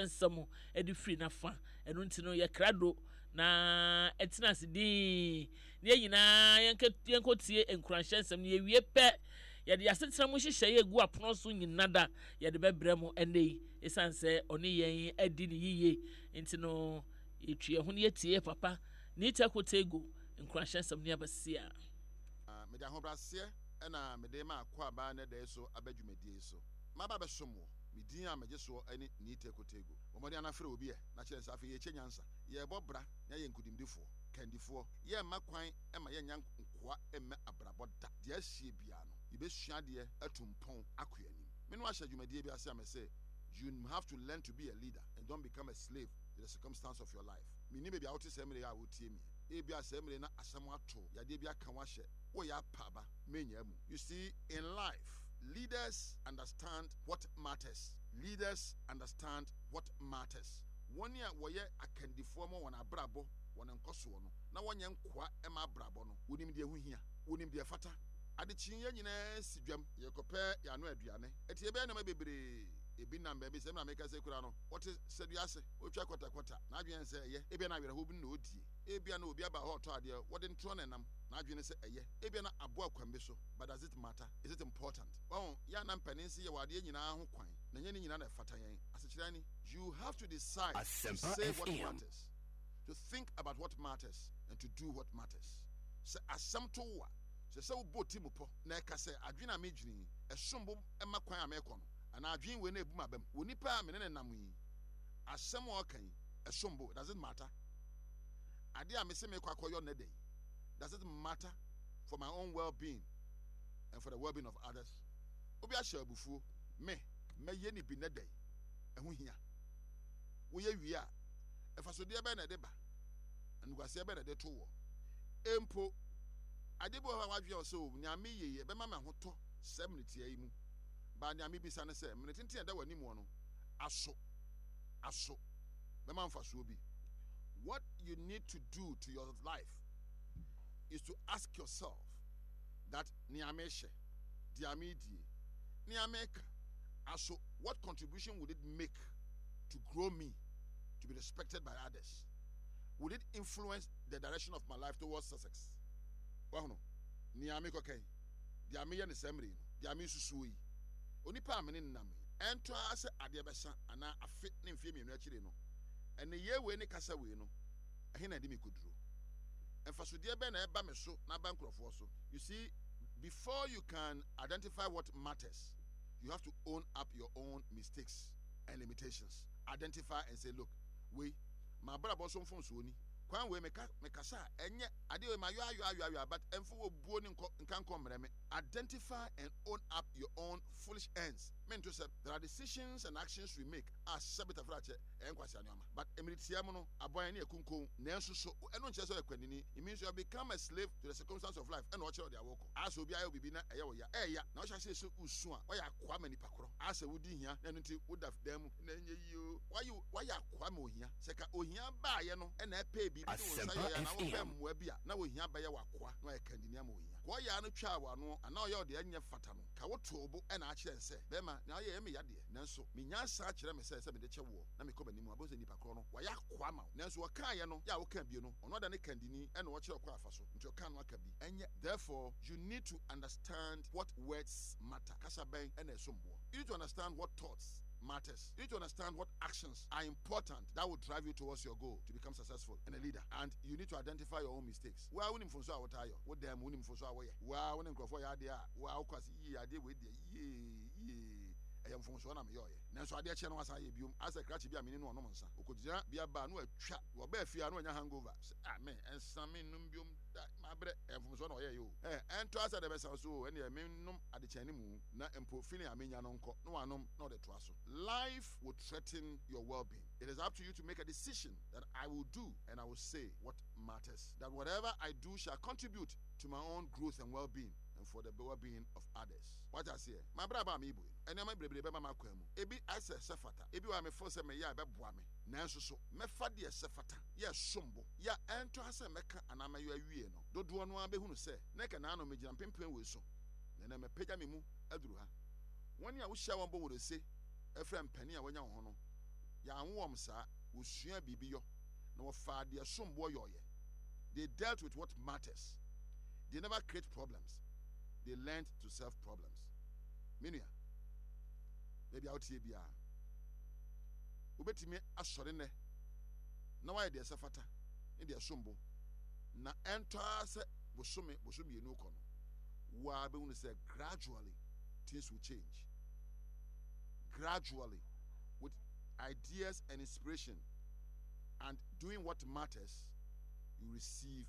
nsɛm de firi n'afa. Ɛno nti no, yɛ krado na tena ase dinn na yɛn nyinaa yɛnkɔtie nkuranhyɛ nsɛm no. Yɛwie pɛ, yɛde yɛn asetena mu nhyehyɛeɛ egu apono so nyina da yɛde bɛbrɛ mo ɛnnɛ yi. Ɛsiane sɛ ɔne yɛn adi no yiye nti no, yɛtwi yɛn ho na yɛtie yɛn papa Nita Kotego nkuranhyɛ nsɛm no abasia. Mede ahobraseɛ na mede rema akwaaba nnɛ da yi so aba dwumadie yi so. Maba abɛsom wo. Me din a megye soɔ ne Nite Kotego. Bɔ mmɔden ara na frɛ obi ɛ, na kyerɛ no sɛ afei yɛrekyɛ nyansa. Yɛrebɔ bra na yɛayɛ nkodimdifoɔ, kandifoɔ. Yɛremma kwan mma yɛnnya nkoa mmɛ abrabɔ da. Deɛ asie biara no, yɛbɛsua adeɛ atu mpɔn akɔ yɛn anim. Me ne wo ahyɛ dwumadie bi ase a mese, You have to learn to be a leader and don't become a slave to the circumstance of your life. Mennim baabi a wote saa mmerɛ yi a woretie me yi. Ebia saa mmerɛ yi na asɛm ato wo, yadeɛ bi aka wo ahyɛ, woreyɛ apa aba, mennyaa mu. You see, in life, leaders understand what matters. Leaders understand what matters. Wɔn a wɔyɛ akandifoɔ ma wɔn abrabɔ, wɔn nkɔsoɔ no, na wɔnyɛ nkoa mma abrabɔ no, wɔnim deɛ ɛho hia. Wɔnim deɛ ɛfata. Adekyee yɛn nyinaa si dwam, yɛrekɔpɛ yɛn ano aduane. Enti yɛbɛyɛ nneɛma bebree. Ebi nam baabi, sɛ me na mekasa yi koraa no, wɔte sadua ase, ɔretwa kɔtakɔta, n'adwene ne sɛ ɛyɛ. Ebia na awerɛhow bi na ɔredie. Ebia na obi aba hɔ retɔ adeɛ, wɔde ntorɔ na ɛnam, n'adwene ne sɛ ɛyɛ. Ebia na aboa kwan bi so, but does it matter? Is it important? Wahu, yɛ a na mpanin se yɛwɔ adeɛ nyinaa ho kwan, na ɛnyɛ ne nyinaa na ɛfata yɛn. Asekyerɛ ni, you have to decide to Asempa say what FM. matters, to think about what matters, and to do what matters. Sɛ asɛm to wo a, ɛsɛ sɛ wobɔ ti mu pɔ na ɛka sɛ, Adwene a medwene yi, ɛsom bo ma kwan a merekɔ no, anaa adwene wei na ebu m'abam? Onipa a me ne no nam yi, asɛm a ɔka yi, ɛsom bo? Does it matter? Ade a mese merekɔ akɔyɔ nnɛ da yi, does it matter for my own well-being and for the well-being of others? Obi ahyɛ abufuo, me, mɛyɛ ne bi nnɛ da yi, ɛho hia. Woyɛ wie a, mfasodeɛ bɛn na ɛde ba? Animguaseɛ bɛn na ɛde to woɔ? Mpo, ade bi wɔ hɔ a w'adwene yɛ wo sɛ, o, nea meyɛ yi, ɛbɛma me ahotɔ saa mmerɛ tiaa yi mu. But nea mebisa ne sɛ, mmerɛ tenten a ɛda w'anim no, aso, aso bɛma mfasoɔ bi? What you need to do to your life is to ask yourself that nea mehyɛ, deɛ meredie, nea meka, aso what contribution would it make to grow me to be respected by others? Would it influence the direction of my life towards success? Wahono, nea mekɔka yi, deɛ meyɛ ne saa mmerɛ yi no, deɛ mesusuo yi, onipa a me ne no nam yi, ɛntɔ ara sɛ adeɛ bɛsa anaa afe ne mfeɛ mmienu akyire no, nneyɛɛ wei ne kasa wei no, ɛhe na ɛde me kɔduro? Mfasodeɛ bɛn na ɛba me so na aba nkurɔfoɔ so? You see, before you can identify what matters, you have to own up your own mistakes and limitations. Identify and say, look, wei, m'abrabɔ so mfomsoɔ ni. Kwan wei meka mekasa a, ɛnyɛ adeɛ wei mayɔ ayɔ ayɔ ayɔ but ɛmfa wɔ buo ne nkɔ nka nkɔ mmerɛ me. Identify and own up your own foolish ends. Mento sɛ there are decisions and actions we make a sɛbe tafrakyɛ ɛyɛ nkwasea nneɛma but mmere tiaa mu no aboa yɛn ne yɛkunkun nanso so ɛno nkyerɛ sɛ ɔyɛ kwandini. It means you have become a slave to the circumstance of life ɛna ɔkyerɛ wo deɛ wokɔ. Ayɛ sɛ obi ayɛ wo biribi na ɛyɛ wo ya. Ɛyɛ ya na wohyɛ aseɛ sɛ wosu a woayɛ akoa ma nipa korɔ. Ayɛ sɛ wodi hia na ɛno nti woda dan mu na ɛnyɛ yie oo. Woayɛ woayɛ akoa ma ohia. Sɛ ka ohia baeɛ no na ɛpɛɛ biribi de wo nsa Asempa yɛeɛ anaa wopɛɛ FM. mmoa bi a na ohia bɛyɛ wo akoa na wayɛ kandini ama ohia. Ka ɔyaa no twaa w'ano anaa ɔyɛ wo deɛ ɛnyɛ fata no, ka wotoo wo bo na akyerɛ no sɛ, Bɛrima, nea woyɛeɛ me ya deɛ, nanso me nyansa akyerɛ me sɛ sɛ mede kyɛ woɔ na mekɔ m'anim a, wobɛhu sɛ nipa korɔ no, wayɛ akoa ama wo. Nanso ɔkaeɛ no, yɛ a wokaa bio no, ɔno adane kandini na ɔkyerɛ ɔkwan a fa so, nti ɔkaa no aka bi. Ɛnyɛ. Therefore, you need to understand what words matter. Kasa bɛn na ɛsom boɔ? You need to understand what thoughts matters. You need to understand what actions are important that will drive you towards your goal to become successful and a leader. And you need to identify your own mistakes. Wo ara wonim mfomso a wotaa yɔ. Wo dan mu wonim mfomso a woyɛ. Wo ara wo ne nkurɔfoɔ yɛ adeɛ a, wo ara wokɔ ase yie adeɛ wei deɛ yie yie ɛyɛ mfomsoɔ na meyɔɔyɛ. Nanso adeɛ kye no wasan ayɛ biom. Ayɛ sɛ krakye bi a mene no ɔnom nsa. Ɔkɔgyina bia bar na watwa. Wɔbaa fie a na wanya hangover. Sɛ ah me nsa mennom biom da mabrɛ. Ɛyɛ mfomsoɔ na ɔyɛeɛ o. Ɛɛ ɛntɔ ara sɛ adeɛ bɛsa so o ɛnneɛ mennom adekyɛne mu na mpo feeling a menya no nkɔ. Na wanom na ɔde toa so. Life will threaten your well-being. It is up to you to make a decision that I will do and I will say what matters. That whatever I do shall contribute to my own growth and well-being and for the well-being of others. Wate aseɛ? M'abrabɔ a merebɔ yi no, nneɛma bebree bɛba m'akwan mu. Ebi ayɛ sɛ ɛsɛ fata, ebi wɔ hɔ a mefeel sɛ meyɛ a ɛbɛboa me. Nanso so mɛfa deɛ ɛsɛ fata, yɛ ɛsom bo, yɛ a ɛntɔ ha sɛ mɛka anaa mɛyɔ awie no? Dodoɔ no ara bɛhunu sɛ na ɛka naano megyina mpempem wei so, na ɛnnɛ mapagya me mu aduru ha. Wɔn a wohyia wɔn bɔ wɔn ose frɛ mpanin a wɔanya wɔn ho no. Yɛanwo wɔn saa. Wɔsuaa biribi yɔ, na wɔfaa deɛ ɛsom boɔ yɔeɛ. They dealt with what matters. They never create problems. They learned to solve problems. Me nua, baabi a woteɛ biara, wobɛtumi asɔre nnɛ na woayɛ deɛ ɛsɛ fata ne deɛ ɛsom bo, na ɛntɔ ara sɛ bosome, bosome mmienu kɔ no, wo ara bɛhunu sɛ gradually things will change. Gradually, with ideas and inspiration and doing what matters, you receive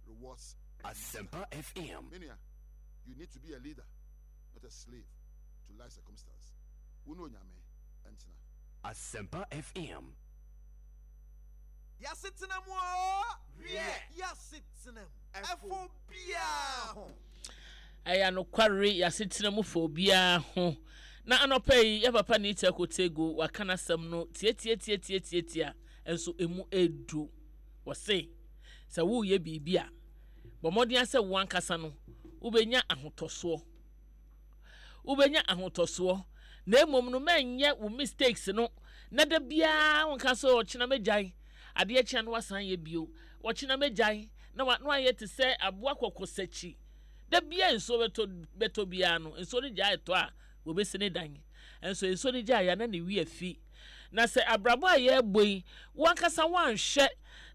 rewards. Asempa FM. Minia, you need to be a leader, not a slave to life circumstance. Wo ne Onyame ntena. Asempa FM. Y'asetena mu oo, wiɛ, y'asetena mu, ɛfa obiara ho. Ɛyɛ nokware, y'asetena mu fa obiara ho. Na anɔpa yi, yɛ papa Nita Kotego waka n'asɛm no tiatiatiatiatiatia, nso emu edu. Wɔse, sɛ woreyɛ biribi a, bɔ mmɔden ara sɛ wo ankasa no, wobɛnya ahotɔsoɔ. Wobɛnya ahotɔsoɔ. Na mmom no, mɛnyɛ wo mistakes no na da biara wonka sɛ ɔkyena mɛgyae, adeɛ kyea no wasan yɛ bio, ɔkyena mɛgyae, na wa, na wayɛ te sɛ aboa kɔkɔsakyi. Da biara nsuo bɛtɔ, bɛtɔ biara no, nsuo no gyae tɔ a, wɔbɛsi ne dan. Nso nsuo no gyae a, na ne wi afi. Na sɛ abrabɔ a yɛrebɔ yi, wo ankasa woanhwɛ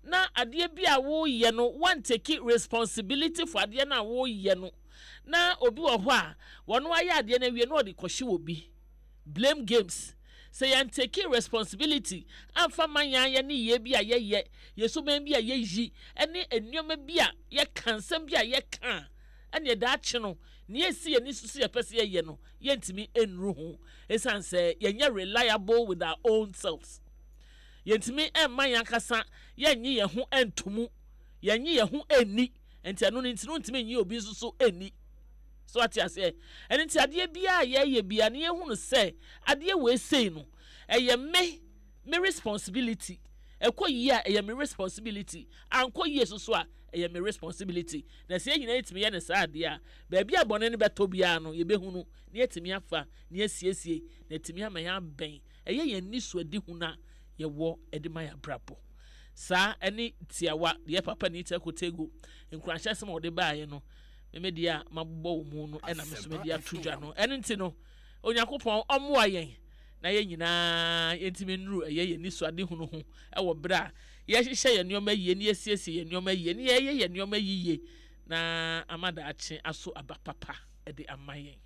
na adeɛ bi a woreyɛ no, woanteki responsibility for adeɛ no a woreyɛ no, na obi wɔ hɔ a, wɔn ayɛ adeɛ no awie na ɔde kɔhye wɔ bi. Blame games. Sɛ yɛanteki responsibility amfa ma yɛn ara yɛn nneyɛɛ bi a yɛyɛ, yɛn suban bi a yɛyi, ne nneɛma bi a yɛka, nsɛm bi a yɛka a, ɛnneɛ daakye no, nea ɛsi yɛn ani so sɛ yɛpɛ sɛ yɛyɛ no, yɛntumi nnuru ho esiane sɛ yɛnyɛ reliable with our own selves. Yɛntumi mma yɛn ankasa yɛnnye yɛn ho nto mu, yɛnnye yɛn ho nni, nti ɛno no nti no wontumi nnye obi nso so nni. So ate aseɛ? Ɛno nti adeɛ biara a yɛyɛ biara no yɛhunu sɛ adeɛ wei sei no, ɛyɛ me, me responsibility. Ɛkɔ yie a, ɛyɛ me responsibility. Ankɔ yie nso so a, ɛyɛ me responsibility. Na sɛ yɛn nyinaa yɛtumi yɛ no saa adeɛ a, baabi a bɔne no bɛtɔ biara no, yɛbɛhunu na yɛatumi afa na yɛasiesie na atumi ama yɛabɛn ɛyɛ yɛn anisoadehunu a yɛwɔ de ma yɛn abrabɔ. Saa ne tiawa deɛ Papa Nita Kotego nkuranhyɛ asɛm a ɔde baeɛ no, me me deɛ a mabobɔ wɔ mu no ɛna me nso mede ato dwa no. Ɛno nti no, Onyankopɔn ɔmmoa yɛn na yɛn nyinaa yɛntumi nnuru ɛyɛ yɛn anisoadehunu ho wɔ berɛ a yɛhyehyɛ yɛn nneɛma yie na yɛsiesie yɛn nneɛma yie na yɛyɛ yɛn nneɛma yiye na ama daakye aso aba papa de ama yɛn.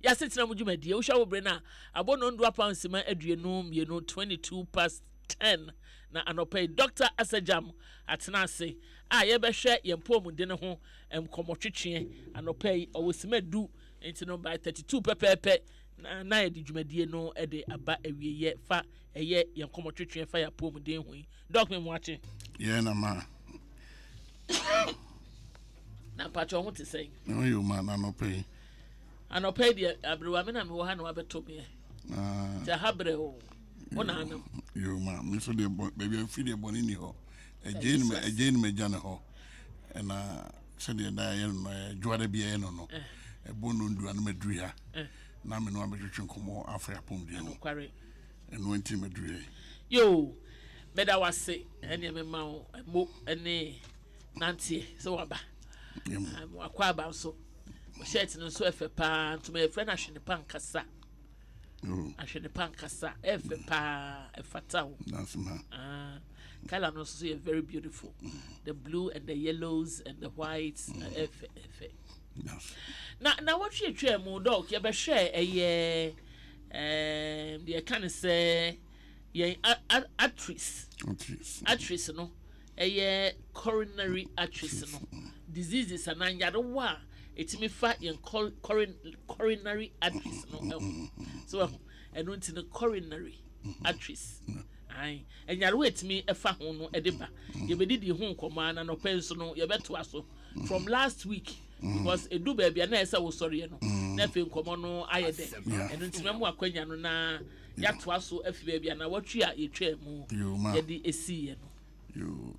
Yɛasetena mu dwumadie, wohwɛ wo bere no a, abɔ nnɔndu apam nsima 22, 22 past 10 na anɔpa yi Dr. Asajam atena ase a yɛbɛhwɛ yɛn mpɔmuden ho nkɔmmɔtwetweɛ anɔpa yi ɔwɔ sima du nti no by 32 pɛpɛɛpɛ na na yɛde dwumadie no de aba awieɛ fa ɛyɛ yɛn nkɔmmɔtwetweɛ fa yɛn apɔmuden ho yi. Dɔk me moakye. Yɛ na ma. Na mpakyɛ ho te sɛn? Me ho yɛ oma na anɔpa yi. Anɔpa yi deɛ aberewa me na mewɔ ha na wabɛtɔ meɛ. Ah. Nti aha brɛ o. Wo na anam. Yo ma me nso deɛ baabi a mfiri deɛ bɔne ni hɔ. Ɛgye ne magya ne hɔ. Ɛna sɛdeɛ da yɛ no no dwoada bi yɛ no no. Eh. Ɛbɔ no ndua no maduru ha. Eh. Na me no abɛtwetwe nkɔmmɔ afa apɔmuden ho. Ɛno nti maduru ha yi. Yoo, meda wo ase ɛneɛ mema wo mo ne nanteɛ sɛ waba. Wakɔ aba nso. Wo shirt no nso ɛfɛ paa ntoma yɛfrɛ no ahwene pa nkasa. Oh. Ahwene pa nkasa ɛfɛ paa ɛfata wo. Ah, color no nso yɛ very beautiful. Mm. The blue and the yellows and the whites mm. ɛfɛ ɛfɛ. Na na wɔtwetwe mu dɔk yɛbɛhwɛ ɛyɛ ɛɛm deɛ ɛka ne sɛ yɛn arteries arteries no ɛyɛ coronary arteries no diseases anaa nyarewa a ɛtumi fa yɛn coronary arteries no ɛho so ɛho ɛno nti no coronary arteries ayi nyarewa ɛtumi ɛfa ho no ɛde ba yɛbɛdidi ho nkɔmɔ a na nɔpɛ nso no yɛbɛtoa so from last week because edu baabi a na ɛsɛ wosɔreɛ no na afei nkɔmɔ no ayɛ dɛ ɛno nti mɛmo akwanya no na yɛatoa so afi baabi a nawɔtwe a yɛtwaa mu yɛde esiiɛ no. Yoo,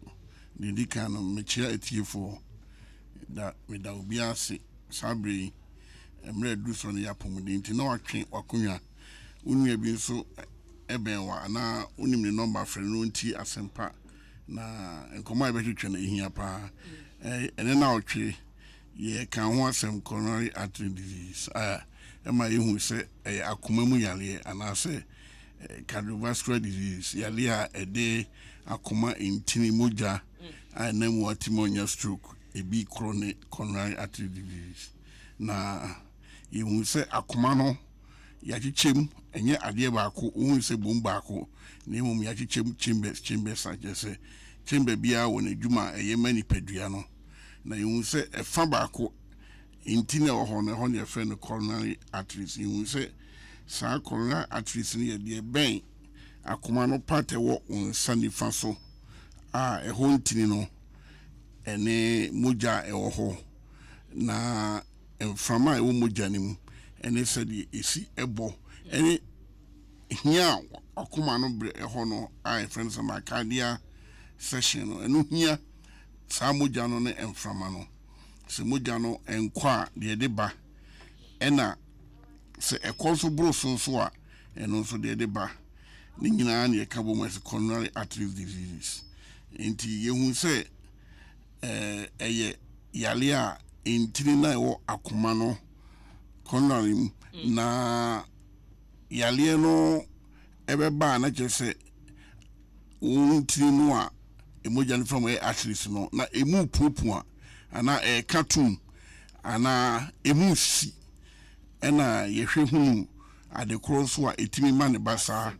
deɛ ɛdi kan no mekyea atiefoɔ da meda obiara ase saa berɛ yi mmerɛ aduru sɛ no yɛ apɔmuden nti na watwe w'akonnwa wo nua bi nso. bɛn wo a anaa wonim ne nɔmba frɛ no na ɔntie asɛmpa na nkɔmmɔ a yɛbɛtwetwe no ɛhia paa. Ɛnɛ naawɔtwe yɛka ho asɛm coronary artery disease a ɛma yɛhu sɛ ɛyɛ akoma mu yareɛ anaasɛ cardiovascular disease, yareɛ a ɛde akoma ntini mogya a ɛnam mu atumi ɔnya stroke ebi koro ne coronary artery disease. Na yɛhu sɛ akoma no yɛakyekyɛ mu, ɛnyɛ adeɛ baako, wohu sɛ bom baako, na mmom yɛakyekyɛ mu chambers chambers a kyerɛ sɛ chamber biara wɔ n'adwuma a ɛyɛ ma nipadua no. Na yɛhu sɛ ɛfa baako ntini a ɛwɔ hɔ no, ɛhɔ na yɛfrɛ no coronary arteries. Yɛhu sɛ saa coronary arteries no yɛ deɛ ɛbɛn akoma no part ɛwɔ wo nsa nifa so a ɛhɔ ntini no ɛne mogya a ɛwɔ hɔ na mframa a ɛwɔ mogya no mu ne sɛdeɛ ɛsi bɔ ne hia a akoma no berɛ ɛhɔ no a yɛfrɛ no sɛ myocardial section no, ɛno hia saa mogya no ne mframa no. Sɛ mogya no nkɔ a, deɛ ɛde ba, ɛna sɛ ɛkɔ nso boro so nso a, ɛno nso deɛ ɛde ba. Ne nyinaa na yɛka bom as coronary artery diseases. Nti yɛhu sɛ ɛyɛ yare a ntini no a ɛwɔ akoma no coronary mu mm. na yareɛ no ɛbɛba a na kyerɛ sɛ wɔn ntini no a mogya no fam ɛyɛ arteries no na emu puapua anaa ɛreka tum anaa emu si ɛna yɛhwɛ hunu ade korɔ nso a ɛtumi ma ne ba saa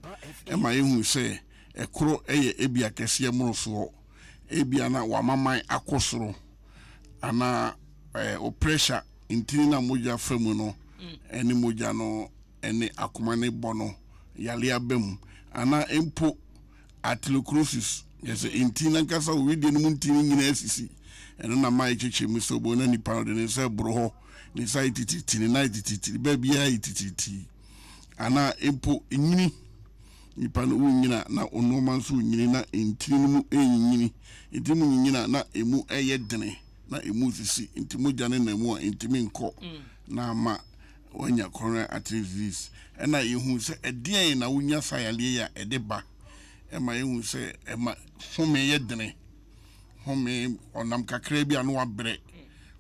ɛma yɛhu sɛ ɛkoro ɛyɛ ebi akɛseɛ mmorosoɔ Ebia na w'amaman akɔ soro anaa wo pressure ntini no a mogya fa mu no ne mogya no ne akoma no bɔ no yare aba mu anaa mpo atherosclerosis kyerɛ sɛ ntini no ankasa wo wedeɛ no mu ntini nyinaa asisi. Ɛno na ma yɛkyekyɛ mu sɛ wobɛhu na nipa no de ne nsa ɛboro hɔ, ne nsa ayɛ titititi, ne nan ayɛ titititi, baabiara ayɛ titititi anaa mpo nyini. Nipa no renyini a, na wo nnoɔma nso renyini, na ntini no mu renyinyini. Ntini mu nyinyini a, na emu yɛ dene, na emu resisi, nti mogya no nam mu a, ɛntumi nkɔ, na ama woanya coronary artery disease. Ɛna yɛhu sɛ ɛdeɛn na wonya saa yareɛ yi a ɛde ba. Ɛma yɛhu sɛ ɛma home yɛ dene. Home, ɔnam kakra bi a na wabrɛ.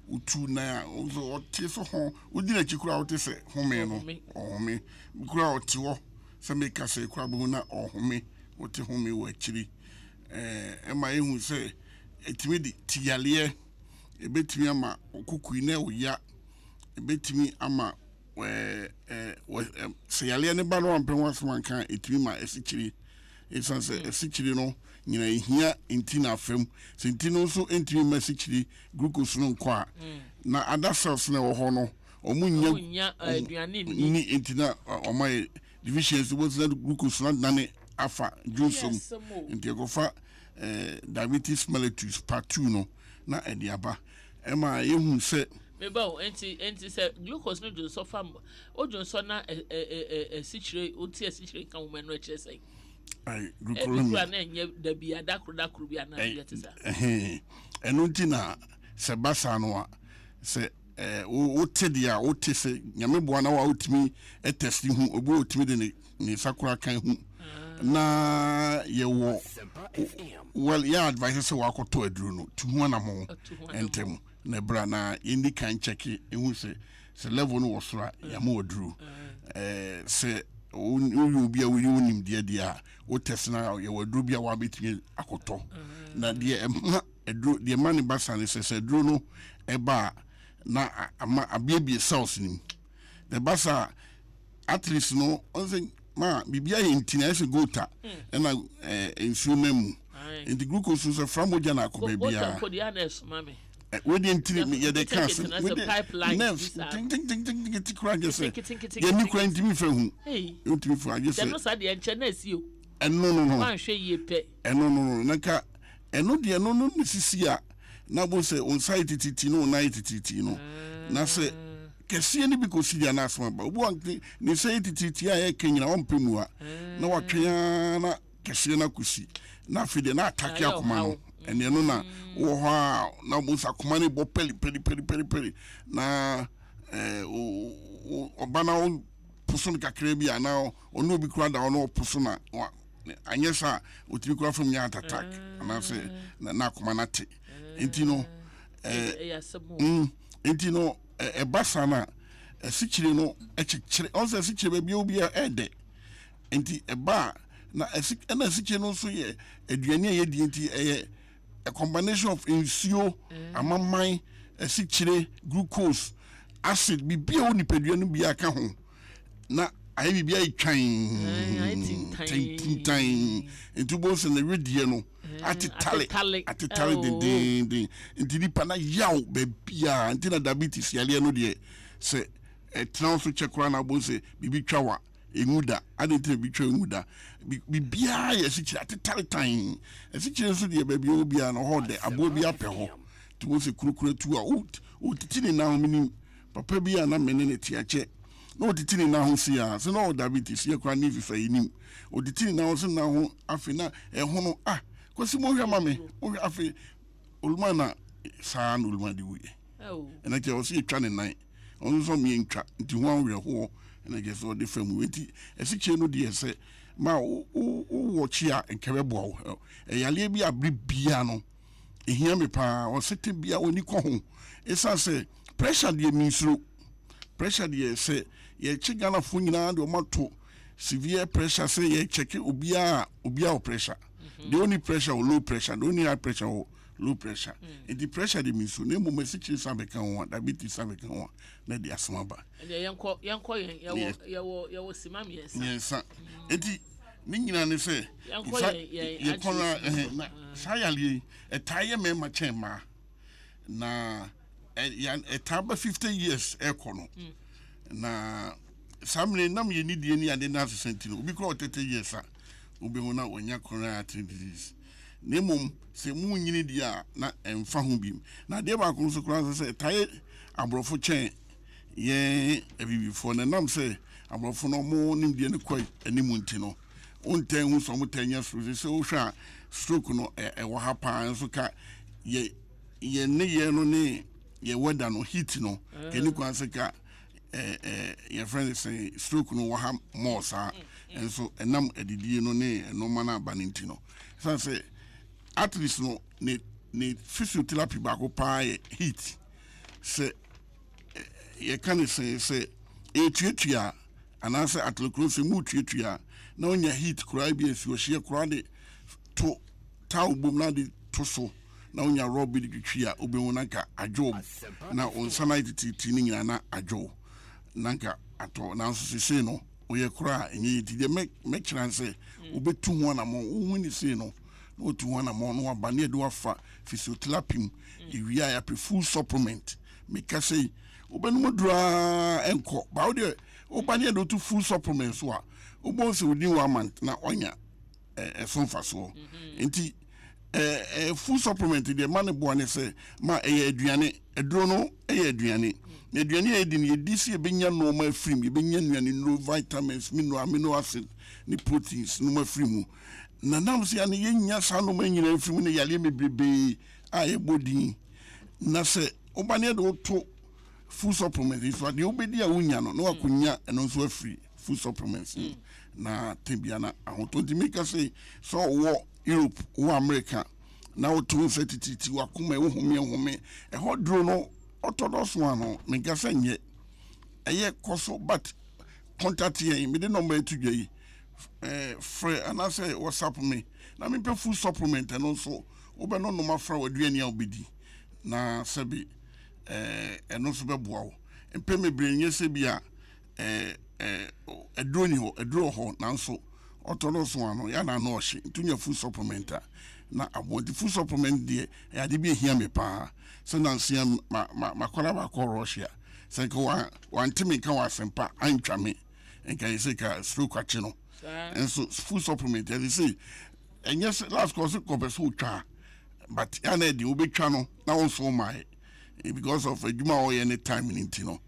Wotu nan a, ɔte so ho, wodi n'akyi koraa wote sɛ home no, ɔhome. Koraa ɔte hɔ. Sɛ meka sɛ koraa bɛhu na ɔhome, wote home wɔ akyiri. Ɛma yɛhu sɛ ɛtumi de ti yareɛ, ɛbɛtumi ama ɔkokui na ɛwo ya, ɛbɛtumi ama sɛ yareɛ no ba no wampɛ ho asɛm anka a, ɛtumi ma asikyire. Ɛsiane sɛ asikyire no nyina ɛhia nti na afam. Sɛ nti no nso ntumi mma asikyire glucose no nkɔ a, na other cells no ɛwɔ hɔ no, wɔn nnya aduane nni. Nni nti na wɔn ayɛ deficiency wɔn sɛ glucose na dane afa dwonso mu nti ɛkɔfa eh, diabetes mellitus part 2 no na ɛde aba ɛma yɛhu sɛ. Meba o, nti nti sɛ glucose no dwonsɔ fa o dwonsɔ na ɛ ɛ ɛ asikyire o ti asikyire nka wɔn ɛno ɛkyerɛ sɛn? Ayi glucoremia. Ebi kura na ɛnyɛ dabi adakoro dakoro bi anaa bi ɛte saa. Ɛno nti na sɛ ba saa no a sɛ Eh, wote deɛ a wote sɛ nyame boa na wa wotumi tɛsti hu obi wɔ de ne ne nsa koraa kan hu na yɛwɔ well yɛ advice sɛ wakɔtɔ aduro no tu ho anamɔ ntɛm na ɛbra na yɛndi kan kyɛke ehu sɛ sɛ level no wɔ soro a yɛama aduro eh, sɛ woyɛ obi a woyɛ wo nimdeɛ deɛ a wo tɛst na yɛwɔ aduro bi a wabɛtumi akɔtɔ na deɛ ɛma Aduro, deɛ ɛma no ba saa ne sɛ, sɛ aduro no ba a, na ama abiebie cells no mu. Na ɛba saa a, at least no, ɔn sɛ ma biribi ayɛ ntini, ayɛ sɛ gota, ɛna ɛɛ nsuo nam mu. Nti glucose no sɛ fra mogya na akɔ baabiara. Gota mpo deɛ ana ɛsoma me. Wei deɛ ntini yɛde ka asɛm. Wei deɛ nerves nketenkete koraa gye sɛ yɛn ni koraa ntumi nfa hu. Ntumi fa agye sɛ. Ɛno saa deɛ nkyɛn na esi o. Ɛno no no. Wanhwɛ yie pɛ. Ɛno no no na nka ɛno deɛ ɛno no ne sisi a na bo sɛ wo nsa yɛ tititi ne wo nan yɛ tititi no na sɛ kɛseɛ no bi kɔsi deɛ na asɛm aba obi wa ne nsa yɛ tititi a ɛka nyina ɔmpɛ mua na watwɛn ara na kɛseɛ no akɔsi na afei deɛ na atake akoma no ɛne ɛno na wɔ hɔ a na bo sɛ akoma no bɔ pɛli pɛli pɛli pɛli pɛli na ɔba na wo. Woposo no kakra bi a na ɔne obi koraa da hɔ na ɔposo na anyɛ saa a ɔtumi koraa fam nya heart attack anaasɛ na akoma no ate. Nti no nti no ɛba saa no a asikyire no kyekyere ɔn sɛ asikyire baabi a obi a ɛɛdɛ nti ɛba a na ɛna asikyire no nso yɛ aduane a yɛdie nti ɛyɛ a combination of nsuo, amaman, asikyire, glucose, acid, biribi a ɛwɔ nipadua no biara ka ho na ayɛ biribi ayɛ twan tintan nti wobɛhu sɛ ne wedeɛ no atetale atetale dendenden nti nipa na yaw baabiara nti na diabetes yareɛ no deɛ sɛ ɛtena wo so kyɛ koraa na wobɛhu sɛ biribi twa wa Enwu da. Adɛn nti na ebi twa enwu da? Biribiara yɛ asikyire, atetare tann. Asikyire nso deɛ baabi a ɛwɔ biara no, hɔ dɛ, aboa bi apɛ hɔ. Nti wohu sɛ kurokuro atu a, wotiti ne nan ho. Menim papa bi a na me ne no te akyɛ, na ɔtiti ne nan ho sei ara, sɛ na ɔwɔ diabetes, yɛ koraa ne mfifa yɛnim. Ɔtiti ne nan ho sɛ ne nan ho afei na ɛhono, ah, Kwasi monhwɛ ma me, monhwɛ afei Oluman na saa na Oluman de wuiɛ. Ɛna kyerɛ ɔsɛ yɛtwa ne nan. Ɔno nso ɔmo yɛntwa nti ho awerɛhoɔ ɛna kyerɛ sɛ ɔde fam nti asikyire no deɛ sɛ ma wowɔ kyi a nka bɛboa wo. Ɛyareɛ bi a bere bia no ɛhia me paa ɔsete bia w'ani kɔ ho ɛsiane sɛ pressure deɛ mensuro pressure deɛ sɛ yɛkye Ghanafoɔ nyinaa deɛ ɔmo ato severe pressure sɛ yɛkyɛke obiara obiara wɔ pressure deɛ ɔni pressure wɔ low pressure deɛ ɔni high pressure wɔ low pressure mm. Nti pressure de mi nso na mmom asikyire san bɛka ho a diabetes san bɛka ho a na ɛde asɛm aba. Ɛdeɛ yɛnkɔ yɛnkɔ yɛn yɛwɔ yɛwɔ yɛwɔ sima mmiɛnsa. Mmiɛnsa mm. Nti ne nyinaa ne sɛ yɛnkɔ yɛn yɛn yɛkɔ na ɛhɛn na mm. Saa yareɛ yi ɛtaa yɛ mmarima kyɛn mmaa na ɛtaa ba 50 years ɛkɔ no mm. Na saa mmerɛ nam yɛn nidie ne ade no asesa nti no obi kora wɔ 30 years a wobɛhu na wɔnya coronary artery disease na mmom sɛ mu nyini deɛ a na ɛmfa ho bi. Na adeɛ baako nso koraa nso sɛ ɛtae aborɔfo kyɛn yɛn abibifoɔ na ɛnam sɛ aborɔfo no ɔmo nimdeɛ no kɔ anim nti no wontɛn hu sɛ ɔmo tɛn nya stroke. Sɛ wohwɛ a stroke no ɛwɔ ha paa nso ka yɛ yɛn nneyɛɛ no ne yɛ weather no heat no kɛni kwan sɛ ka yɛfrɛ no sɛ stroke no wɔ ha mɔɔ saa nso ɛnam adidie no ne nneɛma no aba no nti no ɛsiane sɛ athletes no ne ne physiotherapy baako paa yɛ heat sɛ yɛka ne sɛ sɛ ɛtuatua anaasɛ atlekorɔ sɛ mu tuatua na wonya heat koraa bi nsuohyeɛ koraa de to towel bom na de to so na wonya rɔb bi de twitwi a wobɛhu na nka adwo na wo nsa no ayɛ titiritii no nyinaa na adwo na nka atɔ. Nanso sesei no woyɛ koraa a ɛnyɛ yie. Nti deɛ mɛkyerɛ ne sɛ wobɛtu ho anammɔn. Wohu ne sei no na watu ho anammɔn na waba ne yɛde wafa physiotherapy mu. Yɛwie a yɛapɛ full supplement. Meka sɛ wobɛnom aduru ara ɛnkɔ ba wo deɛ woba ne yɛde woto full supplement so a wobɛhu sɛ within one month na wanya ɛso mfasoɔ. Nti food supplement deɛ ma ne boa ne sɛ ma ɛyɛ aduane aduro no yɛ aduane na aduane a yɛdi no yɛdi sɛ yɛbɛnya nneɛma afiri mu yɛbɛnya nnuane nnuro vitamins mineral amino acid ne proteins nneɛma afiri mu na nam sɛ yɛne yɛnya saa nneɛma nyinaa afiri mu ne yareɛ bebrebee a yɛbɔ din na sɛ woba ne yɛde woto food supplement nso a deɛ wobɛdi a wonya no na wakɔnya ɛno nso afiri food supplements no na tebea na ahotɔ. Nti meka sɛ sɛ ɔwɔ Europe wɔ America na woto nsa tititi wakoma ɛwo home home ɛhɔ duro no orthodox one no menka sɛ nyɛ ɛyɛ kɔ so but contact yɛn mede nɔmba ɛto dwa yi frɛ anaasɛ WhatsApp me na mepɛ food supplement ɛno nso wobɛno nom afra w'aduane a wobɛdi na sɛbe ɛno nso bɛboa wo mpɛn bebree nyɛ sɛ bi a aduro ni hɔ aduro wɔ hɔ nanso ɔtɔ no so ano yɛ na ano ɔhye nti wonya food supplement a na aboa. Nti food supplement deɛ ɛyɛ ade bi ehia me paa sɛ nansia ma ma makɔla baakɔ Russia sɛ nka wa wante me nka wɔ asɛmpa antwa me nka yɛ sɛ ka stroke akye no nso food supplement ɛde sɛ ɛnyɛ sɛ last kɔ sɛ kɔpɛ sɛ otwa but yɛ na ɛde wobɛtwa no na wo nso maae because of adwuma a ɔyɛ ne time no nti no.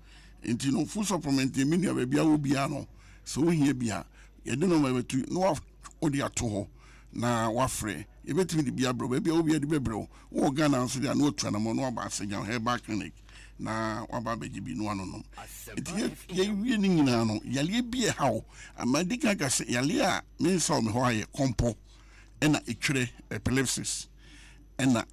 Nti no food supplement deɛ me nua baabi a wɔ biara no sɛ wohia bi a yɛde nɔma bɛtu na wode ato hɔ na wafrɛ yɛbɛtumi de bi abrɛ wo baabi a wɔ biara de bɛbrɛ wo. Wowɔ Ghana nso deɛ a na watu anamɔ na waba Asagyan Herbal Clinic. na waba abɛgye bi na wanonom. Nti yɛwie ne nyinaa no, yareɛ bi a ɛha wo, madi kan aka sɛ yareɛ a mensa wɔ me hɔ ayɛ kɔmpɔ ɛna etwerɛ, epilepsis, ɛna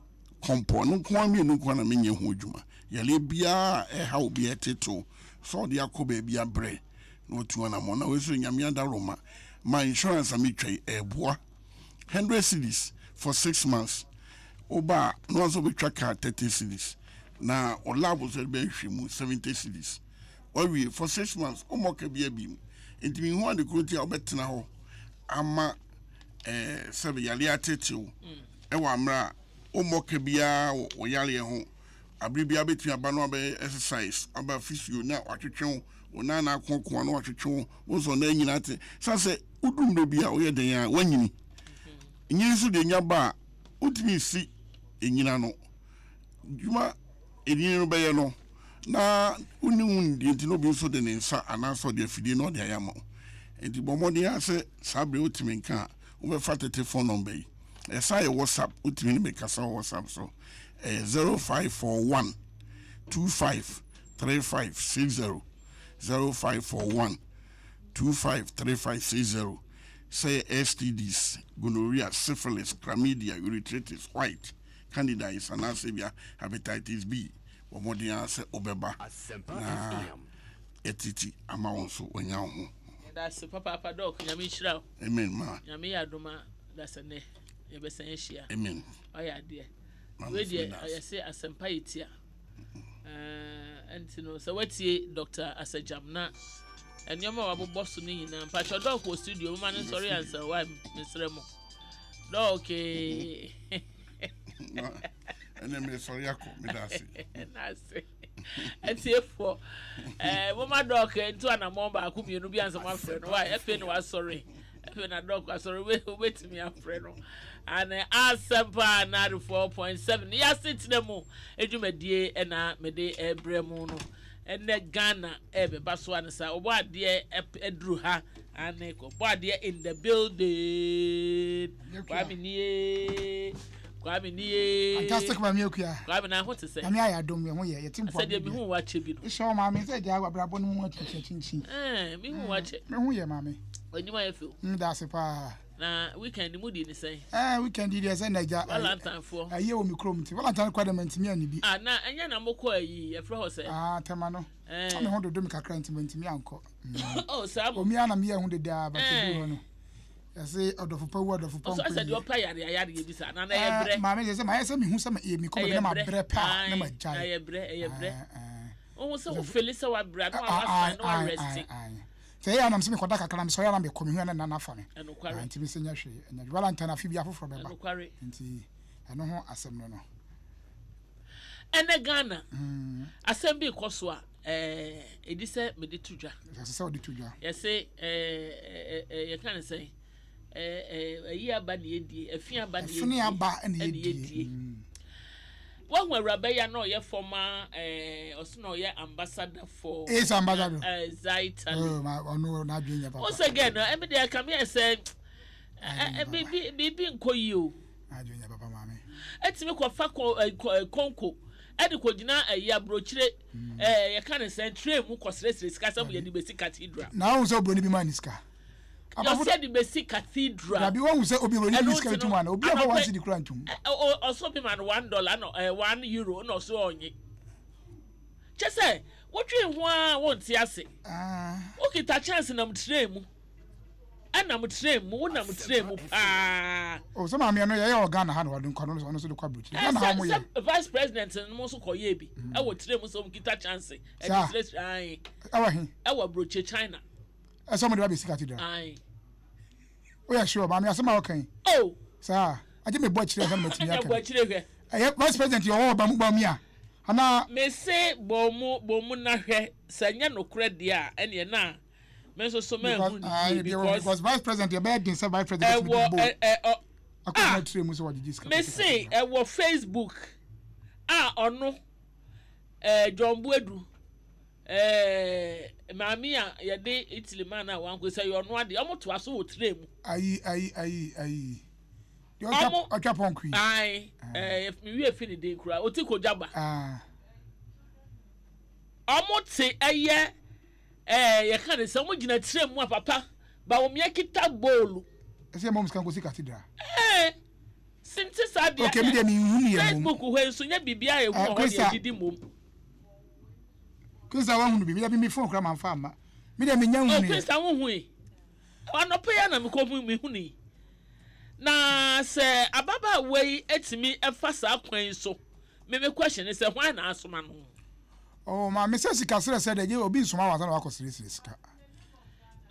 kɔmpɔ. Ɛno nko ara mmienu nko ara na menyɛ ho adwuma. Yareɛ biara a ɛha wo biara ɛtetew sɛ ɔde akɔ baabi abrɛ na watu anammɔn. Na wei nso Nyame adaworoma ma insurance a metwa yi ɛɛboa. 100 cedis for 6 months. Woba a na wɔn nso bɛtwa car 30 cedis na o lab nso de bɛhwɛ mu 70 cedis. Wawie for 6 months, wommɔ ka bi abi mu. Nti mehu ade koro nti a wobɛtena hɔ ama sɛbe yareɛ atetew ɛwɔ ammerɛ a wommɔ ka biara wɔ wo yareɛ ho. Abere biara bɛtumi aba na wabɛyɛ exercise, aba physio na watwetwe wo, wo nan na akoakoa na watwetwe wo, wo nso ɔnan nyinaa te. San sɛ wodu mmerɛ bi a woyɛ den a woanyini. Nyini nso deɛ nya ba a wontumi nsi nyina no. Dwuma ɛnyini no bɛyɛ no na wonni ho nimdeɛ nti na obi nso de ne nsa anaasɛ ɔde afidie na ɔde ayɛ ama wo. Nti bɔ mmɔden ara sɛ saa berɛ wotumi nka a wobɛfa tete phone number yi. Ɛsan yɛ WhatsApp, wotumi ne me kasa wɔ WhatsApp so. Ɛyɛ 0541 25 35 60. 0541 25 35 60. Sɛ yɛ STDs, gonorrhea, syphilis, chlamydia, urethritis, white, candidiasis anaasɛ bia hepatitis B, bɔ mmɔden ara sɛ wobɛba na yɛtete ama wo nso wanya wo ho. Yɛda ase papaapa Doc, Nyame nhyira wo. Amen ma. Nyame yɛ adom a dasɛ nɛ yɛbɛsan ahyia. Amen. Wayɛ adeɛ. Wei deɛ yɛse asɛmpa yɛ tia. Ɛnti no sɛ watie Dr. Asagyam na nneɛma a wabobɔ so no nyinaa mpakyɛ Doc wɔ studio moma no nsɔre ansa wa mesrɛ mo. Doc. Ɛnɛ mesɔre akɔ meda ase. Nase. Atiefoɔ ɛɛ moma Doc ntu anammɔn baako mmienu bi ansa mo afrɛ no wa afei na wasɔre. Afei na Doc asɔre wobɛtumi afrɛ no. Ane Asɛmpa 94.7 yɛasetena mu adwumadie ɛna mede ɛbrɛ mu no. Ɛnɛ Ghana ɛbɛba so ane sa ɔbɔ adeɛ aduru ha ane kɔbɔ adeɛ in the building. Kwame nie. Kwame nie. Fantastic Maame Akua. Kwame na ho te sɛ. Nyame ayɛ adom yɛ ho yɛ yɛte mpo. Sɛ deɛ mehu wakyɛ bi no. Ehyɛ wo maame sɛ gya abrabɔ no mu akyinkyin akyinkyin. Ɛɛ mehu wakyɛ. Me ho yɛ maame. W'anim ayɛ fɛ o. Meda ase paa. Na weekend mu di ne sɛn? Ɛɛ weekend yi deɛ sɛ na agya. Valentine foɔ. Ɛyɛ wɔ me kurom nti Valentine kɔ dɛ mantumi anni bi. Ah na ɛnyɛ na mokɔ ayi yɛfrɛ hɔ sɛ. Ah Tema no. Ɛɛ. Na me ho dodo me kakra nti mantumi ankɔ. Oh saa mo. Omi ara na meyɛ ho dede a but ebi hɔ no. Yɛse ɔdɔfo pa wu ɔdɔfo pa nkɔ yie. Ɔsɛ deɛ ɔpɛ yare ayareɛ bi saa na na ɛyɛ brɛ. Maame sɛ sɛ mayɛ sɛ mehu sɛ mekɔ baabi na mabrɛ pɛ a na magyae. Ɛyɛ brɛ ɛyɛ brɛ. Wohu sɛ wofeli sɛ wabrɛ a na wasan na warɛste. Sɛ ɛyɛ a na mesɛ mekɔda kakra na mesɔre a na mekɔ mehu a na nna no afa me. Ɛnokware. Nti mesɛ nyɛ hwee ɛnyɛ hwee. Valentine afe bi afoforɔ bɛba. Ɛnokware. Nti ɛno ho asɛm no no. Ɛnɛ Ghana asɛm bi rekɔ so a ɛdi sɛ mede to dwa. Ɛsɛ sɛ wode to dwa. Yɛse yɛka ne sɛn ɛyi aba na yɛdie ɛfi aba na yɛdie ɛfene aba na yɛdie. Wahu awuraba yi a na ɔyɛ former ɔso na ɔyɛ ambassador for Ace ambassador Zaitali. Oh ma ɔno n'adwene nyɛ papa. Ɔsɛ gɛ no ɛmi deɛ kame yɛ sɛ biribi nkɔ yie o. N'adwene nyɛ papa maame. Ɛtumi kɔfa kɔnko ɛde kɔgyina ɛyi aburokyire ɛɛ yɛka ne sɛn train mu kɔsrɛsrɛ sika sɛ yɛde bɛsi cathedral. Na ahun sɛ oburoni bi maa ne sika. Yɛsɛ de bɛsi cathedral. Dabi wɔn sɛ obi oburoni bi sika tum ana obi afa 1 cedi kura ntum. Ɔsɔ bi ma no $1 na €1 na ɔsɔ ɔnye. Kyɛ sɛ wotwe ho a wonte ase. Wokita chance nam train mu. Ɛnam train mu wonam train mu paa. O sɛ maame no yɛyɛ wɔ Ghana ha na wɔde nkɔ no ɔno nso de kɔ aburokyire. Ghana ha wɔn yɛ. Sɛ vice president no nso kɔ yɛ bi ɛwɔ train mu sɛ wɔn kita chance ɛde srɛsrɛ ayi. Ɛwɔ he? Ɛwɔ aburokyire China. Ɛsɛ wɔn de ba bɛsi cathedral. Ayi. Woyɛ sure maame asɛm a wɔka yi. Oh. Saa agye me bɔ akyire ansa na matumi aka. Ɛna bɔ akyire hwɛ. Ɛyɛ vice president yɛ ɔwɔ ɔba mu ba mu a anaa. Mese bɔ mu bɔ mu na hwɛ sɛ nyɛ nokorɛ deɛ a ɛneɛ na me nso so manhu ne yie because. Because vice president yɛ bɛyɛ den sɛ vice president bɛtumi de bo. Ɛwɔ ɛ ɔ. Akɔgyina tire mu sɛ wɔgyegye sika. Mese ɛwɔ Facebook a ɔno ɛɛ John Boadu ɛɛ maame a yɛde Italy man a wankɔ sɛ yɛ ɔno adeɛ ɔmo to aso wɔ tire mu. Ayi ayi ayi ayi. Deɛ ɔtwa ɔtwa pɔnkɔ yi. Ayi ɛɛ mi wie fi ne din kura oti ko jaba. Ah. Ɔmo te ɛyɛ ɛɛ yɛka ne sɛ ɔmo gyina tire mu a papa Bawumia kita boolu. Ɛsɛ yɛ ma ɔmo sika nkosi cathedral. Ɛɛ sinte saa deɛ. Okay mi deɛ mi nhu yɛ mom. Facebook hɔ yi nso nyɛ biribiara a ehu wɔ hɔ deɛ gyidi mom. Krista wahunu bi mi deɛ mi phone kura ma nfa ama mi deɛ mi nya nhunu yɛ. Oh Krista wohu yi anɔpa yi na mi kɔ hu mi hu ni na sɛ ababaawa yi etumi ɛfa saa kwan yi so mi mi question ne sɛ hwan na asoma no. Oh maame sɛ sika srɛ sɛ deɛ gye obi nsoma wo ansa na wakɔ srɛsrɛ sika.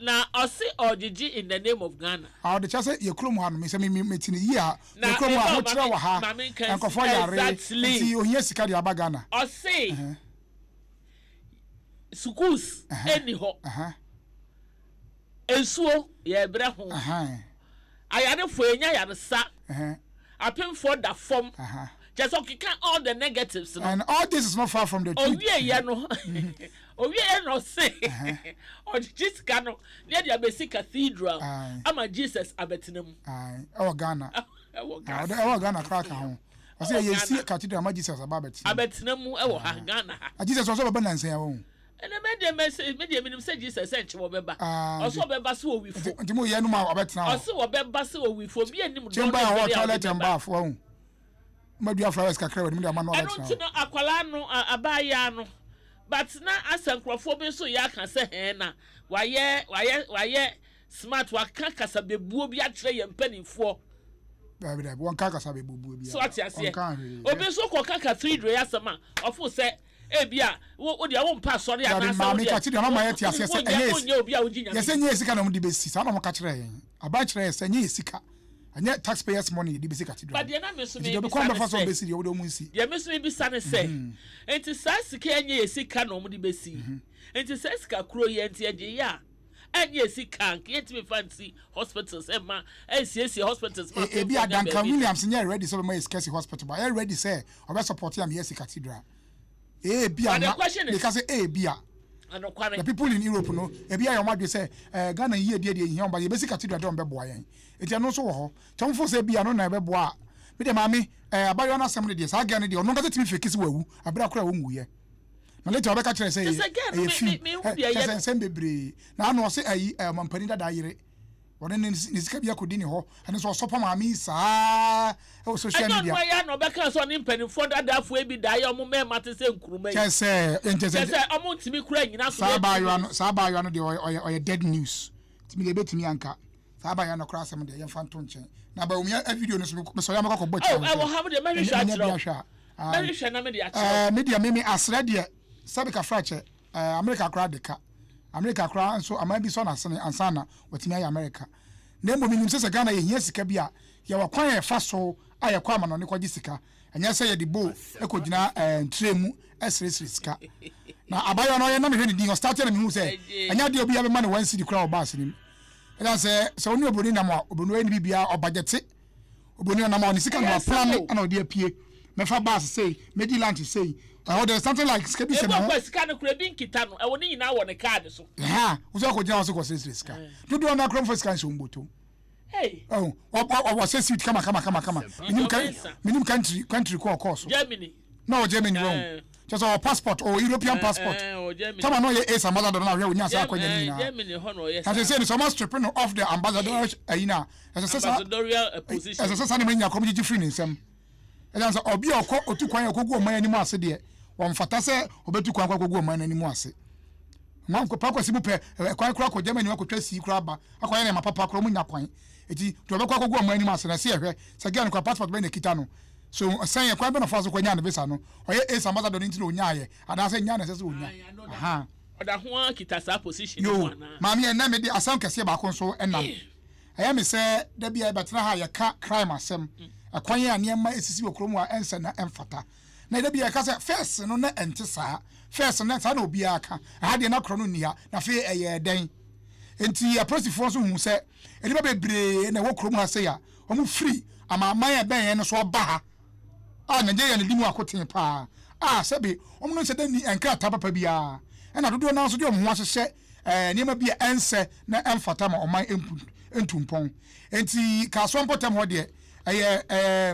Na ɔse ɔgyegye in the name of Ghana. Ah ɔde kyerɛ sɛ yɛ kurom ha no me sɛ me me te ne yie a yɛ kurom ha ahokyerɛ wɔ ha nkurɔfoɔ yare nti ohia sika de aba Ghana. Ɔse schools ɛni hɔ nsuo yɛbrɛ ho ayarefoɔ yɛnya ayaresa apemfoɔ da fam kyerɛ sɛ ɔkeka all the negatives no. And all this is not far from the truth. Owieɛ no owieɛ na ɔse ɔgyegye sika no na yɛde abɛsi cathedral ama Jesus abɛtena mu. Ɛwɔ Ghana. Ɛwɔ Ghana. Ɛwɔ Ghana koraa ka ho. Ɔsɛ yɛsi cathedral ama Jesus aba abɛtena mu. Abɛtena mu ɛwɔ ha Ghana ha. Jesus ɔsɛ ɔbɛba nansa yi wɔn. Ɛnna me deɛ mɛ me deɛ menim sɛ Jesus ɛnkyɛ wɔbɛba. Ɔsɛ ɔbɛba sɛ owifo. Nti mo yɛ no ma ɔbɛtena hɔ. Ɔsɛ wɔbɛba sɛ owifo obi anim dɔn ne bere a ɔde toilet and bath wɔn. Mo dua flowers kakra wɔ anim de ama no ɔbɛtena hɔ. Ɛno nti no akwadaa no abaayaa no but na asɛ nkurɔfoɔ bi nso yɛ aka sɛ hɛn na wayɛ wayɛ wayɛ smart waka kasabebuo bi akyerɛ yɛn mpanimfoɔ. Dabi dabi wɔn ka kasabebuo bi. So ate aseɛ obi nso kɔ ka cathedral asɛm a ɔfo sɛ. Ebia wo wo deɛ wompɛ asɔre Dabi, anaasɛ wo maame deɛ ka kyerɛ mama yɛte aseɛ sɛ wonyɛ ɛnyɛ wonyɛ obi a wogye Nyame yɛsɛ di. nyɛ sika na wɔde bɛsi saa na wɔka kyerɛ yɛn aban kyerɛ yɛ sɛ nyɛ yɛ sika ɛnyɛ taxpayers money yɛde bɛsi cathedral But deɛ na me nso nti deɛ mebisa ɔbɛkwan ne bɛfa so sɛ, ɔbɛsi deɛ wɔde wɔn nsi deɛ me nso mebisa ne sɛ, nti saa sika yi ɛnyɛ yɛ sika na wɔde bɛsi yi, nti saa sika koro yi nti yɛgye yɛ a, ɛnyɛ yɛ sika a, nka yɛntumi mfa nsi hospitals mma, ɛnsiesie hospitals ma E- ebi apemfoɔ a nya Duncan baabi da. Williams nyɛ ready sɛ ɔbɛma yɛ sika si hospital ba ɔyɛ ready sɛ ɔbɛ support am yɛ si cathedral ebi a But the na question is, meka sɛ ebi a anokware. the people in Europe no ebi ayɛ wɔn adwene sɛ ɛɛ Ghana yie deɛ deɛ nhia wɔn ba yɛbɛsi cathedral deɛ wɔn bɛboa yɛn eti ɛno nso wɔ hɔ kyɛn wɔn fo sɛ ebi a no na ɛbɛboa a me deɛ maame ɛɛ abayewa no asɛm no deɛ saa girl no deɛ ɔno nkasa tumi fake sɛ wawu abere akora a wɔnwuiɛ na later ɔbɛka kyerɛ sɛ Kyɛ ɛyɛ sɛ girl no ɛyɛ me film me me hu ɛ deɛ kyɛ ɛyɛ sɛ no. nsɛm bebree na ano ɔse ayi ɛɛ ɔmampanin dada yere Ɔde ne ne sika bi akɔdi ne hɔ. Ɛno nso ɔsɔpɔ maame yi saa wɔ social Ɛnyɛ media. ɔno ara na ɔbɛka sɛ ɔne mpanimfoɔ dadaafoɔ yi bi da yɛ ɔmo mmarima te sɛ nkuruma yi. Kyɛ sɛ nkyɛ sɛ Kyɛ sɛ ɔmo ntumi kura nnyina so saa bɛyɛ abaayewa no minutes. saa abaayewa no deɛ ɔyɛ ɔyɛ ɔyɛ dead news. Nti me deɛ ebetumi anka saa abaayewa no koraa asɛm deɛ yɛmfa nto nkyɛn. Na Bawumia video no so mesɔre a mɛkɔ akɔbɔ Oh, akyire ɛwɔ ahwɛ ha mo deɛ mɛhwehwɛ sɛ menya akyerɛ bi wo. ahwɛ a. Ae. Mɛhwehwɛ na mede akyerɛ wo. Ɛɛ me deɛ me me asrɛ deɛ sɛbi kafrakyɛ. Eh, Amerika koraa de ka. Amerika koraa nso, aman bi sɔ n'asene ansa na watumi ayɛ Amerika. Na mmom menim sɛ sɛ Ghana yɛhia sika bi a, yɛwɔ kwan a yɛfa so a yɛkɔ amanɔne kɔgye sika. Ɛnyɛ sɛ yɛde bowl kɔgyina eh, tray mu sresre sika. Na abayewa no ɔyɛ na mehwɛ ne din, ɔstarteɛ na mehuu sɛ ɛnyɛ adeɛ a obiara bɛma no one cedi koraa wɔ bus no mu. Ɛsiane sɛ sɛ wo ne obroni nam a, obroni ɔyɛ ne biribiara, ɔbagyɛte. Obroni ɔnam a ɔne sika na waplane ɛna ɔde apue. Mɛfa bus sei, mɛdi lunch sei. Ɛhɔ there is something like sika bi hyɛ me ho. Ebi wɔ sika no kora ebi nkita no, ɛwɔ ne nyinaa wɔ ne card so. Ɛha, wosɛ ɔkɔ gyina hɔ so kɔ sresre sika. Dodoɔ no akora mfa sika nhyɛ wɔn bɔtɔ. Hey. Oh, ɔwɔ suit kama kama kama kama. Menim kan, menim country country kɔ ɔkɔɔ so. Germany. Na ɔwɔ Germany wɔn. Kyɛ sɛ ɔwɔ passport, ɔwɔ European passport. Tama na ɔyɛ ace ambassador na ɔhwɛ onya saa akɔnya ne nyinaa. Na sɛ sɛ no sɛ ɔma strip no off the ambassador ayi na ɛsɛ sɛ saa ɛsɛ sɛ saa nneɛma nyinaa kɔm gyegye firi ne nsam. Ɛsan sɛ ɔbi a ɔkɔ otu kwan ɔkɔgu ɔman anim ase deɛ wɔmfata sɛ ɔbɛtu kwan kɔ akɔgu ɔman anim ase. Nwa pakwasi mu pɛ ɛkwan koraa kɔ Germany akɔtwa sii koraa ba akɔyɛ nneɛma papa koraa ɔmo nya kwan. Eti deɛ ɔbɛkɔ akɔgu ɔman anim ase na ɛsɛ yɛhwɛ sɛ girl no koraa passport bɛn na ekita no. So sɛn ɛkwan bɛn na ɔfaa so kɔnyaa ne visa no? Ɔyɛ ace ambassador no nti na ɔnyaaeɛ anaasɛ nyaa na ɛsɛ sɛ ɔnya? Ahaa. Ɔda ho ara kita saa position no Yoo, mu anaa? maame ɛnnɛ mede asɛm kɛseɛ baako nso nam. Ɛyɛ me sɛ da bi a yɛbɛtena ha a yɛka crime asɛm, ɛkwan a nneɛma esisi wɔ kurom a ɛnsɛ na ɛmfata. Na da bi a yɛka sɛ first no na ɛnte saa, first no saa na obiara ka, ɛha deɛ na korɔ no nni ha, na afei ɛyɛɛ dɛn? Enti apolisifoɔ nso hu sɛ nnipa bebree na ɛwɔ kurom ha sei a wɔfiri amanaman a ɛbɛn yɛn no so aba ha a Nigeria na ɛdi mu akoten paa a sɛbe wɔn no nhyɛ da nni nkrataa papa biara ɛna dodoɔ no ara nso de wɔn ho ahyehyɛ eh, nneɛma bi a ɛnsɛ na ɛmfata ma ɔman mpu ntu mpɔn. Enti Kasoa mpɔtam hɔ deɛ ɛyɛ eh,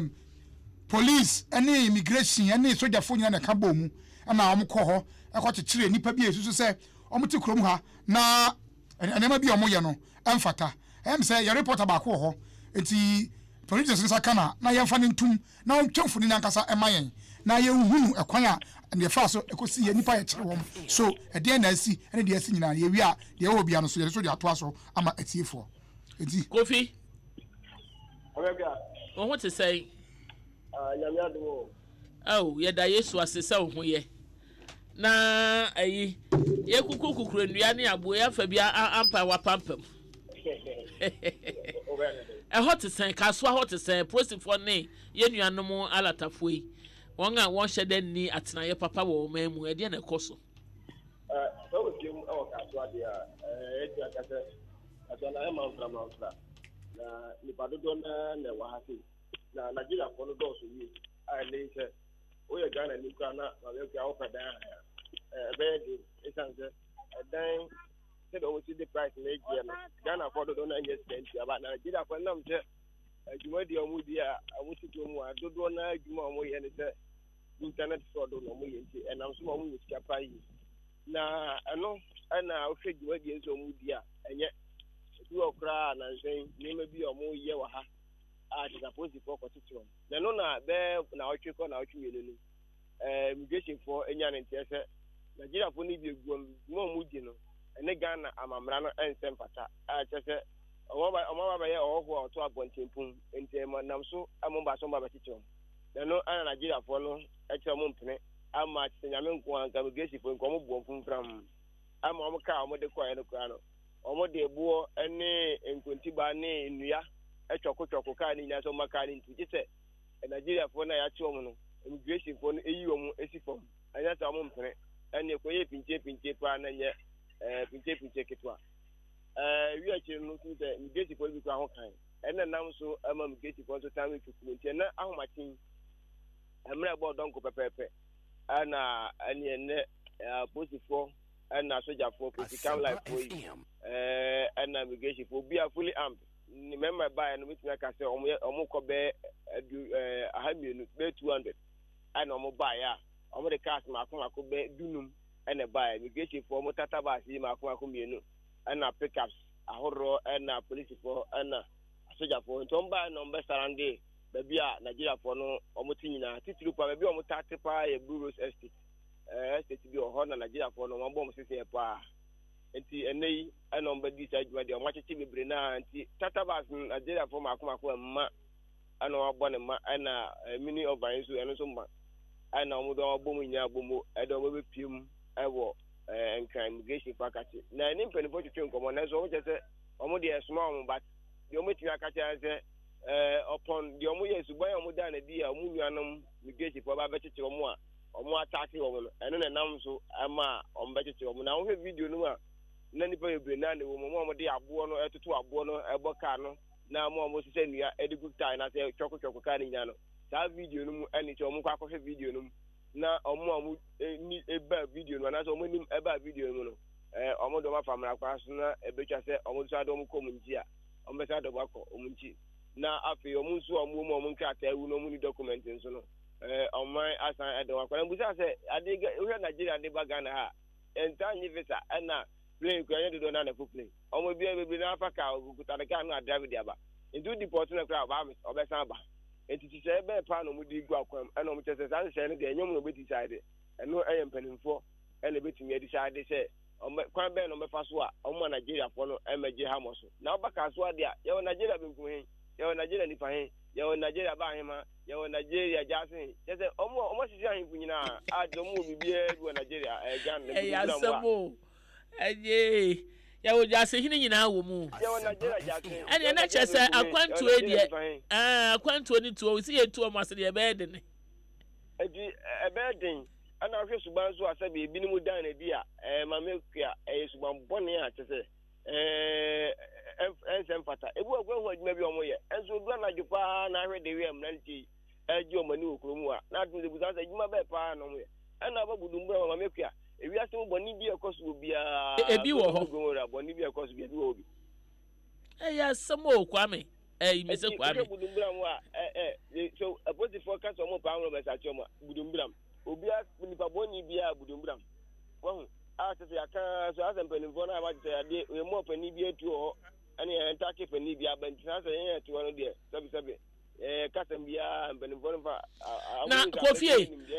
police ne immigration ne sogyafoɔ nyinaa na ɛka bɔɔ mu ɛna wɔn kɔ hɔ. kɔkyekyeree nnipa bi a ɛsusu sɛ wɔte kurom ha na nneɛma bi a wɔyɛ no mfata. Ɛyɛ me sɛ yɛn reporter baako wɔ hɔ, nti producers nsa ka no a, na yɛmfa no ntom na ɔntwa mfonini ankasa mma yɛn na yɛnhunu ɛkwan a deɛ ɛfaa so ɛkɔsi yɛ nnipa a yɛkyere wɔn so, ɛdeɛn na asi ne deɛ asi nyinaa. Yɛwie a, deɛ ɛwɔ hɔ biara no nso yɛde so de atoa so ama atiefoɔ. Nti. Kofi, wo ho te sɛn? Ah, Nyame adom o. Ao, yɛda Yesu ase sɛ wo ho yɛ. Na ayi, yɛkuku kukuru nnua ne aboɔ yi afa bi ampa wapampam. Ɛhɔ te sɛn? Kasoa hɔ te sɛn? Polisifoɔ ne yɛn nuanom alatafoɔ yi, wɔn a wɔnhyɛ da nni atenaeɛ papa wɔ ɔman mu, ɛdeɛn na ɛkɔ so? Sɛ wopie mu wɔ Kasoa deɛ a, ɛtumi aka sɛ Kasoa no ayɛ manfra manfra, na nnipa dodoɔ no ara na ɛwɔ ha sei. Na Nigeriafoɔ no dɔɔso yie a ɛnɛ yi sɛ woyɛ Ghana ni koraa na maame akua wopɛ dan a ɛbɛyɛ den ɛsiane sɛ ɛdan sɛdeɛ wɔn si de price no agyeɛ no Ghanafoɔ dodoɔ no anyɛ sika nti aba na Nigeriafoɔ nam sɛ adwuma di a wɔn di a wɔn si kurom a dodoɔ no adwuma a wɔyɛ ne sɛ internet fraud na wɔyɛ nti ɛnam so ma wɔn wɔ sika paa yie na ɛno ɛna wohwɛ dwumadie nso wɔn di a ɛnyɛ ebi wɔ koraa nansan nneɛma bi a wɔyɛ wɔ ha a kyerɛ sɛ apolisifoɔ kɔkyekyere wɔn. Na ɛno na bɛyɛ naawɔtwe kɔ naawɔtwe mmienu no, ɛɛ immigrationfoɔ anya ne nteɛ sɛ Nigeriafoɔ no bi egu wɔn dwuma a wɔdi no ɛne Ghana amammara no ɛnsɛ mfata a kyerɛ sɛ wɔn aba wɔn aba bɛyɛ ɔhɔhoɔ a ɔto abɔntenpon nti ɛma nam so ɛmo ba so wɔn ba bɛkyekyere wɔn. Na ɛno ɛna Nigeriafoɔ no ɛkyerɛ wɔn mpene ama kyerɛ sɛ nyame nko ara nka immigrationfoɔ nka wɔn bu wɔn fomfram ama wɔn kaa a wɔde kɔɛ no koraa no wɔde boɔ ne nkontibaa ne nnua twɔkotwɔko kaa no nyinaa sɛ wɔma kaa no ntu gye sɛ Nigeriafoɔ no a yɛakye wɔn no immigrationfoɔ no yi wɔn si fam ɛnyɛ sɛ wɔn mpene ɛne ɛkɔyɛ pinkyɛ pinkyɛ paa na nyɛ ɛɛ pinkyɛ pinkyɛ ketewa ɛɛ wi akyire no tumi sɛ immigrationfoɔ no bi kura ho kan ɛna nam so ɛma immigrationfoɔ nso tan twa kuro nti ɛna ahomakyen mmerɛ ɛbɔ dɔnko pɛpɛɛpɛ ɛna ɛne ɛnɛ apolisifoɔ ɛna sogyafoɔ polisi kamlifoɔ yi ɛɛ ɛna immigrationfoɔ obi a fully armed ne mmarima baeɛ no mɛtumi aka sɛ wɔn yɛ wɔn kɔ bɛyɛ adu ɛɛ aha mmienu bɛyɛ 200 ɛna wɔn baeɛ a wɔn de cars mako mako bɛyɛ dunum ɛna baeɛ immigrationfoɔ wɔn tata bus yi mako mako mmienu ɛna pickups ahoroɔ ɛna polisifoɔ ɛna asogyafoɔ nti wɔn baeɛ na wɔn bɛ sarande baabi a Nigeriafoɔ no wɔn te nyinaa titiri paa baabi a wɔn taa te paa yɛ Blue Rose Estate ɛɛ estate bi wɔ hɔ na Nigeriafoɔ no wɔn abɔ wɔn seseɛ paa nti ɛnɛ yi ɛna wɔn bɛdi saa adwuma deɛ wɔn akyekye bebree naa nti tata bus no Nigeriafoɔ mako mako ɛma ɛna wɔn abɔ ne ma ɛna mini ɔvan nso ɛno nso ma ɛna wɔn de wɔn abɔ mu nyinaa abɔ mu ɛde wɔn bɛpie mu ɛwɔ ɛɛ Nkran immigration fo akakye na ɛne mpanimfoɔ twetwe nkɔmɔ nanso wɔn kyɛ sɛ wɔn deɛ ɛsoma wɔn but deɛ wɔn atumi aka kyerɛ sɛ ɛɛ ɔpɔn deɛ wɔn yɛ suban a wɔn da n'adi a wɔn nuanom immigration fo aba abɛkyekyere wɔn a wɔn ataake wɔn no ɛno na ɛnam so ɛma wɔn bɛkyekyere wɔn na wɔhwɛ video no mu a na nnipa bebree naa na ɛwɔ mu wɔn a wɔde aboɔ no ɛtoto aboɔ no ɛbɔ kaa no na wɔn a wɔsesɛ nnua ɛde gu tae na sɛ twɔkotwɔko kaa no nyinaa no saa video no mu ɛne sɛ wɔn kɔ akɔhwɛ video no mu na wɔn a wɔn ni ɛba video no anaasɛ wɔn anim ɛba video no mu no ɛɛ wɔn de wɔn afa mmara kwan so na ɛbɛtwa sɛ wɔn nso ade wɔn kɔ wɔn nkyi a wɔn bɛsa de wɔn akɔ wɔn nkyi na afei wɔn nso a wɔn wɔ mu a wɔn nkrataa awu na wɔn ni document nso no ɛɛ ɔman asan ɛde wɔn akɔ na mbusa sɛ ade wohwɛ Nigeria de ba Ghana ha ntaa nye visa ɛna plane kura nyɛ dodoɔ naa na ɛfo plane wɔn ebi bebree naa fa kaa okuta ne kaa no adrive de aba nti wo deport no koraa ɔbaa ɔbɛsan aba nti hyehyɛeɛ bɛn paa na wɔn de gu akwan mu ɛna wɔn kyɛ sɛ saa nhyehyɛeɛ no deɛ ɛnyɛ wɔn na wɔbɛ decide ɛno ɛyɛ mpanimfoɔ ɛna ebɛtumi adecide sɛ wɔn kwan bɛn na wɔbɛfa so a wɔn ma Nigeriafoɔ no ɛmɛgye ha mɔ so na ɔba kaa so adeɛ a yɛwɔ Nigeria benkum he yɛwɔ Nigeria nifa he yɛwɔ Nigeria ba ahema Yɛwɔ Nigeria gyaase he, kyerɛ sɛ ɔmo a ɔmo asisi ahemfo nyinaa a kyerɛ sɛ ɔmo wɔ biribiara bi wɔ Nigeria, ɛɛ Ghana, Ɛyɛ Buduburam asɛm hɔ a. o. Ɛyee. Yɛwɔ gyaase hene nyinaa wɔ mu. Yɛwɔ Nigeria gyaase he, Ɛneɛ yɛwɔ na Nigeria kyerɛ sɛ benkum he, yɛwɔ akwantuo yi Nigeria deɛ, nifa he. ɛɛ akwantuo ne tuo, sɛ yɛtu ɔmo ase deɛ ɛbɛyɛ dene. Enti ɛbɛyɛ den. Ɛna wohwɛ suban nso a sɛbi ebinom dan no adi a, ɛɛ Maame Akua, ɛyɛ suban bɔne a kyerɛ sɛ ɛɛ ɛnsɛ mfata. Ebi wɔ kura ho adwuma bi a wɔyɛ, ɛnso odu anadwo paa na ahwɛ de wia mmeranteɛ yi ɛregye wɔn ani wɔ kurom a, na atum sɛ busa sɛ adwuma bɛɛ paa na wɔyɛ. Ɛna aba Budumbura ma Maame Akua, ewiase mu bɔne bi a ɛkɔ so wɔ biara, Ebi wɔ Sodom hɔ. ne Gomora, bɔne bi a ɛkɔ so bi, ebi wɔ hɔ bi. Ɛyɛ asɛm o Kwame. Ɛyi me sɛ Eti Kwame. wohwɛ Budumbura mu a, ɛ ɛ so apolisifoɔ ka sɛ wɔn paa wɔn bɛsa akyerɛ wɔn a, Budumbura mu. Obiara, nipa bɔne biara Budumbura mu. Wahu? A kyerɛ sɛ yɛaka ara so asɛ mpanimfoɔ no a wɔagye sɛ adeɛ yɛn mu ɔpanin bi atu wɔ hɔ ɛne yɛn ntake panin bi aba nti saa sɛ yɛn yɛte hɔ no deɛ sɛbesɛbe yɛn kasɛm biara mpanimfoɔ no fa na Kofi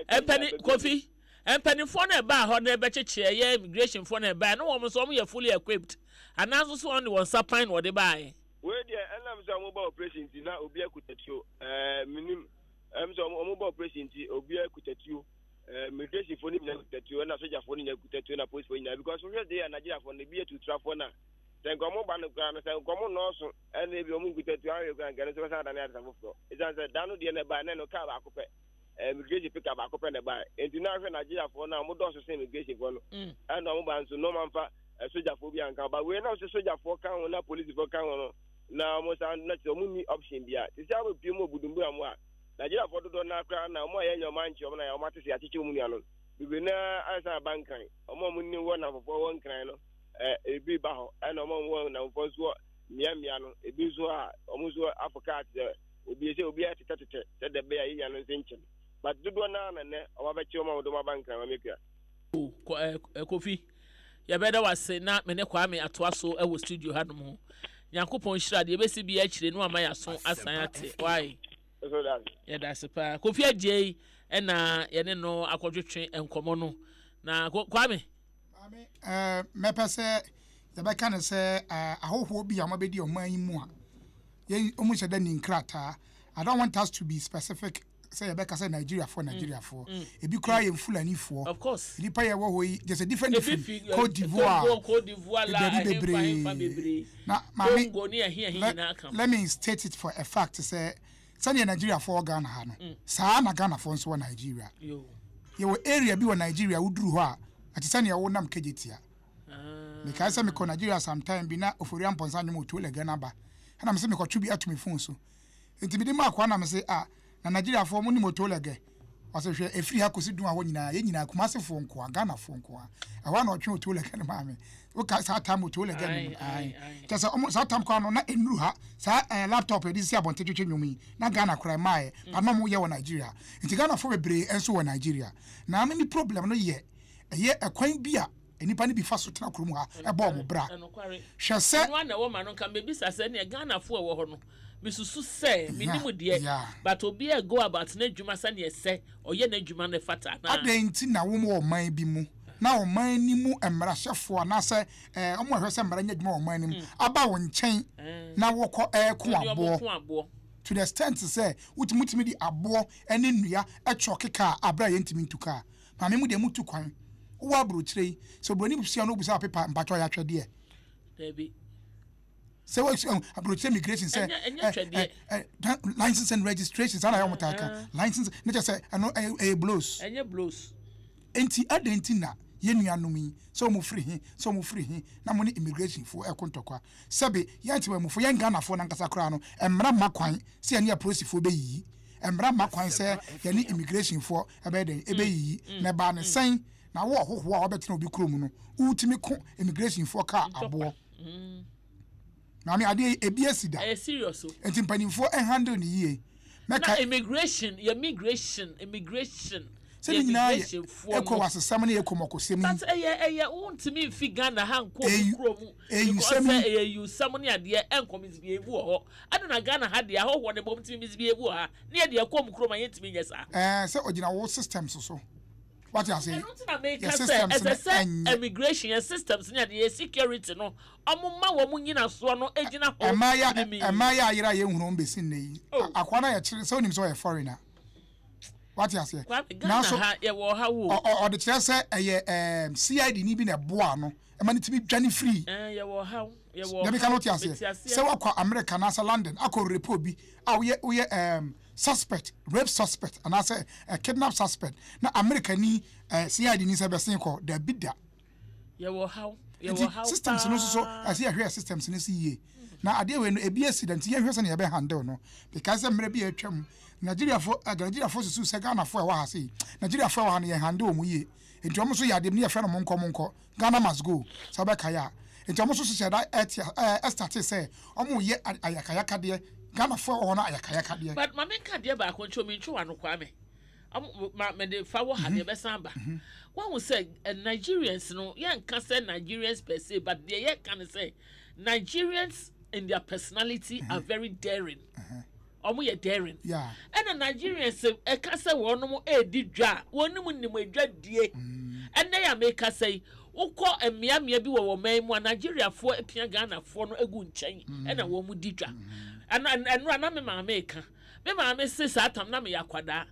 mpani Kofi mpanimfoɔ no ɛbaa hɔ na ɛbɛkyekye ɛyɛ immigration foɔ no ɛbaa no wɔn nso wɔn yɛ fully equipped anaa nso so wɔn de wɔn nsa pan na wɔde baeɛ. Wei deɛ ɛnam sɛ wɔn ba operation nti na obi akuta tuo ɛɛ minim ɛm sɛ wɔn ba operation nti obi akuta tuo. Eh, immigration fo no nyinaa kuta tuo ɛna sogyafoɔ no nyinaa kuta tuo na policefoɔ nyinaa because wohwɛ deɛ Nigeriafoɔ no ebi yɛ tuturafoɔ na sɛ nka ɔmo ba no koraa no sɛ nka ɔmo nnɔɔso ɛna ebi ɔmo nkuta tuo ahwɛ koraa nka ɛno nso bɛsan adane adesa foforɔ ɛsiane sɛ da no deɛ na ɛbaa ɛnɛ no kaa baako pɛ eh, immigration pika baako pɛ na ɛbaa nti na ahwɛ Nigeriafoɔ no a ɔmo dɔɔso sen immigration foɔ no mm. ɛna ɔmo ba nso na ɔmo amfa eh, sogyafoɔ bi anka ba wei na sɛ sogyafoɔ ka ho na polisifoɔ ka ho no na ɔmo san na kyerɛ ɔmo ni option bia te sɛ abɛpie mu obudumbura mu a Nigeriafoɔ dodoɔ no ara koraa na wɔn a yɛnyɛ wɔn ankye wɔn na wɔn ate sɛ yɛakyekye wɔn nuanom. Bebree no ara asan aba Nkran. Wɔn a wɔn wɔ nnamfofoɔ wɔ Nkran no, ebi ba hɔ. Ɛna wɔn a wɔwɔ nnamfofoɔ nso wɔ mmea mmea no, ebi nso a wɔn nso afɔ kaa te sɛ obi sɛ obi atetɛtetɛ sɛ dɛ bɛyɛ a yɛn nuanom nso nkyɛ no. But dodoɔ no ara na nnɛ wɔn abɛkye wɔn a wɔde wɔn aba Nkran Maame Akua. Kofi, yɛbɛda wo ase na me ne Kwame atoa so wɔ studio hanom ho. Nyankopɔn nhyira deɛ ɛbɛsi biara akyire no ama yɛaso asan ate. Why? Yɛda ase paa. Kofi Adjei ɛna yɛne no akɔtwetwe nkɔmmɔ no. Na Kwame. Maame, eh, mɛpɛ sɛ yɛbɛka no sɛ eh, ahɔhoɔ bi a wɔabɛdi ɔman yi mu a yɛn wɔn nhyɛ da ni nkrataa. I don't want us to be specific sɛ yɛbɛka sɛ Nigeriafoɔ mm. Nigeriafoɔ mm. ebi koraa yɛ Fulanifoɔ. Of course. Nnipa yɛ wɔ hɔ yi just a different different Cote d'Ivoire, Cote d'Ivoire la ɛhefa bebree. Na maame let, let me state it for a fact sɛ sɛdeɛ Nigeriafoɔ wɔ Ghana ha no mm. saa na Ghanafoɔ nso wɔ Nigeria. Yɛwɔ area bi wɔ Nigeria woduru hɔ a ɛte sɛ nea wonam Kejetia. Ah. Mekae sɛ mekɔ Nigeria sometime bi na Ofori Amponsah nnwom Otuo Lɛgɛ no aba ɛna mese mekɔtwe bi ato me phone so. Nti mede maa akoa na mese ah na Nigeriafoɔ mo nim Otolege? Ɔse hwɛ ɛfiri ha kɔsi Dua hɔ nyinaa yɛn nyinaa Kumasefoɔ nkoa Ghanafoɔ nkoa ɛhɔ a na ɔtwe Otolege no maa me. Wokae saa time Otolege no no ae kyɛ sɛ ɔmo saa tam koraa no na ɛnnuru ha saa eh, laptop yɛde sisi abɔnten twetwe nnwom yi na Ghana koraa ɛmaaɛ but na ɔmo yɛ wɔ Nigeria nti Ghanafoɔ bebree nso wɔ Nigeria na me me problem no yɛ ɛyɛ ɛkwan bi a nnipa no bi fa so tena kurom ha bɔ wɔn bra. Hwɛ sɛ. Ɛno ara na ɛwɔ ma no nka mebisa sɛ ɛneɛ Ghanafoɔ a ɛwɔ hɔ no mesusu sɛ menim deɛ but obiara go about n'adwuma sɛdeɛ ɛsɛ ɔyɛ n'adwuma no ɛfata anaa. Adɛn nti na wowɔ ɔman bi mu na ɔman no mu mmarahyɛfoɔ anaasɛ wɔn a wɔhwɛ sɛ mmara nyɛ adwuma wɔ ɔman no mu aba wo nkyɛn na wɔkɔ reko aboɔ to the extent sɛ wotumi de aboɔ ne nnua kyɔke kaa berɛ a yɛntumi ntu kaa? Maame mo deɛ mo tu kwan. Wowɔ abrokyire yi sɛ obroni hyia wo na obisa wo paper mpakyɛw ɔyɛ atwɛdeɛ? Dabi. Sɛ wɔ eh, abrokyire immigration sɛ ɛnyɛ eh, eh, license and registration saa na yɛ wɔn taa ka license ne kyɛ sɛ ɛno ɛyɛ ɛyɛ blows. Ɛnyɛ blows. Nti adɛn nti na yɛn nuanom yi sɛ wɔn firi he sɛ wɔn firi he na mo ne immigration foɔ ɛko ntɔkwa sɛbe yɛn temamufoɔ yɛn Ghanafoɔ nankasa koraa no mmara mma kwan sɛ yɛne apolisifoɔ bɛyiyi mmara mma kwan sɛ yɛne immigration foɔ ɛbɛyɛ dɛn? Ɛbɛyiyi. Na ɛbaa no sɛn na wo ɔhohoɔ a wabɛtena obi kurom no, wotumi ko immigration foɔ kaa aboɔ? Maame, adeɛ yi, ebi asi da. Ɛyɛ serious o. Nti mpanimfoɔ handle no yie. Mɛka. Na immigration, yɛ migration, immigration, Sɛ ne nyinaa yɛ ECOWAS sɛm ne ECOMOC sɛm yi. But ɛyɛ, ɛyɛ, wontumi mfi Ghana ha nkɔ obi kuro mu. AU Because sɛm sɛ yi. ɛyɛ AU sɛm ne adeɛ, ɛnkɔ misbehave wɔ hɔ. Ɛna na Ghana ha deɛ ahɔhoɔ no bom tumi misbehave wɔ ha ne yɛ deɛ ɛkɔ ɔmo kurom a yɛntumi nyɛ saa. Ɛɛ sɛ ɔgyina wo systems so wate ase Ɛno nti na meka yɛ sɛ systems ɛsɛ no sɛ ɛnyɛ. immigration yɛn systems ne adeɛ yɛ security no ɔmo ma wɔn nyinasoɔ no gyina hɔ Mmaa yi a pirimii. mmaa yi a ayera a yɛnhunu wɔn bɛsi nnɛ yi Oh. akoa no a yɛkyere sɛ wonim sɛ ɔyɛ foreigner wate aseɛ Kwame Ghana nanso ha yɛwɔ ɔhaw o. ɔ ɔ ɔde kyerɛ sɛ ɛyɛ ɛɛm CID ni bi na ɛboaa no ɛma no tumi dwane firii Ɛɛ yɛwɔ ɔhaw. Yɛwɔ Deɛ meka no ɔhaw. wote aseɛ? Mete aseɛ. Sɛ woakɔ America anaasɛ London akɔ rape obi a woyɛ woyɛ um, suspect, rape suspect anaasɛ uh, kidnap suspect na America ni uh, CID ni sɛ bɛsen kɔ, dabi da. Yɛwɔ ɔhaw. Yɛwɔ Nti ɔhaw systems no nso so paa. ɛsɛ yɛhwɛ yɛ systems no so yie. Na adeɛ wei no ebi asi da nti yɛnhwɛ sɛnea yɛbɛ handle no. Because sɛ mmerɛ bi a atwam Nigeriafoɔ eh, Nigeriafoɔ susu sɛ Ghanafoɔ a ɛwɔ ha sei, Nigeriafoɔ a ɛwɔ ha no yɛn handle wɔn yie. Nti wɔn nso yɛ adeɛ bi ne yɛfrɛ no monkɔ monkɔ. Ghana must go sɛ wobɛkae a. Nti ɔmo nso hyehyɛɛ da ɛte ɛɛ ɛstartee sɛ ɔmo yɛ ayakayakadeɛ, Ghanafoɔ a ɛwɔ hɔ no ayakayakadeɛ. But ma menka adeɛ baako nkyerɛ wo, mentwe w'ano Kwame. Ɔmo ma mede fa wɔ ha deɛ ɛbɛsan aba. Wahu sɛ eh, Nigerians no yɛnka sɛ Nigerians per se but deɛ yɛka ne sɛ Nigerians in their personality are very daring. Ɔmo yɛ daring. Yeah. Ɛna Nigerians ɛka sɛ wɔnom ɛredi dwa a wɔnom nim adwa die. Ɛnɛ yɛ a meka sɛ yi wokɔ mmeammea bi wɔ wɔn man mu a Nigeriafoɔ apia Ghanafoɔ no agu nkyɛn ɛna wɔn di dwa. Ɛno ɛno a na me maame reka. Me maame se saa tam na meyɛ akwadaa.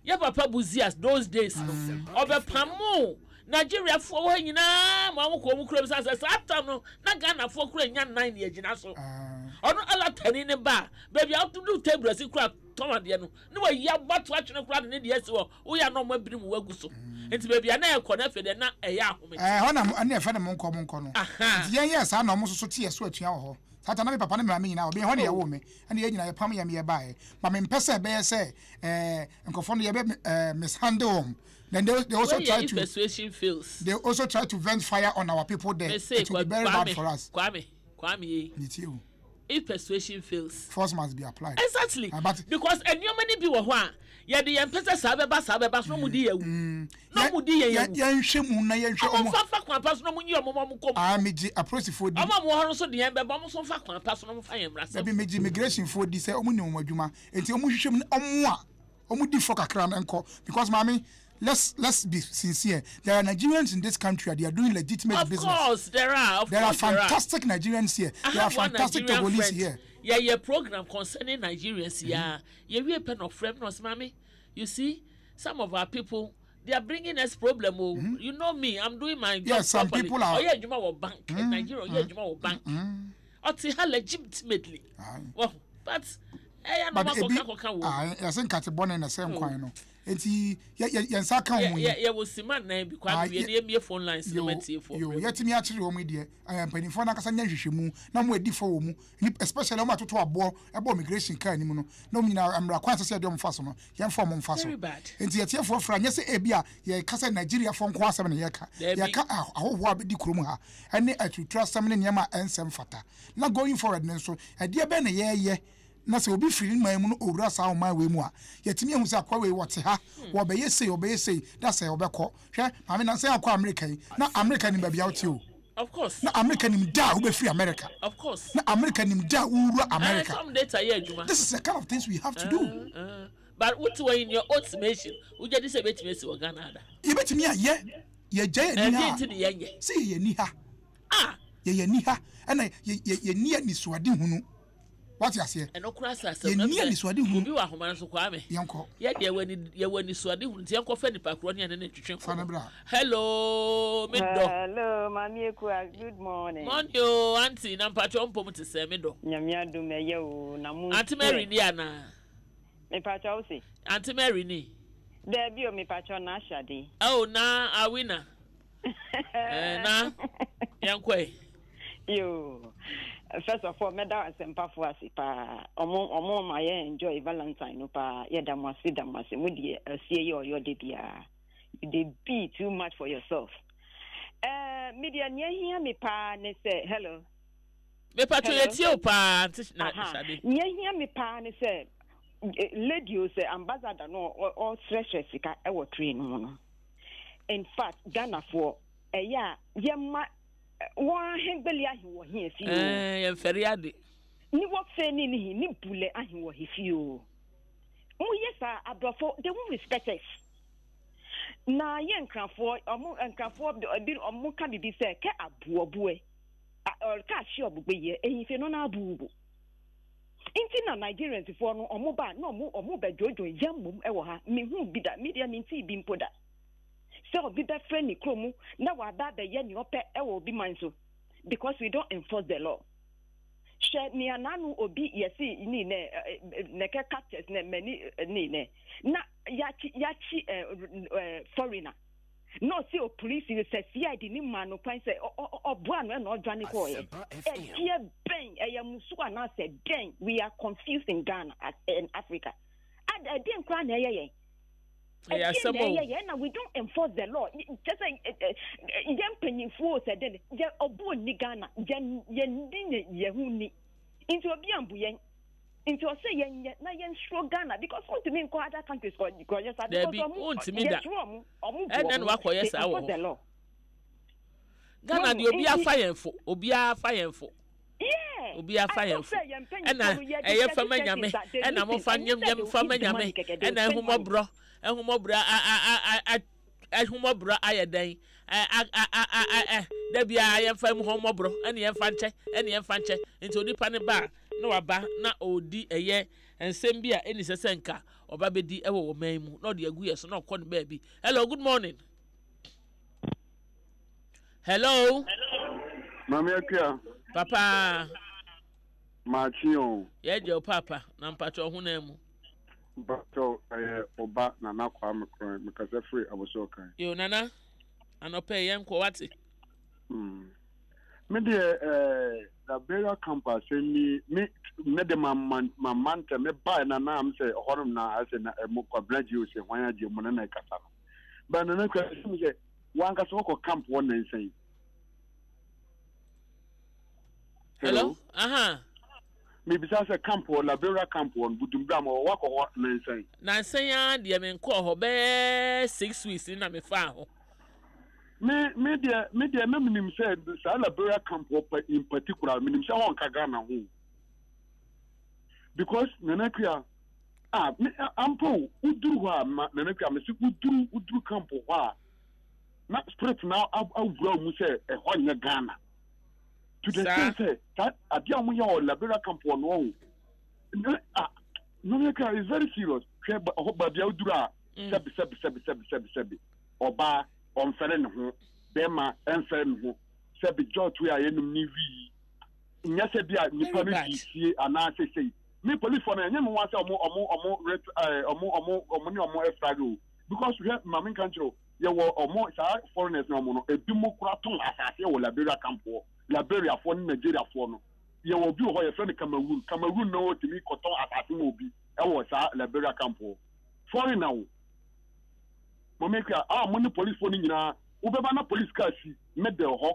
Yɛ papa Buzias those days no ɔbɛpamoo Nigeriafoɔ wɔ ha nyinaa ma wɔn kɔ wɔn kurom sane sɛ saa tam no na Ghanafoɔ kura nya nnan ne agyina so. Ɔno alatani ne ba a baabi a wodu table asi kura tɔn adeɛ no ne wayi abɔto atwene kora de ne deɛ asi hɔ woyɛ a na ɔmo abiri mu wagu so. Nti baabi a na ɛkɔ no afei deɛ na ɛyɛ ahomete. Ɛhɔ na ɛne ɛfɛ ne monkɔ monkɔ no. Nti yɛn yɛɛ saa na ɔmo nso so te yɛ so atua wɔ hɔ. Saa ta na me papa ne me maame nyinaa wɔ me hɔ na yɛwoo me ɛna yɛn nyinaa yɛpam yɛn yɛbaeɛ. But mempɛ sɛ ɛbɛyɛ sɛ ɛɛ nkurɔfoɔ no yɛbɛ ɛɛ mishandle wɔn. Then they also Wei yɛ try if to persuasion fails. they also try to vent fire on our people there. Mese It will be very bad Kwame for us. Kwame Kwame ei. Metie o. If persuasion fails. Force must be applied. Exactly. Ah, but because nneɛma no bi wɔ hɔ a yɛde yɛn pɛ sɛ saa bɛba saa bɛba so na wɔn di yɛn awu. Na wɔn di yɛn awu. Yɛnhwɛ mu na yɛnhwɛ Wɔn wɔn. nfa nfa kwan pa so na wɔn nyi wɔn ma wɔn kɔ mu. Ah, megye apolisifoɔ di. Wɔn a wɔwɔ hɔ no nso de yɛn bɛba wɔn nso nfa kwan pa so na wɔn nfa yɛn mmra Dabi sɛfo. megye immigration foɔ di sɛ wɔn nim wɔn adwuma nti wɔn hwehwɛ mu na wɔn a wɔn di fɔ kakra no nkɔ because maame let's let's be sincere there are Nigerians in this country they are doing legitimate Of business. course there are. Of There are course there are. fantastic Nigerians here. I There are have one fantastic Nigerian Togolese friend. here. Yɛyɛ program concerning Nigerians yi a yɛwie pɛ na ɔfrɛ me na ɔsɛ maame you see some of our people they are bringing us problem o you know me I'm doing my job Yes, some properly people are- ɔyɛ adwuma wɔ bank Nigeria ɔyɛ adwuma wɔ bank ɔte ha legitimately wɔho but ɛyɛ na But ɔmo ebi akɔka kɔka wɔ ah, yɛsɛ nkate bɔne na ɛsɛ nkwan no nti yɛ yɛ yɛn nsa ka wɔn yi. yɛ yɛwɔ sima nan bi Ah, kwa wie yɛ- na yɛmie phone lines no yo ma tiefoɔ yo frɛ mu. yɛtumi akyere wɔn yi deɛ ɛɛ mpanimfoɔ n'ankasa nyɛ nhwehwɛmu na wɔn adi fɔ wɔ mu Nip- especially wɔn atoto aboɔ ɛbɔ immigration car anim no na wɔn nyinaa mmara kwan sɛ sɛ yɛde wɔn fa so no yɛmfa wɔn mfa so Very bad. nti yɛtiefoɔ fra nyɛ sɛ ebi a yɛka sɛ Nigeriafoɔ nko asɛm na yɛka Dabi. yɛka ah- ahɔhoɔ a bɛdi kurom ha ɛne aturutura asɛm ne nneɛma a ɛnsɛm fata na going forward no nso ɛdeɛ bɛn na yɛyɛ na sɛ obi firi ne man mu no owura saa ɔman wei mu a yɛtumi ahu sɛ akoa wei wɔte ha wɔbɛyɛ sei wɔbɛyɛ sei na sɛ wɔbɛkɔ hwɛ maame na sɛ akɔ Amerika yi na Amerika nim baabi a wote o Of course. na Amerika nim da a wobɛfiri Amerika Of course. na Amerika nim da a wowura Amerika some data yɛ adwuma. this is the kind of things we have to do Uh, but wote wɔ in your own estimation wogye di sɛ ebetumi esi wɔ Ghana ada. yɛbɛtumi ayɛ yɛgya yɛn ni Ɛdeɛ ha nti ne yɛnyɛ. sɛ yɛyɛ ni ha Ah! yɛyɛ ni ha ɛna yɛ- yɛ- yɛni anisoade hunu wate aseɛ ɛno koraa sɛ asɛm Yɛnni anisoade hunu. obi wɔ ahoma no so Kwame. Yɛnkɔ. Yɛ deɛ yɛwɔ ani yɛwɔ anisoade hunu nti yɛnkɔfa nipa korɔ ne yɛne no ntwetwe Fa no nkɔmmɔ. bra. Hello me dɔ. Hello, Mami Ekua, good morning. Morning o aunty na mpakyɛw mpom te sɛ me dɔ. Nyame adom ɛyɛ o na mo Aunty Mary ni anaa? Mepakyɛw wo se? Aunty Mary ni? Daabi o mepakyɛw na Ashade. Oh na Awina. Eh, na yɛnkɔ ɛ. Yoo, first of all mɛda asɛmpafo ase paa. Ɔmo ɔmo ma yɛ enjoy Valentine no paa. Yɛda mo ase da mo ase. Mo deɛ asie yɛ ɔyɔ de biara. You dey be too much for yourself. Eh, me deɛ nea ehia me paa ne sɛ hello. Mepatwo Hello? yɛtie wo paa nte na Aha. Shade. Nea ehia me paa ne sɛ eh, lady o sɛ ambassador no ɔ- ɔsrɛsrɛ sika ɛwɔ train mu no. In fact, Ghanafoɔ ɛyɛ a yɛma wɔn ahengbeli ahe wɔ he fi o. Eh, yɛmfɛre ade. Ni wɔ fɛ ni ni he ni bulɛ ahe wɔ he fi o. Mo yɛ saa aborɔfo they won't respect us. Na yɛ nkrafoɔ ɔmo nkrafoɔ bi ɔmo ka bibi sɛ kɛ aboɔboɛ ɔka ahye ɔbogbe yɛ ehinfe no na abuubu. Nti na Nigerians foɔ no ɔmo ba na ɔmo ɔmo bɛ dwodwo yɛn mmom ɛwɔ ha mehu bi da media mi nti bi mpo da. Sɛ obi bɛfrɛ ne kurom na waba abɛyɛ nea ɔpɛ ɛwɔ obi man so because we don't enforce the law. Hwɛ nea n'ano obi yɛsi ni nɛ nɛkɛ captures nɛ mɛni ni nɛ na yakyi yakyi ɛ ɛ foreigner na ɔsi o polisi sɛ CID ni maa no kwan sɛ ɔboa no ɛna ɔdwane kɔɔyɛ. Ɛdeɛ bɛn ɛyɛ musu anaasɛ dɛn we are confused in Ghana and Africa. Ad ɛdeɛ nkora na ɛyɛ yɛn. Ɛyɛ Ɛdeɛ asɛm na o. ɛyɛ yɛn na we don't enforce the law. Kyɛ sɛ yɛn mpanyinfoɔ sɛ dɛn yɛ ɔbo ni Ghana yɛn yɛn di ne yɛn ho ni nti obi ambu yɛn. Nti ɔsɛ yɛnyɛ na yɛnsuro Ghana because wontumi nkɔ other countries kɔ kɔyɛ saa because Dabi, ɔmo wontumi da. yɛsuro ɔmo, ɔmo bu Ɛdɛn na ɔmo, wakɔyɛ they saa wɔ enforce the hɔ? law. Ghana Wahu deɛ obiara nti fa yɛn fo, obiara fa yɛn fo. yeah, Obiara fa I yɛn hope fo. sɛ yɛn Ɛna mpanyinfoɔ no yɛde ɛyɛ certain fama nyame, persons a they ɛna listen, mofa ɛnyɛ nyam sɛ nyam they will fama eat the money nyame, kɛkɛ, they will ɛna spend money. ɛhumɔborɔ, ɛhumɔborɔ a a a a a ɛhumɔborɔ ayɛ dɛn? Ɛ a a a a a ɛ da biara yɛmfa ɛhumɔborɔ ɛne yɛmfa nkyɛ, ɛne yɛmfa nkyɛ. Nti onipa no ba a na waba na ɔredi ɛyɛ nsɛm bi a ɛnni sɛ sɛ nka ɔba bɛdi ɛwɔ ɔman mu na ɔde agu yɛ so na ɔkɔ ne baabi. Hello, good morning. Hello. Maame Akua. Papa. Maakye o. Yɛgye o papa na mpakyɛ ɔho mu. Mpakyɛ ɛyɛ ɔba Nana Kwame Korɔn mekasa firi Abossey Okai. Yo Nana anɔpɛ yɛn kɔ wate. Me deɛ ɛɛ Liberia camp asɛm ni me me de ma ma ma ma ntɛ me bae na na am sɛ ɛhɔnom na asɛ na ɛmo Kwabena gye o sɛ hwan agye mo na na ɛkasa no. Ba Nana kura ɛsɛ mi sɛ wankasa wakɔ camp hɔ nansa yi. Hello. Aha. Mebisa sɛ camp hɔ Liberia camp hɔ no Budumbram hɔ wakɔ hɔ nansa yi. Nansa yi ara deɛ menkɔɔ hɔ bɛyɛ 6 weeks ni na mefaa hɔ. Me me deɛ me deɛ na menim sɛ saa Liberia camp hɔ pa in particular menim sɛ hɔ nka Ghana ho because Nana Akua ah me ampa o woduru hɔ a ma Nana Akua mese woduru woduru camp hɔ a na spirit na awura mu sɛ ɛhɔ nyɛ Ghana to the extent sɛ saa adeɛ a wɔyɛ wɔ Liberia camp hɔ no ɔho na ah Nana Akua is very serious hwɛ hɔ baabi a woduru a sɛbi sɛbi sɛbi sɛbi sɛbi sɛbi ɔbaa ɔnfɛre ne ho, bɛɛma ɛnfɛre ne ho, sɛbi jɔt wei a yɛnom ne wii, nyɛ sɛ bi a nipa no di sie anaa sɛ sei. Me policefoɔ no ɛnyɛ me nwa sɛ ɔmo ɔmo ɔmo ret ɛɛ ɔmo ɔmo ɔmo ne ɔmo ɛfrage o, because hwɛ ma menka nkyerɛ wo, yɛwɔ ɔmo saa foreigners no ɔmo no ebi mo kora tɔn asase wɔ Liberia camp hɔ, Liberia foɔ ne Nigeria foɔ no, yɛwɔ obi wɔ hɔ yɛfrɛ no Cameroon, Cameroon no otumi kɔtɔn asase ma obi ɛwɔ saa Liberia camp hɔ, foreigner o. Mame Akua, a mo ne policefoɔ no nyinaa, wobɛba na police car si middle hɔ,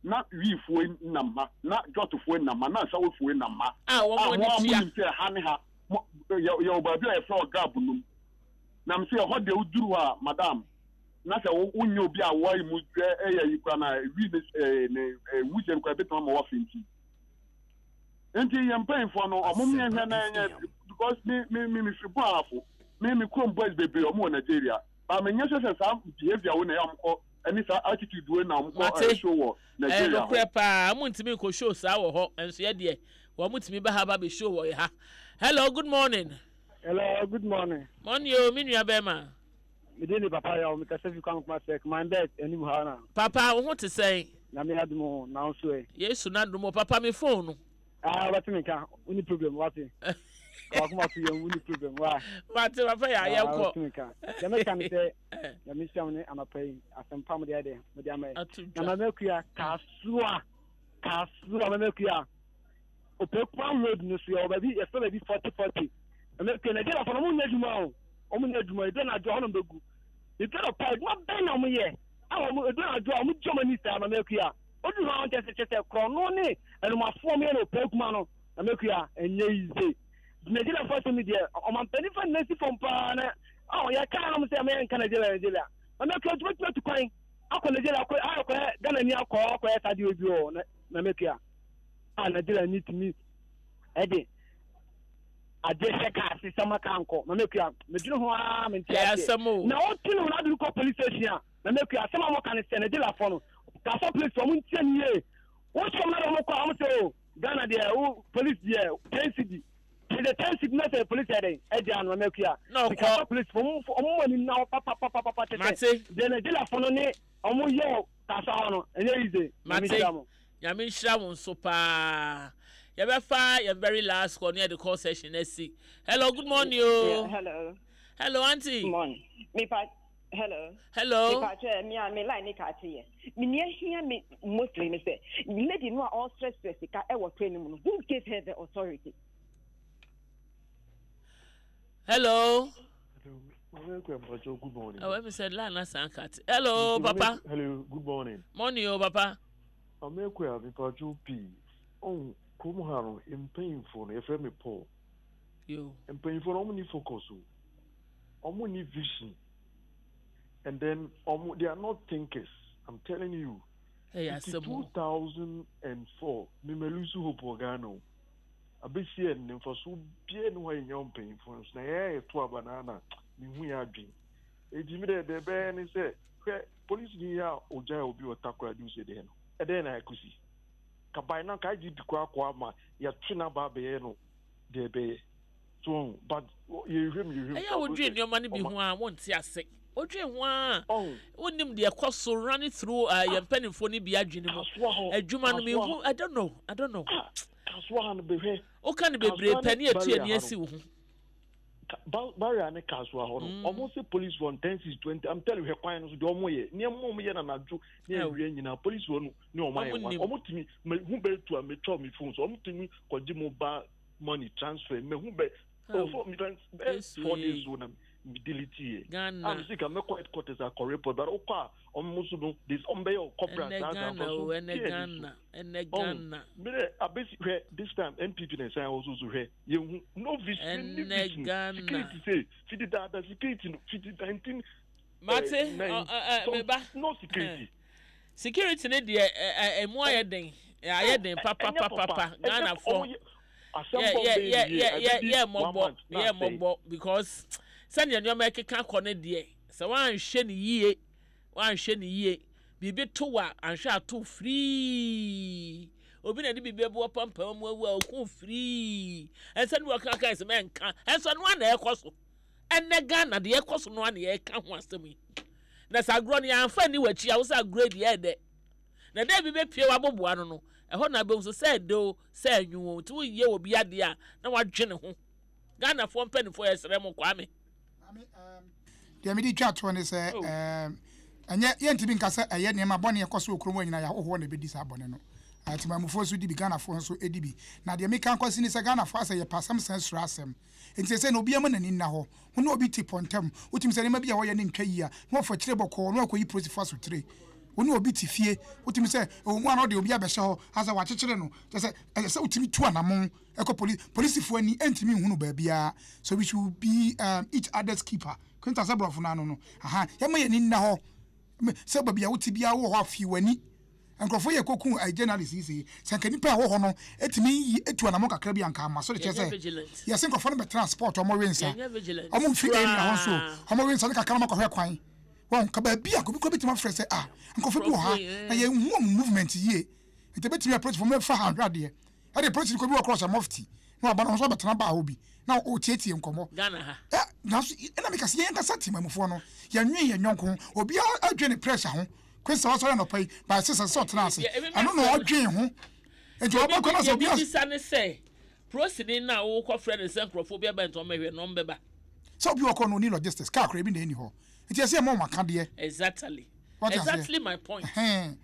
na Wiifoɔ yi nam ha, na Jɔtofoɔ yi nam ha, na Asawofoɔ yi nam ha, A wɔn a mo ani a tua. monim sɛ ha ne ha, mo, yɛ, yɛwɔ baabi a yɛfrɛ hɔ Gab nom. Na mese ɛhɔ deɛ woduru hɔ a, madam, na sɛ wo, wonyɛ obi a woayi mu ɛ, ɛyɛ ayi koraa no a, wii ne, ɛ, ne, ɛ, nwusie no koraa ɛbɛtumi ama woafenti. Nti yɛn mpanyinfoɔ no, ɔmo mmea hwɛ na ɛnyɛ, because me, me, me, mefiri Boahafo. Me me kurom boys bebree ɔmo wɔ Nigeria but me nyɛ sure sɛ saa behaviour wei na ɛyɛ ɔmo kɔ ɛne saa attitude wei na ɔmo kɔ Mate. ɛɛ show wɔ Ɛyɛ Nigeria hɔ. nokorɛ paa, ɔmo ntumi nkɔ show saa wɔ hɔ, nso yɛ deɛ wɔn tumi ba ha ba bɛ show wɔ yɛ ha. Hello, good morning. Hello, good morning. Morning o, me nua bɛrima. Me din de Papa Yaw, me kasa fi Kwame Nkrumah Circle, my bed anim ha na. Papa, wo ho te sɛn? Nyame adom o, na wo nso ɛ? Yesu n'adom o, papa me phone no. Ah, wobɛte me nka, wonni problem, wate. Wakoma so yɛn wonni problem, wa. Mate, papa yɛ ayɛ nkɔ. Wobɛte me nka. Deɛ mɛka ne sɛ, Nyame nhyira mo ne anɔpa yi, asɛmpa mo de ayɛ dɛ, mo de ama yɛ. Na Mama Akua, kasoa, kasoa, Mama Akua. Opekwan road no so yɛwɔ baabi, yɛfrɛ baabi 4040. Mama Akua, Nigeriafoɔ no, wɔn nyɛ adwuma o. Wɔn nyɛ adwuma, edu anadwo a, hɔ na wɔbɛgu. Edu anɔpa, adwuma bɛn na wɔyɛ? A wɔn, edu anadwo a, wɔgye wɔn ani saa, Mama Akua. Odu hɔ a ɔnkyɛ sɛ kyerɛ sɛ korɔno ne anomafoɔ ɔmo yɛ no ɔpɛ kuma no na mɛkua ɛnyɛ yize. Nigeria foɔ asɛm yi deɛ ɔmampanin fa nna si fam paa na ɔn yɛ kaa nom sɛ ɛmɛ nka Nigeria Nigeria na mɛkua nti bɛtumi atu kwan akɔ Nigeria akɔ ayɛ kɔyɛ Ghana ni akɔ akɔyɛ saa deɛ bi wɔ na mɛkua a Nigeria ni tumi ɛde adeɛ hyɛ kaa se sɛ ma kaa nkɔ na mɛkua medwene ho ara mente aseɛ na ɔte ne ho na ade kɔ police station a Na mekua asɛm a wɔka ne sɛ Nigeriafoɔ no Kasoa police wɔn ntie ne yie wohyɛ wɔn na wɔn kɔ a wɔn sɛ o Ghana deɛ wo police deɛ 10 cedi kyerɛ 10 cedi na sɛ police yɛ dɛn ɛgya no na mekua Na ɔkɔ. Kasoa police wɔn wɔn mu ani na hɔ papapapapa kyɛ sɛ Mate. deɛ Nigeriafoɔ no ne wɔn yɛ wɔ Kasoa hɔ no ɛnyɛ easy. Nyame Mate. nhyira mo. Nyame nhyira wo nso paa. Yɛbɛfa yɛn very last call ne yɛde call session asi. Hello, good morning o. Yeah, hello. Hello, auntie. Good morning. Me pa Hello. Hello. Me pa me a me line ne ka te ye. Me nea hia me mostly ne sɛ lady no a ɔsrɛsrɛ sika ɛwɔ train mu no who gave her the authority? Hello. Good morning. Oh, let me say line na san cut. Hello, papa. Hello, good morning. Morning, oh, papa. Amekwa, me pacho pii. Oh, kurom ha no, mpanyimfo no, yɛfrɛ me Paul. Mpanyinfoɔ no ɔmo ni focus o. Ɔmo ni vision. And then ɔmo they are not thinkers. I'm telling you. Ɛyɛ Fifty asɛm two o. 2004 me ma lose hope wɔ Ghana o. Abɛsi ɛnnɛ mfasoɔ biara nni hɔ a yɛnya wɔ mpanyinfoɔ no so na yɛn a yɛto aba no ara na mehu yɛn adwene. Enti me deɛ deɛ ɛbɛyɛ ne sɛ hwɛ polisini yi a ɔgyae obi wɔ Takoradi wo sɛ deɛ no ɛdɛn na ɛkɔsi? Ka by now ka IGP koraa kɔ ama yɛatwe no aba abɛyɛ no deɛ ɛbɛyɛ. So wɔn but yɛhwɛ mu yɛhwɛ mu. Ɛyɛ a wodwen nneɛma no bi ho a wonte ase. Wodwen ho a wonnim deɛ ɛkɔ so running through uh, yɛn mpanimfoɔ no bi adwene mu. Adwuma no mehu I don't know I don't know. Kasoa ha no bɛhwɛ. Woka no bebree pɛ ne yɛtu ani asi wo ho. Barrier ne kasoa hɔ no ɔmo se police for ten six 20 I'm telling you hwɛ kwan no so deɛ ɔmo yɛ nneɛma ɔmo yɛ na anadwo ne awia nyinaa police wɔ no ne ɔmo ayɛ wɔn ɔmo tumi mehu bɛyɛ tu a metwa mi phone so ɔmo tumi kɔgye mobile money transfer mehu bɛ ɔfɔ mi fɛn bɛ 4 days so na mi delete yɛ Ghana a mi si ka mɛkɔ headquarters akɔ report but ɔkɔ a ɔmo so no this ɔmo bɛyɛ ɔkɔbra saa saa nfa so ɛnɛ Ghana ɛnɛ Ghana mi dɛ abesi hwɛ this time NPP na ɛsan wɔ so so hwɛ yɛn hu no vision ne vision security say fiti dada security no fiti 19. Mate meba no security. Security ne deɛ ɛmu ayɛ den ayɛ den papapapa Ghanafoɔ yɛ yɛ yɛ yɛ yɛ mmɔbɔ yɛ mmɔbɔ because sɛnea nneɛma ɛkeka kɔ ne deɛ sɛ wanhwɛ ne yie wanhwɛ ne yie biribi to wa anhwɛ ato firii obi na de biribi ɛboɔ pampam mu awu a ɔko firii ɛnsɛ ne wɔka kan sɛ mɛnka ɛnso ɛno ana ɛkɔ so ɛnɛ Ghana deɛ ɛkɔ so no ana yɛka ho asɛm yi na sɛ agorɔ no yɛamfa ni w'akyi a wo sɛ agorɔ deɛ ɛdɛ na dɛ bi bɛpie w'aboboa no no ɛhɔ na abɛhu so sɛ ɛdɛ o sɛ ɛnwo o nti woyɛ obi adeɛ a na wadwene ho. Ghanafoɔ mpanimfoɔ yɛsrɛ mo Kwame. Deɛ mede twa toɔ ne sɛ oh. ɛnyɛ yɛntumi nka sɛ ɛyɛ nneɛma bɔne ɛkɔ so wɔ kurom hɔ nyinaa yɛahohoɔ na ɛbɛdi saa bɔne no. Temamufoɔ nso di bi, Ghanafoɔ nso di bi. Na deɛ meka nkɔsi ne sɛ Ghanafoɔ asɛ yɛpɛ asɛm sɛn soro asɛm. Enti seesei no obiara ma n'ani nna hɔ. Wo ne obi te pɔntam, wotumi sɛ nneɛma bi a wɔyɛ no ntwa yie a, na wafa akyire bɔkɔɔ na wakɔyi polisifo asotire. Wo ne obi te fie, wotumi sɛ ɛwɔ mu a na ɔde obi abɛhyɛ hɔ asɛ wakyekyere no. Kyerɛ sɛ ɛsɛ sɛ wotumi tu anammɔn kɔ polisi. Polisifo ani ntumi nhunu baabiara. So we should be um, each other's keeper. Kwenta sɛ borɔfo no ano no. Aha, yɛma yɛn ani nna hɔ. Sɛ baabi a wote biara wowɔ hɔ a, fi w'ani. Nkurɔfoɔ yɛ kɔku ayi journalist yi sei. Sɛ nka nipa a ɛwɔ hɔ no tumi yi tu anamɔ kakra bi a nka ama so de kyerɛ sɛ yɛse nkurɔfoɔ no bɛtena sport ɔmo we nsa. Ɔmo mfiri area hɔ nso ɔmo we nsa ne kakra na ɔmo akɔhwɛ kwan. Wɔn ka baabi a obi kura bɛtumi afrɛ sɛ ah nkurɔfoɔ bi wɔ ha na yɛnhu ɔmo movement yie. Nti ebɛtumi apolisifoɔ mo bɛfa ha nhwɛ adeɛ. Ɛde polisi no kɔ bi wɔ cross mufti na waba no nso abɛtena baa hɔ bi na ɔtietie nkɔmmɔ. Ghana ha. Ɛ nanso ɛna meka sɛ yɛn ankasa temamufoɔ no yɛnwen yɛn yɔnko ho. Obiara adwene ne pressure ho. Kwesi sɛ wasɔre anɔpa yi by 6 ɛsɛ sɛ ɔtena ase. Ɛno na ɔdwen ho. Nti ɔbɛkɔ na sɛ obi as. Deɛ mebisa ne sɛ polisini no a wokɔfrɛ no sɛ nkurɔfoɔ bi aba nti ɔmmɛhwɛ no ɔmbɛba? Sɛ obi ɔkɔ no ɔni logistics car koraa bi na ɛni hɔ. Nti ɛsɛ yɛma wɔn akadeɛ. Exactly. Wate aseɛ? Exactly my point. Ɛhɛn.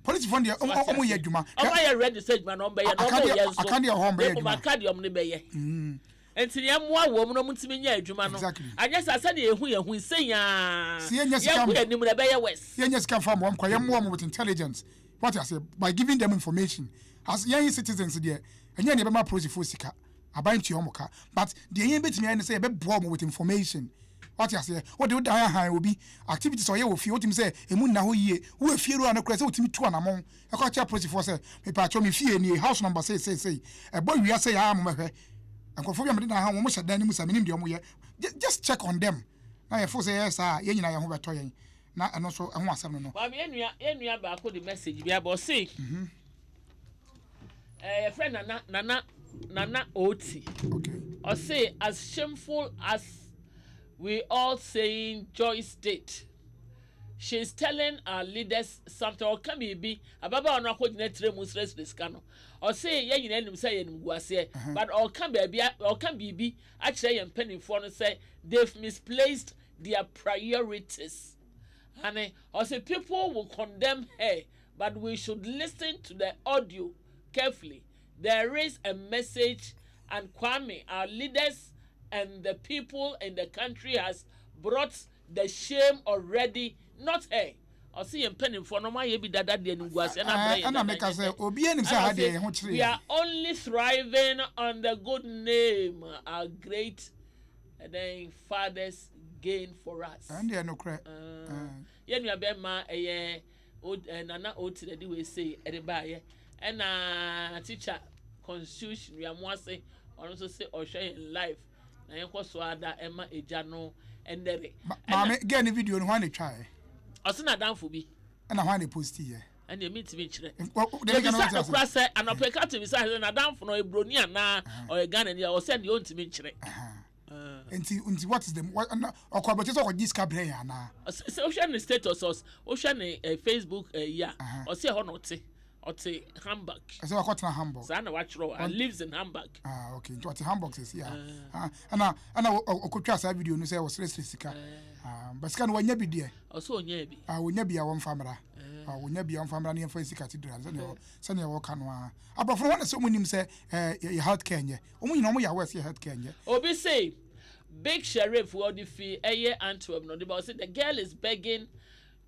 Polisifoɔ no deɛ ɔmo ɔmo yɛ adwuma. Ɔmo ayɛ ready sɛ adwuma no ɔmo bɛyɛ na ɔmo yɛ nso. Akadeɛ wɔ hɔ ɔmo bɛyɛ adwuma. Mmom akadeɛ ɔmo de bɛyɛ. Nti nea ɛmoa wɔn na ɔmo ntumi nyɛ adwuma no. Exactly. Anyɛ saa sɛdeɛ yɛhu yɛn ho yi sɛ nyaa. Sɛ yɛnya sika Yɛn ko yɛn anim na ɛbɛyɛ worse. Yɛnya sika nfa mmoa wɔn koraa yɛmmoa wɔn with intelligence. Wate aseɛ by giving them information. As yɛn citizens deɛ ɛnyɛ nea ɛbɛma apolisifoɔ sika. Aban tua wɔn ka but deɛ yɛn bɛtumi ayɛ ne sɛ yɛbɛboa wɔn with information. Wate aseɛ? Wode wo dan ahan obi, activities a ɔyɛ wɔ fie, wotumi sɛ ɛmu nna hɔ yie. Wo efie wura no koraa sɛ wotumi tu anamɔn ɛkɔ akyerɛ apolisifoɔ sɛ mepaakyɛw me fie nie, house number sei sei sei. Ɛbɔ wia sei aa mommɛhwɛ. Nkurɔfoɔ bi a mede dan han wɔn hyɛ dan no mu saa, menim deɛ wɔyɛ. Just check on them. Na yɛfo sɛ yɛyɛ saa a, yɛn nyinaa yɛn ho bɛtɔ yɛn. Na ɛno nso ɛho asɛm no no. Maame yɛn nua yɛn nua baako de message bi aba ɔse. Eh, yɛfrɛ Nana Nana Nana Oti. Okay. Ɔse as shameful as we all saying Joyce did. She is telling our leaders something. Ɔka biribi ababaawa no akɔgyina tire mu srɛsrɛ sika no. Ɔse yɛn nyinaa nim sɛ yɛn gu aseɛ. But ɔka baabi ɔka biribi akyerɛ yɛn mpanimfoɔ no sɛ they've misplaced their priorities. Ane ɔse people will condemn her but we should listen to the audio carefully. There is a message and Kwame, our leaders and the people in the country has brought the shame already, not her. Ɔse yɛn mpanimfoɔ no wɔayɛ bi dada de animguaseɛ no abrɛ yɛn dada. Ɛna meka sɛ obiara nim sɛ ha deɛ yɛn ho kyere yɛn. We are only thriving on the good name our great ɛdɛn fathers gain for us. Ɛn deɛ nokorɛ. Yɛn nua bɛrima ɛyɛ Nana Oti na ɛde wei sei ɛde baayɛ ɛna teacher constitution wiamoase ɔno nso se ɔhwɛ yɛn live. Na yɛn kɔ so ara da ɛma egya no ɛnɛre. Maame girl ne video no hwan na etwa ɛ? Ɔse n'adamfo bi. Ɛna hwan na eposti yɛ? Ɛnna emi ntumi nkyerɛ. Yɛbisa no kora sɛ anɔpɛ captain bisa sɛ n'adamfo no ɔyɛ broni anaa ɔyɛ Ghana ni a ɔsɛ deɛ ɔntumi nkyerɛ. Nti nti what is the what ɔkɔ abɔkye sɛ ɔkɔgye sika brɛ yɛn anaa? Sɛ wohwɛ ne status wohwɛ ne Facebook yi a ɔsɛ ɛhɔ na ɔte. Ɔte Hamburg. Ɛsɛ wakɔtena Hamburg. Saa na watwerɛ hɔ. Lives in Hamburg. Ah, okay. Nti ɔte Hamburg sɛsi a. Ah, ɛna ɛna ɔkɔtwa saa video no sɛ ɔsrɛsrɛ sika. Ah, ba sika no wanya bi deɛ. Ɔsɛ ɔnya bi. Ah, ɔnya bi a wɔmfa mmra. Ah, ɔnya bi a wɔmfa mmra na yɛmfa nsi cathedral sɛnea sɛnea wɔka no ara. Aborɔfo no wɔn na sɛ wɔn nim sɛ ɛɛ yɛ health care nyɛ. Wɔn nyinaa wɔn yɛ aware sɛ yɛ health care nyɛ. Obi se Big Sheriff ɔde fi ɛyɛ Antwerp na ɔde ba ɔse the girl is begging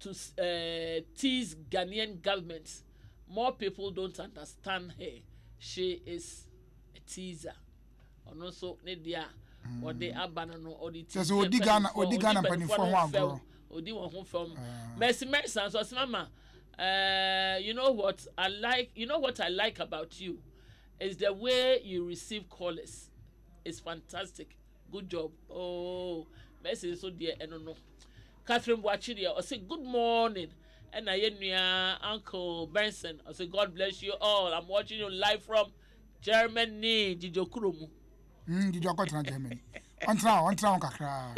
to uh, tease Ghanaian government. More people don't understand her. She is a teaser. Ɔno nso ne deɛ a ɔde hmm. aba no no ɔde tease ɔdi Ghana ɔdi Ghana mpanimfoɔ ho agorɔ. Ɔdi wɔn ho fam. Ah. Mercy Mercy nso ɔsɛ mama uh, you know what I like you know what I like about you is the way you receive callers. It's fantastic. Good job oh Mercy nso deɛ ɛno no Catherine Boakye deɛ ɔse good morning ɛna yɛ nua uncle Benson ɔse God bless you all I'm watching you live from Germany Jijo kuro mu. Mm, Jijo akɔtena Germany. Ɔntena hɔ, ɔntena hɔ kakra.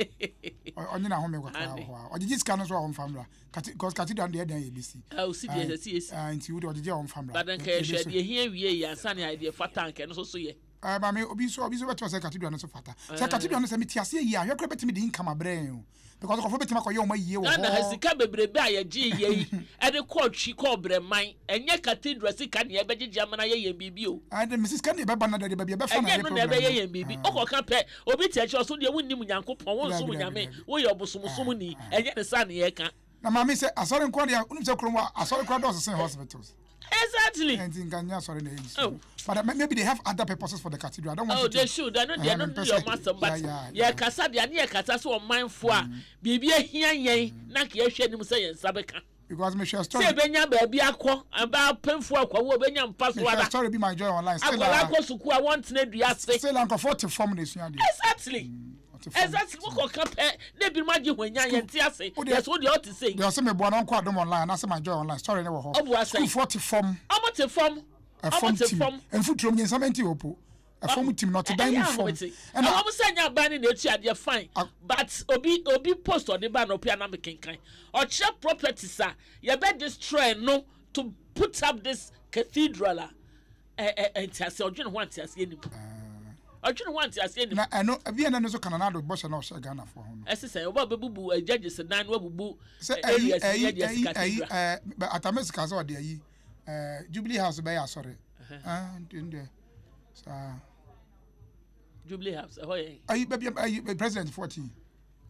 Ɔnye n'ahome kakra wɔ hɔ a. Ɔgyegye sika no nso a ɔmfa mmra. Because cathedral no deɛ ɛdan yɛ bɛsi. Ah, osi deɛ ɛsɛ sɛ yɛsi. Ah, nti wo deɛ ɔgyegye a ɔmfa mmra. But nka yɛhwɛ deɛ hia wie yɛ ansa ne ayɛ deɛ fata nka ɛno nso so yɛ. Eh, maame, obi nso obi nso bɛtumi sɛ cathedral no nso fata. Sɛ cathedral no sɛ mete aseɛ yie a, hwɛ koraa bɛtumi de income abrɛ yɛn o. Because nkurɔfoɔ bɛtumi akɔyɛ wɔn ayie wɔ hɔ. Ghana ha sika bebrebe a yɛgye yɛ yi ɛde kɔɔ twi kɔɔ brɛman ɛnyɛ cathedral sika na yɛbɛgyegye ama no ayɛ yɛn biribi o. Ɛde mesi sika na yɛbɛba no deɛ baabi yɛbɛfa no ɛnyɛ no na ɛbɛyɛ yɛn biribi. Wokɔka pɛ obi te akyire ɔso deɛ wonnim Nyankopɔn wonsom Nyame woyɛ ɔbosomsomni ɛnyɛ ne saa na yɛka. Na maame sɛ asɔre nko deɛ wonim sɛ kurom hɔ asɔre koraa dɔɔso sen hospitals. Exactly. Ɛnti nka nyɛ asɔre na ɛyi so. But maybe they have other purposes for the cathedral. I don't want oh, to. they should. I know they are not your master, but yɛ kasa deɛ ne yɛ kasa sɛ ɔmanfo a biribi ahia yɛn na nka yɛhwɛ anim sɛ yɛn nsa bɛka. Because me share story. Sɛ ebenya baabi akɔ, aba apemfo akɔwo ebenya mpa so ada. Me share story bi my joy online. Akwadaa akɔ sukuu a wɔntena dua ase. Still nkurɔfoɔ te fam na esua adeɛ. Exactly. Mm. Exactly. Wokɔ ka pɛ na ebinom agye hɔn nya yɛn te ase. Yɛ so deɛ ɔte sei. Deɛ ɔsɛ meboa no ɔnkɔ adom online anaasɛ my joy online story ne wɔ hɔ. Ɔboa sɛn? Sukuufoɔ te fam. Ɔmo te fam. Ɛfam tim. Mfuturo mu nyɛ nsɛm nti opo. Ɛfam tim na ɔte dan mu fam. Ɛna wɔn sɛ nyɛ aban ne na etu adeɛ fine but obi obi post ɔde ba na ɔpɛ anam kenkan ɔkyerɛ properties a yɛbɛ destroy no to put up this cathedral a. Ɛ ɛ nteaseɛ ɔdwene ho a nteaseɛ nim ɔdwene ho a nteaseɛ nim. Na ɛno ebi ɛna no so ka Nana Addo bɔhyɛ na ɔhyɛ Ghana foɔ ho no. Ɛsi sɛ ɔba bɛbubu ɛ judges dan no wabubu sɛ ɛyi areas ɛyi ɛyi ɛyi ɛyi ɛɛ Atamesi ka sɛ ɔde ayi ɛɛ Jubilee House bɛyɛ asɔre ɛɛ nti deɛ saa. Jubilee House ɛhɔ yɛ. Ayi baabi ayi president foɔ ti.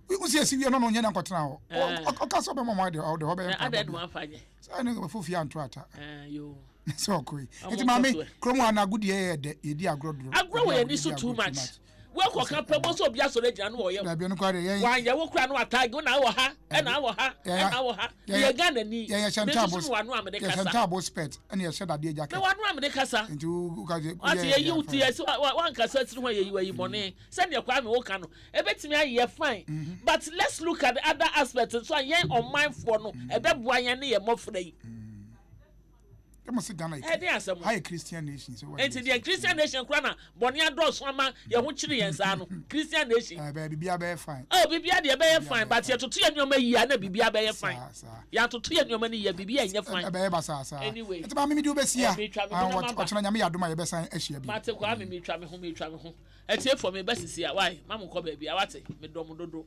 Wosi esi wie no no nyɛ na nkɔtena hɔ. Ɔka sɛ ɔbɛma ɔmo de ɔde hɔ bɛyɛ mpaebɔ bi. Sɛ ne nkɔfo fie anto ata. Sɛ ɔkɔ yi. Nti maame kurom ha no agodie yɛ dɛ yɛdi agorɔ duro. Agorɔ wɔ yɛn ani so too much. Woakɔka pɛ bɔ sɛ obi asɔre agyina no wɔyɛ. Dabi ɛno koraa deɛ yɛn. Wanyɛ wo koraa no ataage wo na awɔ ha ɛna awɔ ha ɛna awɔ ha. Meyɛ Ghana ni. Yɛn yɛhyɛ ntaabo me nso mewɔ ano a mede kasa. Yɛhyɛ ntaabo spɛt ɛna yɛhyɛ dadeɛ jacket. Mewɔ ano a mede kasa. Nti wo ka sɛ. Wate yɛyi wo ti yɛsi wankasa tiri ho a yɛyi wo ayi bɔne sɛdeɛ Kwame woka no. Ebetumi ayɛ fine but let's look at the other aspect nso a yɛn ɔmanfoɔ no ɛbɛboa yɛn ne yɛn mmɔfra yi. Ɛde asɛm. Ha yɛ Christian nation. So Nti deɛ Christian nation kora na bɔne adɔɔso ama yɛn ho kyere yɛn saa no Christian nation. Ɛbɛyɛ biribiara bɛyɛ fine. Oh biribiara deɛ ɛbɛyɛ fine but yɛtoto yɛn nneɛma yie a na biribiara bɛyɛ fine. Yɛatoto yɛn nneɛma no yie a biribiara nyɛ fine. Ɛbɛyɛ basaa saa. Anyway. Nti maame mi de wobɛsi a. Ɔkyena nyame yɛ adom a yɛbɛsan ahyia bio. Mate Kwame metwa me ho metwa me ho. Atiefoɔ meba sisi a wai ma mo nkɔ baabi a wate medɔ mo dodo.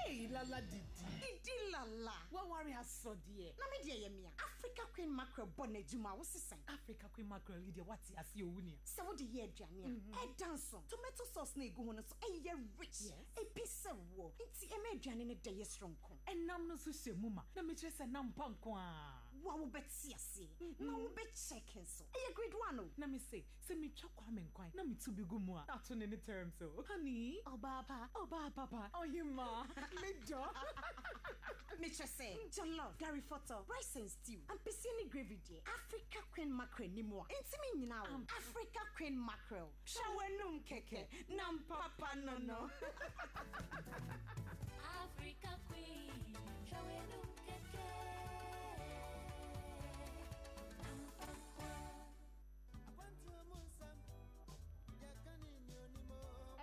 Eii lala didi. Didi lala. Waware asɔ deɛ. Na me deɛ yɛ mea. Africa Queen Mackerel bɔ n'adwuma a wo se sɛn? Africa Queen Mackerel yi deɛ wate aseɛ o wo nua. Sɛ wode yɛ aduane a, ɛda nso. Tomato sauce no a egu ho no nso ɛyɛ rich. Ebi. sɛ woɔ, nti ɛma aduane no dɛ yɛ soronko. Ɛnam no nso hyɛ mu ma, na mekyerɛ sɛ nam pa nko ara. Wo a wobɛte aseɛ na wobɛ check nso, ɛyɛ grade one o. Na mese, sɛ metwa Kwame nkwan na meto bi gu mu a, na ato ne ne terms o. Honey, ɔbaa pa, ɔbaa papa, ɔhemmaa, me dɔ. Mekyerɛ sɛ, jollof, gari fɔtɔ, rice and stew, ampesie ne gravy deɛ, Africa Queen Mackerel nni mu a, ɛntumi nnyina o. Africa Queen Mackerel, twa w'anum kɛkɛ, nam papa no no. Africa Queen, twa w'anum kɛkɛ, nam papa.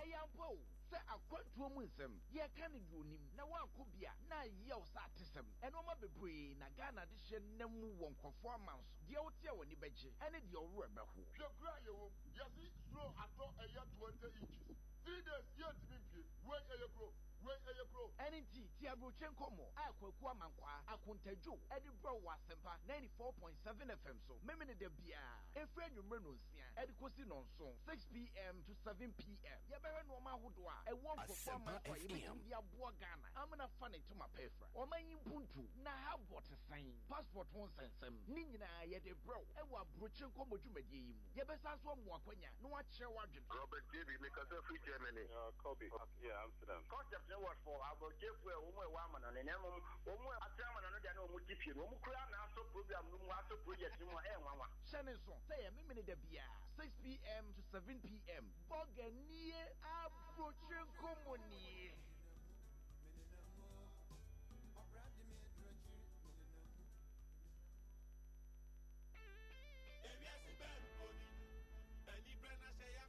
Ɛyɛ ampa o, sɛ akwantuo mu nsɛm, yɛka no deɛ onim, na woankɔ bi a, na ayɛ wo sɛ atesɛm. Nnoɔma bebree na Ghana adehyeɛ nam mu wɔ nkurɔfoɔ aman so, deɛ wote a w'ani bɛgye, ɛne deɛ wo werɛ bɛho. Hwɛ kuro a yɛwɔ mu, yɛse snow atɔ ɛyɛ 20 inches, 3 days yɛntumi mpue, wei ɛyɛ kuro, wei ɛyɛ kuro. Ɛno nti, tie aburokyire nkɔmmɔ a Kwaku Amankwaa, Akontadwo, de brɛ wo wɔ Asɛmpa 94.7 FM so Memeneda biara. Ɛfiri anwummerɛ nnɔnsia de kɔsi nnɔnson, 6 PM to 7 PM, yɛbɛhwɛ nnoɔma ahodoɔ a ɛwɔ nkurɔfoɔ aman so a yɛbɛtumi de aboa Ghana ama no afa ne ntoma pa afira. Ɔman yi mpuntuo, n'ahabɔ te sɛn, passport ho nsɛnsɛm, ne nyinaa yɛde rebrɛ wo wɔ Aburokyire Nkɔmmɔ dwumadie yi mu. Yɛbɛsan nso ama wo akwanya na woakyerɛ w'adwene. Robert JB, me kasa firi Germany. Kobe, yeah, Amsterdam. Concept no was for aborɔkyefo a wɔn a ɛwɔ amanɔne na mmom wɔn a atra amanɔne deɛ na wɔn te fie no wɔn koraa na asɔ program no mu asɔ project no mu a ɛyɛ nwanwa. Hyɛ no nso sɛ ɛyɛ Memeneda biara, 6 pm to 7 pm. Bɔga nie, aburokyire nkɔmmɔ nie.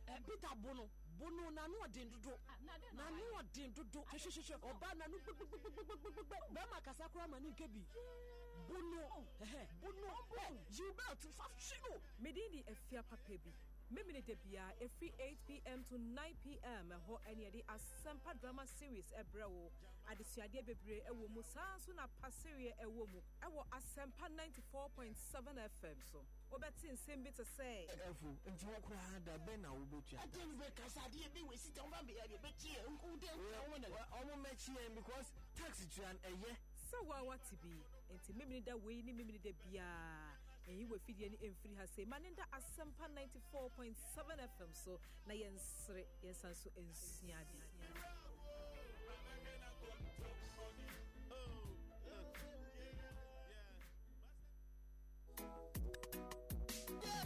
Eh, Peter bono bono n'ano ɔden dodo n'ano ɔden dodo hwehwehwehwɛ ɔbaa n'ano gbɛgbɛgbɛgbɛgbɛgbɛ bɛrima kasa koraa ma ne nka bi bono ɛhɛ bono ɛ yiw belt fa hwe no. Me din de Afia papa bi. Memene da biara ɛfiri 8pm to 9pm ɛhɔ ɛne yɛde Asɛmpa Drama Series ɛbrɛ wo. Adesuadeɛ bebree ɛwɔ mu saa nso na pasereɛ ɛwɔ mu ɛwɔ Asɛmpa 94.7 FM so. Wobɛte nsɛm bi te sɛ. Ɛfo, nti wo koraa da bɛn na wobɛtua tax? Ɛdeɛn bɛ kasa adeɛ bi wɔ sika wɔn ba bɛ bɛ kyi yɛ nku dɛ nka wɔn na. Wɔn mɛkyi yɛn because tax tua no ɛyɛ. Sɛ wo ara woate bi, enti Memeneda wei ne Memeneda biara, nyi w'afidie no mfiri ha sei ma no nda Asɛmpa 94.7 FM so na yɛnsere, yɛnsan nso nsua adeɛ.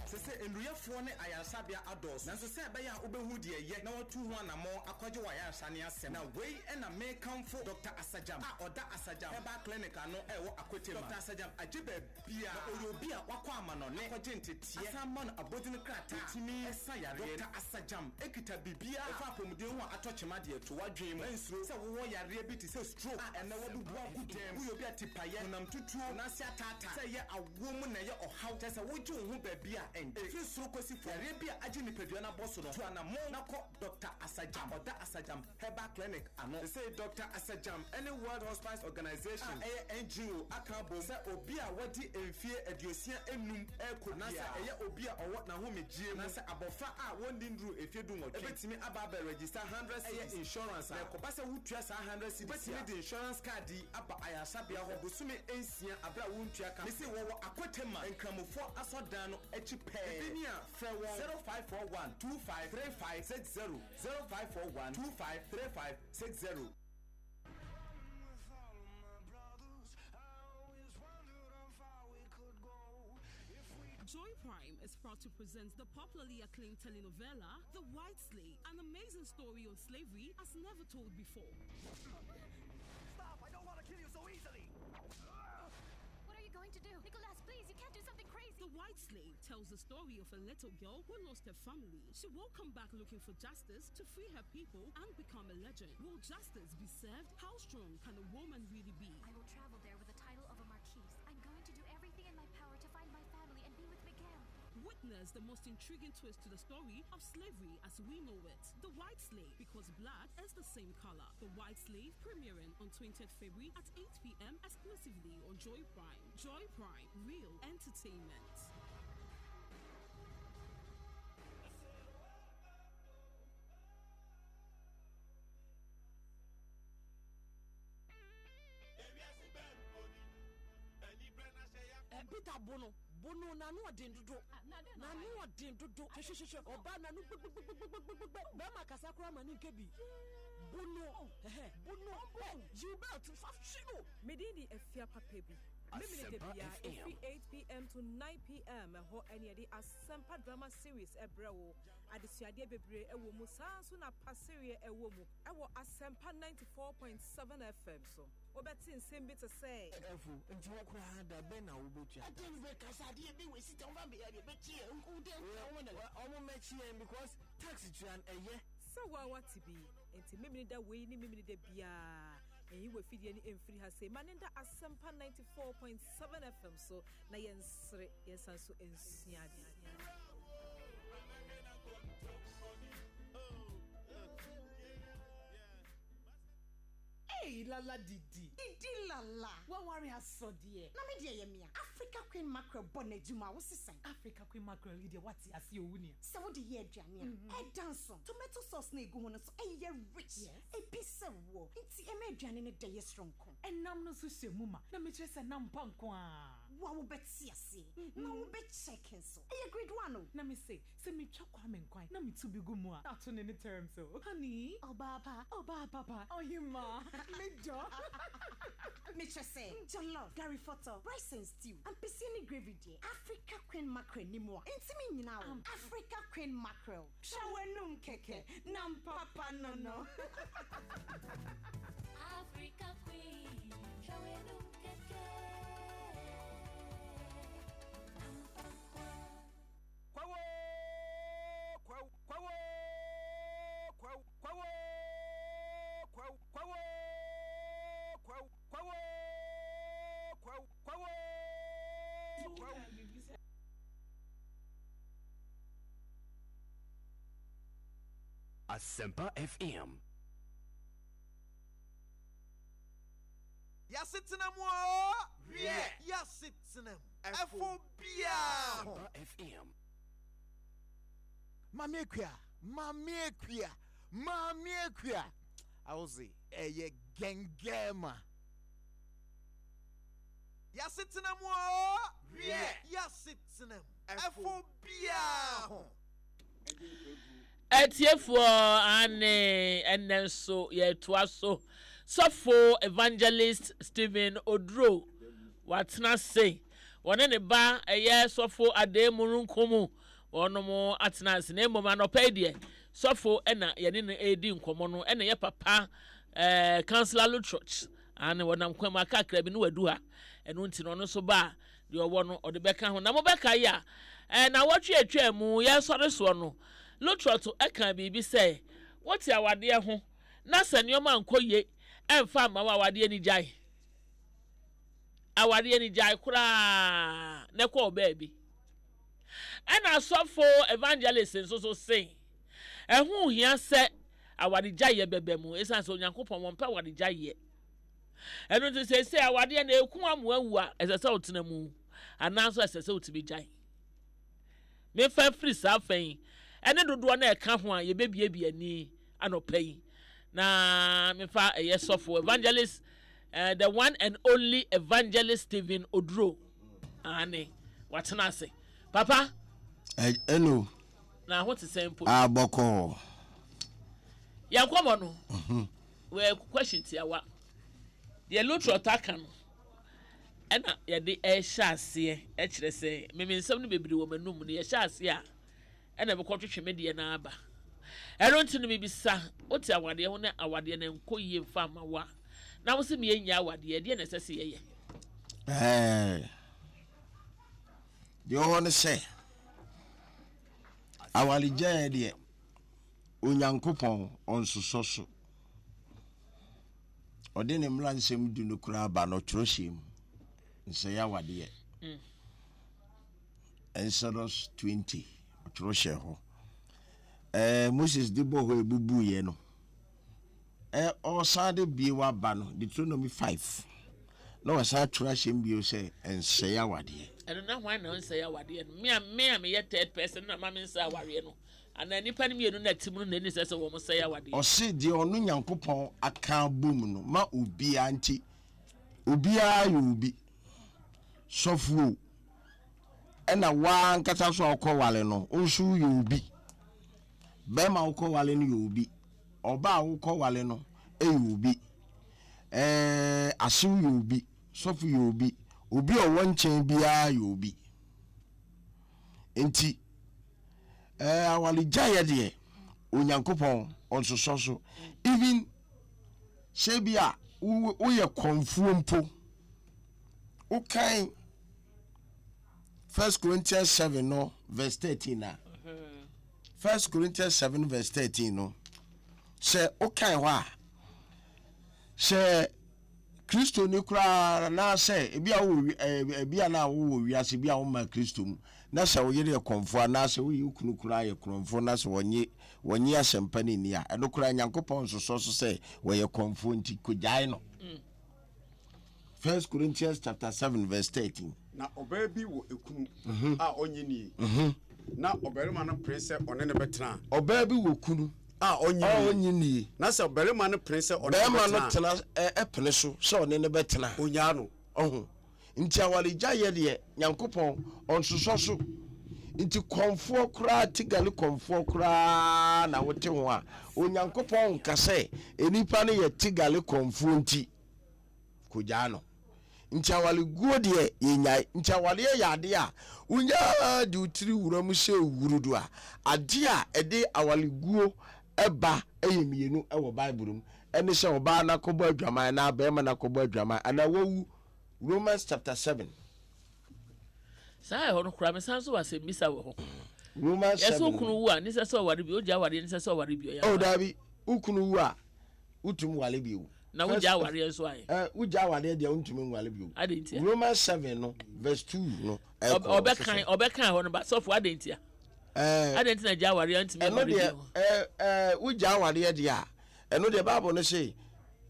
Sese nnuruyɛfoɔ ne ayaresabea adɔɔso, nanso sɛ ɛbɛyɛ a wobɛhu deɛ ɛyɛ na woatu ho anammɔn akɔgye w'ayaresa ne asɛm. Na wei na mekamfo Dɔkta Asajam a ɔda Asajam Herbal Clinic ano a ɛwɔ Akwetema. Dɔkta Asajam agye baabiara, na ɔyɛ obi a wakɔ amanɔne akɔgye nteteɛ asan ma no abɔdin krataa a ɛtumi sa yareɛ. Dɔkta Asajam kita biribiara a ɛfa apɔmuden ho a atɔ kyema deɛ to w'adwene mu. Nsuro sɛ wowɔ yareɛ bi te sɛ stroke a ɛnnɛ wabubu agu dan mu. Woyɛ obi a tipaeɛ, honam tutuo, wo nan ase ataataa, sɛ ɛyɛ awoɔ mu na ɛyɛ ɔhaw, kyerɛ sɛ wogye wo ho baabi a ɛnde. Ɛfiri soro kɔsi fam, yareɛ bi a agye nipadua no abɔ so no, tu anammɔn na kɔ Dɔkta Asajam a ɔda Asajam Herbal Clinic ano. Seesei Dɔkta Asajam ne World Hospice Organization a ɛyɛ NGO aka abom sɛ obi a wadi mfeɛ 65 rekɔ biara, anaasɛ ɛyɛ obi a ɔwɔ n'ahomegyeɛ mu, anaasɛ abɔfra a wɔnni nnuruu mfeɛ dunwɔtwe, bɛtumi aba abɛ register 100 cedis ɛyɛ insurance a, na ɛkɔba sɛ wotua saa 100 cedis yi a, wobɛtumi de insurance card yi aba ayaresabea hɔ bosome nsia aberɛ a wontua ka. Mese wɔwɔ Akwetema, Nkramofoɔ asɔrdan no akyi pɛɛ. Ebi ni a, frɛ wɔn 0541 25 35 60, 0541 25 35 60. Joy Prime is proud to present the popularly acclaimed telenovela, The White Slave, an amazing story on slavery as never told before. Stop! I don't want to kill you so easily! What are you going to do? Nicholas, please, you can't do something crazy. The White Slave tells the story of a little girl who lost her family. She will come back looking for justice to free her people and become a legend. Will justice be served? How strong can a woman really be? I will travel there with the title of a marquise. I'm going to do everything in my power to find my family and be with Miguel. Witness the most intriguing twist to the story of slavery as we know it. The White Slave, because blood is the same color. The White Slave premiering on 20th February at 8 p.m. exclusively on Joy Prime. Joy Prime, real entertainment. Peter bo no, bo no, n'ano ɔden dodo. N'ano ɔden dodo. Hwɛ, hwɛ, hwɛ, ɔbaa n'ano gbɛgbɛgbɛgbɛgbɛgbɛ. Bɛrima kasa koraa ma ne nka bi. Bo no, ɛhɛ, bo no, ɛ, yiw belt fa hwe no. Me din de Afia papa bi. Memene da Asempa biara FM. ɛfiri 8pm to 9pm ɛhɔ ɛne yɛde Asempa drama series ɛbrɛ wo. Adesuadeɛ bebree ɛwɔ mu saa nso na pasereɛ ɛwɔ mu ɛwɔ Asempa 94.7 FM so. Wobɛte nsɛm bi te sɛ. Ɛfo, nti wo koraa da bɛn na wobɛtua tax? Ɛdɛn bɛ kasa adeɛ bi wɔ sika wɔn bɛ yɛ bɛkyi yɛ wo dɛn wɔn na. Wɔn mɛkyi yɛn because tax tua no ɛyɛ. Sɛ wo ara woate bi, enti Memeneda wei ne Memeneda biara, nyi w'afidie no mfiri ha sei ma no nda Asempa 94.7 FM so na yɛnsere, yɛnsan nso nsua adeɛ. Ei lala didi. Didi lala. Waware asɔ deɛ. Na me deɛ yɛ mea. Africa Queen Mackerel bɔ n'adwuma a wo se sɛn? Africa Queen Mackerel yi deɛ wate aseɛ o wo nua. Sɛ wode yɛ aduane a, ɛda nso. Tomato sauce no a egu ho no nso ɛyɛ rich. Ebi sɛ woɔ. Nti ɛma aduane no dɛ yɛ soronko. Ɛnam no nso hyɛ mu ma. Na mekyerɛ sɛ nam pa nko ara. Wo a wobɛte aseɛ na wobɛ check nso. Ɛyɛ grade one o. Na me se Sɛ metwa Kwame nkwan na metu bi gu mu a, ato ne ne terms o. Honey, ɔbaa pa, ɔbaa papa, ɔhemmaa, me dɔ. Mekyerɛ sɛ, jollof, gari fɔtɔ, rice and stew, ampesie ne gravy deɛ, Africa Queen Mackerel nni mu a, ɛntumi nnyina o. Africa Queen Mackerel, twa w'anum kɛkɛ, nam papa no no. Africa Queen, twa w'anum kɛkɛ, nam papa. Kwawo kwawu kwawo kwawu kwawo kwawu kwawo kwawu kwawo kwawu kwawo kwawu. Asempa FM. Y'asetena mu oo, wiɛ, y'asetena mu, ɛfo biaa ho. Asempa FM. Maame Akua, Maame Akua, Maame Akua, Awose ɛyɛ gɛngɛɛma. Y'asetena mu oo, wiɛ, y'asetena mu, ɛfo biaa ho. Atiefoɔ, aane, ɛnnɛ nso yɛretoa so. Sɔfo Evangelist Stephen Oduro watena ase. Wɔne ne ba ɛyɛ Sɔfo Adee Mununkum wɔnom atena ase. Na mmom anɔpa yi deɛ, sɔfo ɛna yɛne no ɛredi nkɔmmɔ no, ɛna yɛ papa ɛɛ Councillor Lutroch. Aane, wɔnam kwan mu akakra bi ne wadu ha. Ɛno nti no ɔno nso ba a, Deɛ ɔwɔ no, ɔde bɛka ho. Na mobɛkae a, nnawɔtwe a ɛtwaa mu yɛresɔre soɔ no, Luttrot kaa biribi sɛ, Wote awadeɛ ho, na sɛ nneɛma nkɔ yie ɛmfa mma wo a, awadeɛ no gyae. Awadeɛ no gyae koraa na ɛkɔ wo baabi. Ɛna asɔfo evangelist nso so se, ɛho hia sɛ awaregyaeɛ bɛba mu, ɛsiane sɛ Onyankopɔn wɔmpɛ awaregyaeɛ. Ɛno nti seesei awadeɛ no ɛku amoa awu a, ɛsɛ sɛ wotena mu anaa nso ɛsɛ sɛ wotumi gyae. Memfa mfiri saa fa yi ɛne dodoɔ no ɛka ho a yɛbɛbiebie ani anɔpa yi na memfa ɛyɛ sɔfo evangelist uh, the one and only evangelist Stephen Oduro ane watena ase papa. Hello. Na ho te sɛ mpo. Abɔkɔɔ. Yɛn kɔmɔ no. Mhm. Wɔ question tiawa. Deɛ Luttrot aka no ɛna yɛde ɛrehyɛ aseɛ ɛkyerɛ sɛ meme nsɛm no bebree wɔ m'anum no yɛhyɛ aseɛ a ɛna mekɔ twetwe me deɛ no aba. Ɛno nti no mebisa wote awadeɛ ho na awadeɛ no nkɔ yie mfa ama wo a na wo se meyɛnyɛ awadeɛ ɛdeɛ na ɛsɛ sɛ yɛyɛ? Ɛɛ deɛ ɔwɔ no sɛ awaregyaeɛ deɛ Onyankopɔn, ɔnsosɔ so. Ɔde ne mmara nsɛm du no koraa ba no, ɔtwerɛ hyɛ mu. Nsɛe awadeɛ. Mm. Exodus 20, ɔtwerɛ hyɛ hɔ. Eh, Moses de bɔ hɔ ebubuiɛ no. Eh, ɔsan de bie waba no, Deuteronomy 5. Na ɔsan atwerɛ ahyɛ mu bio sɛ nsɛe awadeɛ. Ɛno na hwan na ɔnsɛe awadeɛ no? Me a me a meyɛ third person na ma me nsɛe awareɛ no. Anaa nnipa no mmienu na ɛte mu no na ɛni sɛ sɛ wɔn sɛe awadeɛ. Ɔse deɛ ɔno Nyankopɔn aka abom no ma obiara nti obiara yɛ obi, sɔfo o, Ɛna woaa ankasa nso a wokɔ ware no, wo nso woyɛ obi. Bɛrima a wokɔ ware no yɛ obi. Ɔbaa a wokɔ ware no yɛ obi. Ɛɛ asew yɛ obi, sɔfo yɛ obi, obi a ɔwɔ nkyɛn biara yɛ obi. Nti ɛɛ awaregyaeɛ deɛ Onyankopɔn ɔnsosɔ so. Even sɛ bi a woyɛ kɔmfoɔ mpo, wokan First Corinthians 7 no verse 13 a. First Corinthians 7 verse 13 no, sɛ wokan hɔ a, sɛ Kristoni koraa anaasɛ ebi a wowɔ ebi a na wowɔ wiase bi a woma Kristo mu na sɛ wo yere yɛ kɔmfoɔ anaasɛ woyɛ wo kunu koraa yɛ korɔmfoɔ na sɛ wɔnye wɔnye asɛmpa no nni a, ɛno koraa Nyankopɔn nsosɔ so sɛ wɔyɛ kɔmfoɔ nti kogyae no. First Corinthians chapter 7 verse 13. Na ɔbaa bi wɔ ekunu a ɔnnye nnie, na ɔbarima no pere sɛ ɔne no bɛtena a. Ɔbaa bi wɔ kunu a ɔnnye nnie. Na sɛ ɔbarima no pene sɛ ɔne no bɛtena a. Barima no tena ɛ pene so sɛ ɔne no bɛtena a. Ɔnnyaa no. Ɔho. Nti awaregyaeɛ deɛ, Nyankopɔn, ɔnsosɔ so. Nti kɔmfoɔ koraa, tigale kɔmfoɔ koraa na wote ho a, Onyankopɔn nka sɛ nnipa no yɛ tigale kɔmfoɔ nti, kogyaa no. Nti awareguo deɛ yɛnyae. Nti awareɛ yɛ adeɛ a wonya de wo tiri wura mu sɛ wurudu a, adeɛ a ɛde awareguo ba yɛ mmienu wɔ Bible mu. Ɛne sɛ ɔbaa no akɔbɔ adwaman anaa barima no akɔbɔ adwaman anaa wawu. Romans chapter 7. Saa ɛhɔ no koraa mesan so wɔ asɛmmisa wɔ hɔ. Romans 7. Yɛsɛ okunu wu a ne sɛ sɛ ɔware bio, ogya awareɛ ne sɛ sɛ ɔware bio. Oh daabi, wo kunu wu a wotumi ware bio. Na wogya awareɛ nso ayɛ. Ɛ wogya awareɛ deɛ wontumi nware bio. Adɛn ntia? Romans 7 no verse 2 no ɛkɔ. Ɔbɛkan ɔbɛkan hɔ no ba sɔfo adɛn ntia? Ɛɛ adɛn nti na gya awareɛ ntumi nware bio? Ɛno deɛ ɛɛ ɛɛ wogya awareɛ deɛ a ɛno deɛ Bible no se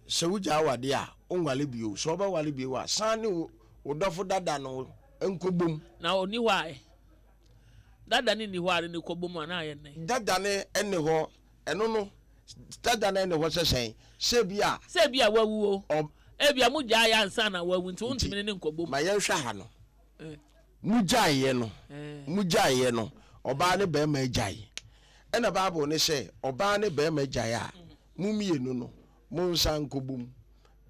sɛ wogya awadeɛ a wonware bio. Sɛ wobɛware bio a san ne wo dɔfo dada no nkɔbom. Na ɔni hɔ a ɛ? Dada no nni hɔ a ne ne kɔbom a na ayɛ nnɛn? Dada no nni hɔ Ɛno no, dada no ɛne hɔ sɛ sɛn? Sɛ ebia. Sɛ ebia wawu o. Ebia mogyaeɛ ansa na wawu nti wontumi ne no nkɔbom. Ma yɛnhwɛ ha no. Mogyaeɛ no, mogyaeɛ no, ɔbaa ne barima agyae. Ɛna Bible no sɛ ɔbaa ne barima gyae a, mo mmienu no, monsan nkɔbom.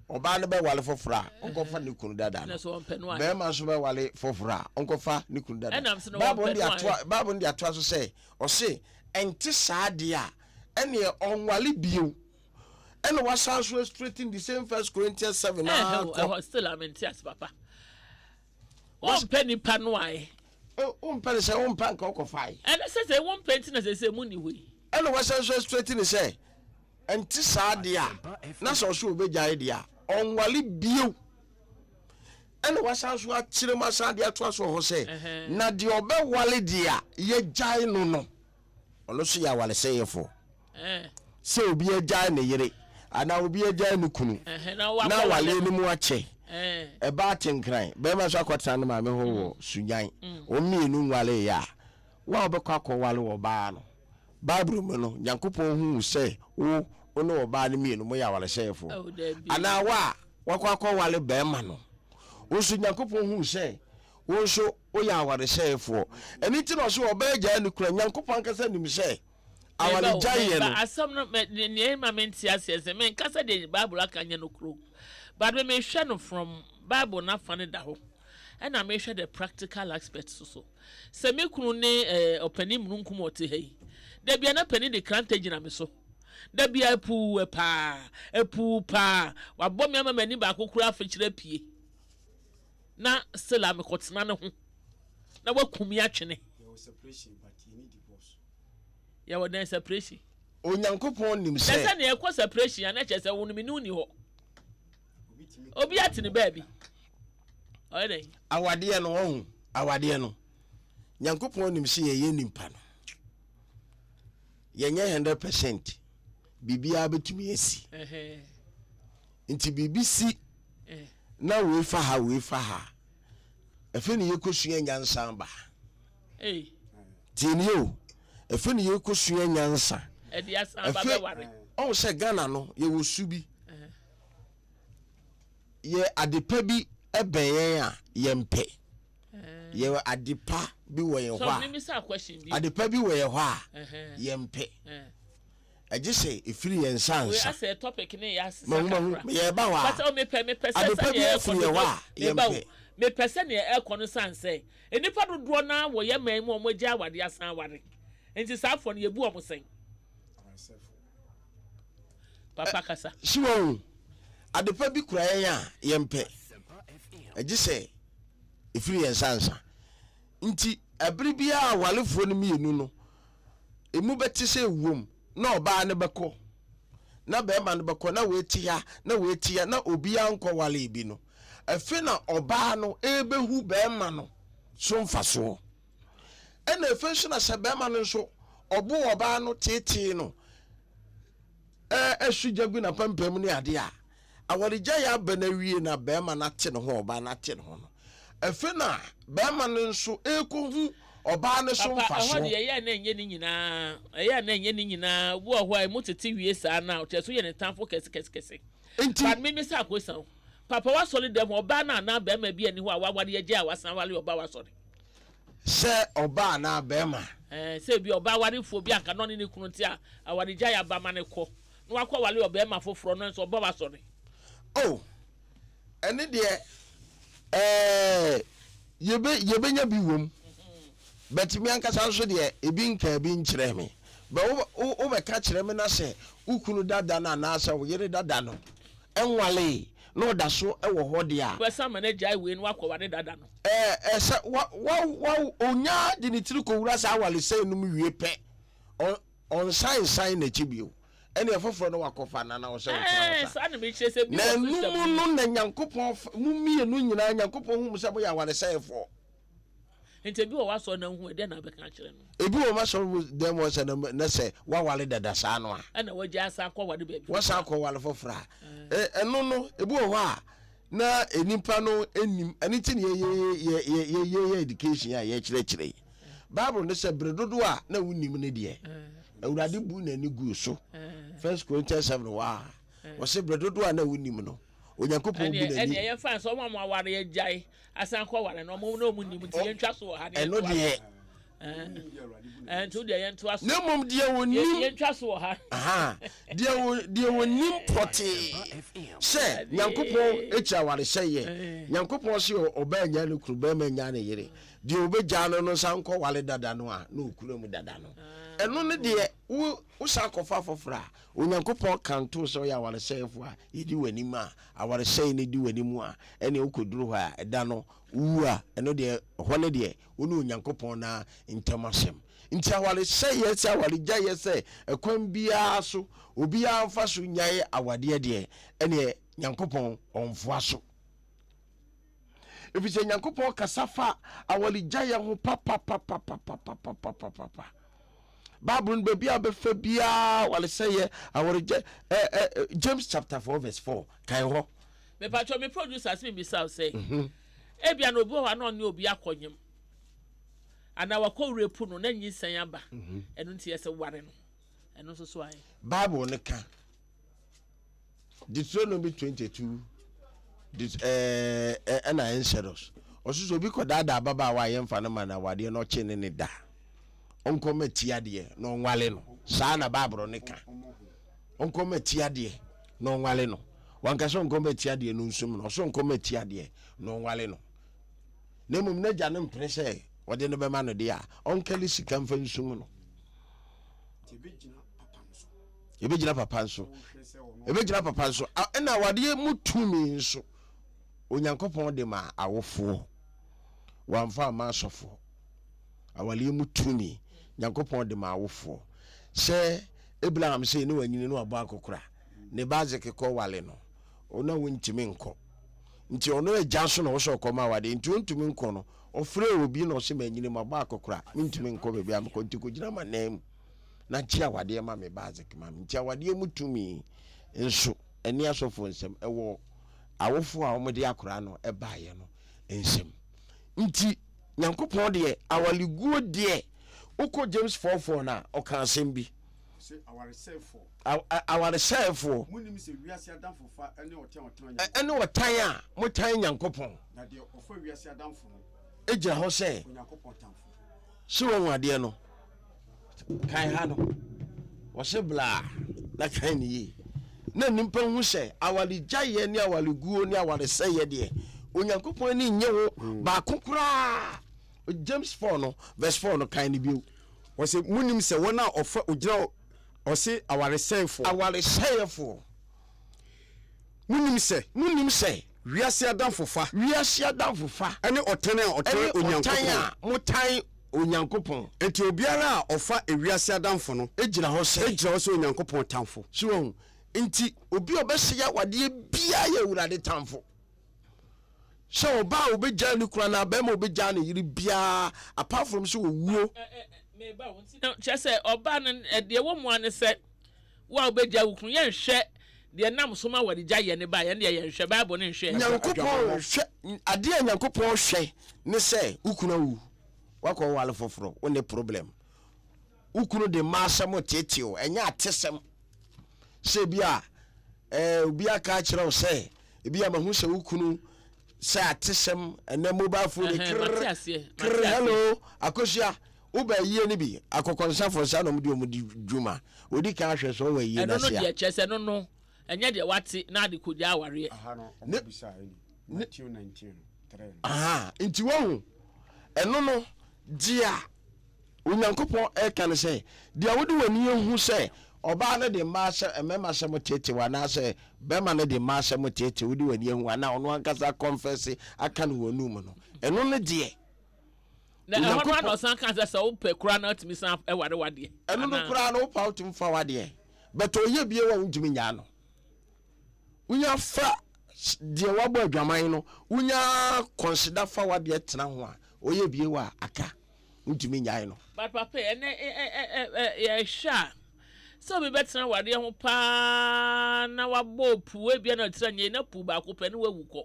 Ɔbaa no bɛwale foforɔ a, ɔnkɔfa ne kunu dada no. Barima nso bɛwale foforɔ a, ɔnkɔfa ne kunu dada. Bible no de atoa, Bible no de atoa so sɛ, ɔse, ɛnte saa deɛ a, ɛneɛ ɔnwale bio. Ɛna wasan so straighten the same First Corinthians 7 na akɔ. Ɛhɔ still a mente ase papa. Wompɛ nipa no ae. Wompɛ no sɛ wompɛ anka wokɔfae. Ɛne sɛ sɛ wompɛ nti na sɛ sɛ mu ni hɔ yi. Ɛna wasan so straighten sɛ, ɛnte saa deɛ a, na sɛ ɔso ɔbɛgyae deɛ a, ɔnwale bio. Ɛna wasan so akyerɛ mu asan de atoa so wɔ hɔ sɛ, na deɛ ɔbɛwale deɛ a yɛgyae no no, ɔno nso yɛ awaresɛeɛfoɔ. Sɛ obi agyae ne yere anaa obi agyae ne kunu na awaleɛ no mu akyɛ, ɛba atenkran, barima nso akɔtena ne maame hɔ wɔ Sunyan, wɔn mmienu nwareeɛ a, wo a wobɛkɔ akɔware ɔbaa no, Bible mu no, Nyankopɔn hu wo sɛ wo wo ne ɔbaa no mmienu moyɛ awaresɛefoɔ. Anaa wo a wakɔ akɔware barima no, wo nso Nyankopɔn hu wo sɛ wo nso woyɛ awaresɛefoɔ. Ɛno nti na ɔse ɔbaa gyaa ne kunu a, Nyankopɔn ankasa nim sɛ awaregyaeɛ no. Asɛm no, nea ɛma mente aseɛ sɛ, menka sɛ deɛ Bible aka nyɛ nokorɛ o, but me mehwɛ no from Bible no afa no da hɔ, ɛna mehwɛ the practical aspect so so. Sɛ me kunu ne eh, ɔpanin mununkum a ɔte ha yi, da bia na panin de krantɛ gyina me so. Da bia apuu paa, apuu paa, wabɔ me ama m'ani baako koraa afekyerɛ apue. Na still a mekɔtena ne ho na waku me atwene. Yɛwɔ separation but yɛnni divorce. Yɛwɔ dɛn separation? Onyankopɔn nim sɛ. Na sɛ nea ɛkɔ separation a na kyerɛ sɛ wo no me ne wo ni hɔ. Obi ate ne baabi. Ɔyɛ dɛn? Awadeɛ no, wahu, awadeɛ no, Nyankopɔn nim sɛ yɛyɛ nipa no, yɛnyɛ 100%, biribiara bɛtumi asi. Nti biribi si na wei fa ha, wei fa ha, ɛfei ne yɛkɔsua nyansa ba. Tie nie o, ɛfei ne yɛkɔsua nyansa. Ɛfei, ɔhu sɛ Ghana no, yɛwɔ su bi. Yɛ adepa bi bɛn yɛn a, yɛmpɛ. Yɛ adepa bi wɔ yɛn hɔ a, adepa bi wɔ yɛn hɔ a, yɛmpɛ. Ɛgye sɛ ɛfiri yɛn nsa ansa. Mahu mahu, yɛreba hɔ a, adepa bi afiri yɛn hɔ a, yɛmpɛ. Mepɛ sɛ nea ɛrekɔ no san sɛ nnipa dodoɔ no ara wɔ yɛn man mu a wɔagyae awadeɛ asan aware. Nti saa afoɔ no yɛbu wɔn sɛn? Papa kasa. Si wɔn adepa bi kura yɛn a yɛmpɛ. Ɛgye sɛ ɛfiri yɛn nsa ansa. Nti ɛbere biara awarefoɔ no mmienu no emu bɛte sɛ ɛwom na ɔbaa no bɛkɔ na bɛrima no bɛkɔ na wei te ha na wei te ha na obiara nkɔ wale bi no, ɛfe na ɔbaa no ɛrebɛhu bɛrima no so mfasoɔ. Ɛna ɛfe nso na sɛ bɛrima no nso ɔbo ɔbaa no teetee no ɛso gya gu n'apampam ne adeɛ a, Awaregyaeɛ aba no awie na barima no ate ne ho, ɔbaa no ate ne ho no, afei na barima no nso rekɔhu ɔbaa no so Papa, ɛhɔ mfasoɔ. deɛ ɛyɛ a na ɛnyɛ ne nyinaa, ɛyɛ a na ɛnyɛ ne nyinaa. Obi wɔ hɔ a emu tete wie saa no a, kyerɛ sɛ woyɛ ne tamfo kɛse kɛse kɛse. Nti. But me misa question o, papa w'asɔre dɛm hɔ, ɔbaa no anaa barima bi nni hɔ a waware agyae a wasan aware ɔbaa w'asɔre? Sɛ ɔbaa anaa barima? Ɛɛ, sɛ ebi ɔbaa warefoɔ bi a anka na ɔne ne kunu nte a, awaregyae aba ma no kɔ. Na wakɔware ɔbarima foforɔ no nso ɔbɔ w'asɔre. Oh, ɛne deɛ ɛɛ yɛbɛ yɛbɛnya bi wom. But me ankasa nso deɛ ebi nkaa bi nkyerɛɛ me. But wo wo wobɛka kyerɛ me na sɛ wo kunu dada no anaasɛ wo yere dada no nwalee na ɔda so wɔ hɔ deɛ a. Wobɛsan ama no agyae wei na wakɔware dada no. Ɛɛ ɛsɛ wa wa wa ɔnya de ne tiri kɔwura saa awaresɛe no mu wie pɛ ɔ Ɔnsan nsan n'akyi bio. Ɛnneɛ foforɔ no wakɔfa no anaa ɔsɛ ɔtena hɔ saa. Na ɛno mu no na Nyankopɔn fa mo mmienu nyinaa, Nyankopɔn hu mo sɛ moyɛ awaresɛefoɔ. Nti ebi wɔ w'asɔre na wohu ɛdeɛn na wobɛka akyerɛ no? Ebi wɔ m'asɔre dɛm hɔ sɛ na sɛ waware dada saa no a. Ɛna wagya asan akɔ ware baabi foforɔ a. Wasan akɔ ware foforɔ a. Ɛno no ebi wɔ hɔ a na nnipa no nnim, ɛno nti na yɛyɛ education a yɛkyerɛkyerɛ yi. Bible no sɛ bere dodoɔ a na wonnim no deɛ, Awurade bu n'ani guu so. First Corinthians 7 hɔ a, wɔse bere dodoɔ a na wonnim no, Onyankopɔn bu n'ani. Ɛneɛ yɛmfa sɛ ɔmo a mo aware agyae asan kɔ ware no ɔmo na ɔmo nim nti yɛntwa so wɔ ha. Ɛno deɛ. Nti wo deɛ yɛntoa so. Na mmom deɛ wɔnim. Yɛntwa so wɔ ha. Deɛ wɔ deɛ wɔnim pɔtee sɛ Nyankopɔn akyi awaresɛeɛ. Nyankopɔn se ɔbaa nyaa ne kunu, barima nyaa ne yere. Deɛ ɔbɛgyaa no no nsa nkɔware dada no a na ɔkura mu dada no. Ɛno ne deɛ wo wosan kɔfa foforɔ a, Onyankopɔn kanto sɛ ɔyɛ awaresɛefoɔ a yɛdi w'anim a, awaresɛeɛ no di w'anim a, ɛnneɛ wokɔduru hɔ a, ɛda no wowu a, ɛno deɛ ɛhɔ ne deɛ wo ne Onyankopɔn no ara ntam asɛm. Nti awaresɛeɛ sɛ awaregyaeɛ sɛ ɛkwan biara so obiara mfa so nyae awadeɛ deɛ, ɛneɛ Nyankopɔn ɔmfoa so. Ɛfiri sɛ Nyankopɔn kasa fa awaregyaeɛ ho papapapapapapapapa. Bible no baabi a bɛfa biara awaresɛeɛ, awaregyaeɛ, ɛ ɛ James chapter 4 verse 4, kan hɔ. Mepatwɔ me producer sɛ mebisa wo sɛ, mhm. Ebia na obi wɔ hɔ a na ɔne obi akɔnyem anaa wakɔ rape no na nyinsɛn aba. Mhm. Ɛno nti yɛsɛ ware no. Ɛno nso so ayɛ. Bible no ka Deuteronomy 22 ɛɛ ɛna Exodus. Ɔso sɛ obi kɔdaadaa ababaawa a yɛmfa no ma no awadeɛ na ɔkye ne ne da. Ɔnkɔma ti adeɛ na ɔnwale no. Saa na Bible no ka. Ɔnkɔma ti adeɛ na ɔnwale no. Wanka sɛ ɔnkɔma ti adeɛ no nsum no, ɔsɛ ɔnkɔma ti adeɛ na ɔnwale no. Na mmom n'agya no mpene sɛ ɔde no bɛma no deɛ a, ɔnkɛle sika mfa nsum no. Ɛbɛgyina papa nso. Ɛbɛgyina papa nso. Ɛna awadeɛ mu tumi nso, Onyankopɔn de ma awofoɔ. Wamfa amma asɔfoɔ. Awadeɛ mu tumi, Nyankopɔn de ma awofoɔ. Sɛ Abraham sei ne wanyini ne wabɔ akɔkora, ne ba Isaac kɔ wale no, na wontumi nkɔ. Nti ɔno agya nso na ɔwɔ sɛ ɔkɔ ma awadeɛ, nti ɔntumi nkɔ no, ɔfrɛɛ obi na ɔse manyini mabɔ akɔkora, mentumi nkɔ baabi a mekɔ, nti kɔgyina m'anan mu na gye awadeɛ ma me ba Isaac ma me. Nti awadeɛ mu tumi nso ɛne asɔfoɔ nsam, ɛwɔ awofoɔ a wɔde akora no baeɛ no nsam. Nti Nyankopɔn deɛ awareguo deɛ, wokɔ James 4 4 no a, ɔka asɛm bi. Ɔse awaresɛefoɔ. Awaresɛefoɔ. Monnim sɛ wiase adamfofa ne ɔtan a ɔtan Nyankopɔn. Ɛne ɔtan a motan Nyankopɔn. Na deɛ ɔfa wiase adamfo no. Gyina hɔ sɛ. Onyankopɔn tamfo. Sɛ wahu adeɛ no, kan ha no, wɔse blaa na kan ne yie. Na nnipa hu sɛ awaregyaeɛ ne awareguo ne awaresɛeɛ deɛ, Onyankopɔn ani nnye ho hmm. baako koraa. James 4 no, verse 4 no, kan no bio. Wɔse monim sɛ wɔn a ɔfa ogyina ɔse awaresɛefoɔ. Awaresɛefoɔ. Monim sɛ. Monim sɛ. Wiase adamfofa. Wiase adamfofa. Ne ɔtan a ɔtan Onyankopɔn. Ɛne ɔtan a motan Onyankopɔn. Enti obiara a ɔfa ewiase adamfo no. Gyina hɔ sɛ. Gyina hɔ sɛ Onyankopɔn tamfo. So wahu? Enti obi a ɔbɛsɛe awadeɛ biara yɛ Awurade tamfo. Sɛ ɔbaa a ɔbɛgyaa ne kunu anaa barima a ɔbɛgyaa ne yere biara, apart from sɛ ɔwuo. Kyerɛ sɛ ɔbaa no, deɛ ɛwɔ mu ara ne sɛ. Wo a wobɛgya wo kunu, yɛnhwɛ deɛ ɛnam so ma wɔde gya yɛn ba, yɛn deɛ yɛnhwɛ, Bible no nhwɛ. Nyankopɔn hwɛ, adeɛ a Nyankopɔn hwɛ ne sɛ wo kunu awu, wakɔ wale foforɔ, wo ne problem. Wo kunu de mma asɛm teetee wo, ɛnyɛ atesɛm. Sɛ ebi a, eh, obi aka akyerɛ wo sɛ, ebi a mahu sɛ wo kunu sɛ atesɛm, ɛnɛ mobile phone, krrr, krrr, hello, akosua, Woba ayie no bi, akɔkɔnsafoɔ saa na wɔde wɔn di dwuma. Wɔdi kan ahwɛ sɛ ɔwɔ ayie no Ɛno no ase a. deɛ kyerɛ sɛ ɛno no ɛnyɛ deɛ wate na ade kɔgya awareɛ. Aha no ɔmo bisa ɛni Matthew 19 no 3 no. Aha, nti wahu, ɛno no deɛ Onyankopɔn ɛka ne sɛ, deɛ wode w'ani ahu sɛ ɔbaa no de mmaa asɛm, mmarima asɛm teetew anaasɛ barima no de mmaa asɛm teetew, wode w'ani ahu anaa ɔno ankasa akɔnfɛse aka no wɔ anum no, ɛno no deɛ Na ɛhɔ no ara na ɔsan kaa sɛ sɛ wopɛ koraa na atumi san ware wadeɛ. Ɛno no koraa no wopɛ a wotumi fa wadeɛ but ɔyɛ bio a wontumi nyaa no. Wonya fa deɛ wabɔ adwaman no wonya consider fa wadeɛ tena ho a ɔyɛ bio a aka wontumi nyae no. But papa ɛnɛ yɛhwɛ a sɛ obi bɛtena wadeɛ ho paa na wabɔ puu ebia na ɔtira nyɛ na puu baako pɛ ne wawu kɔ.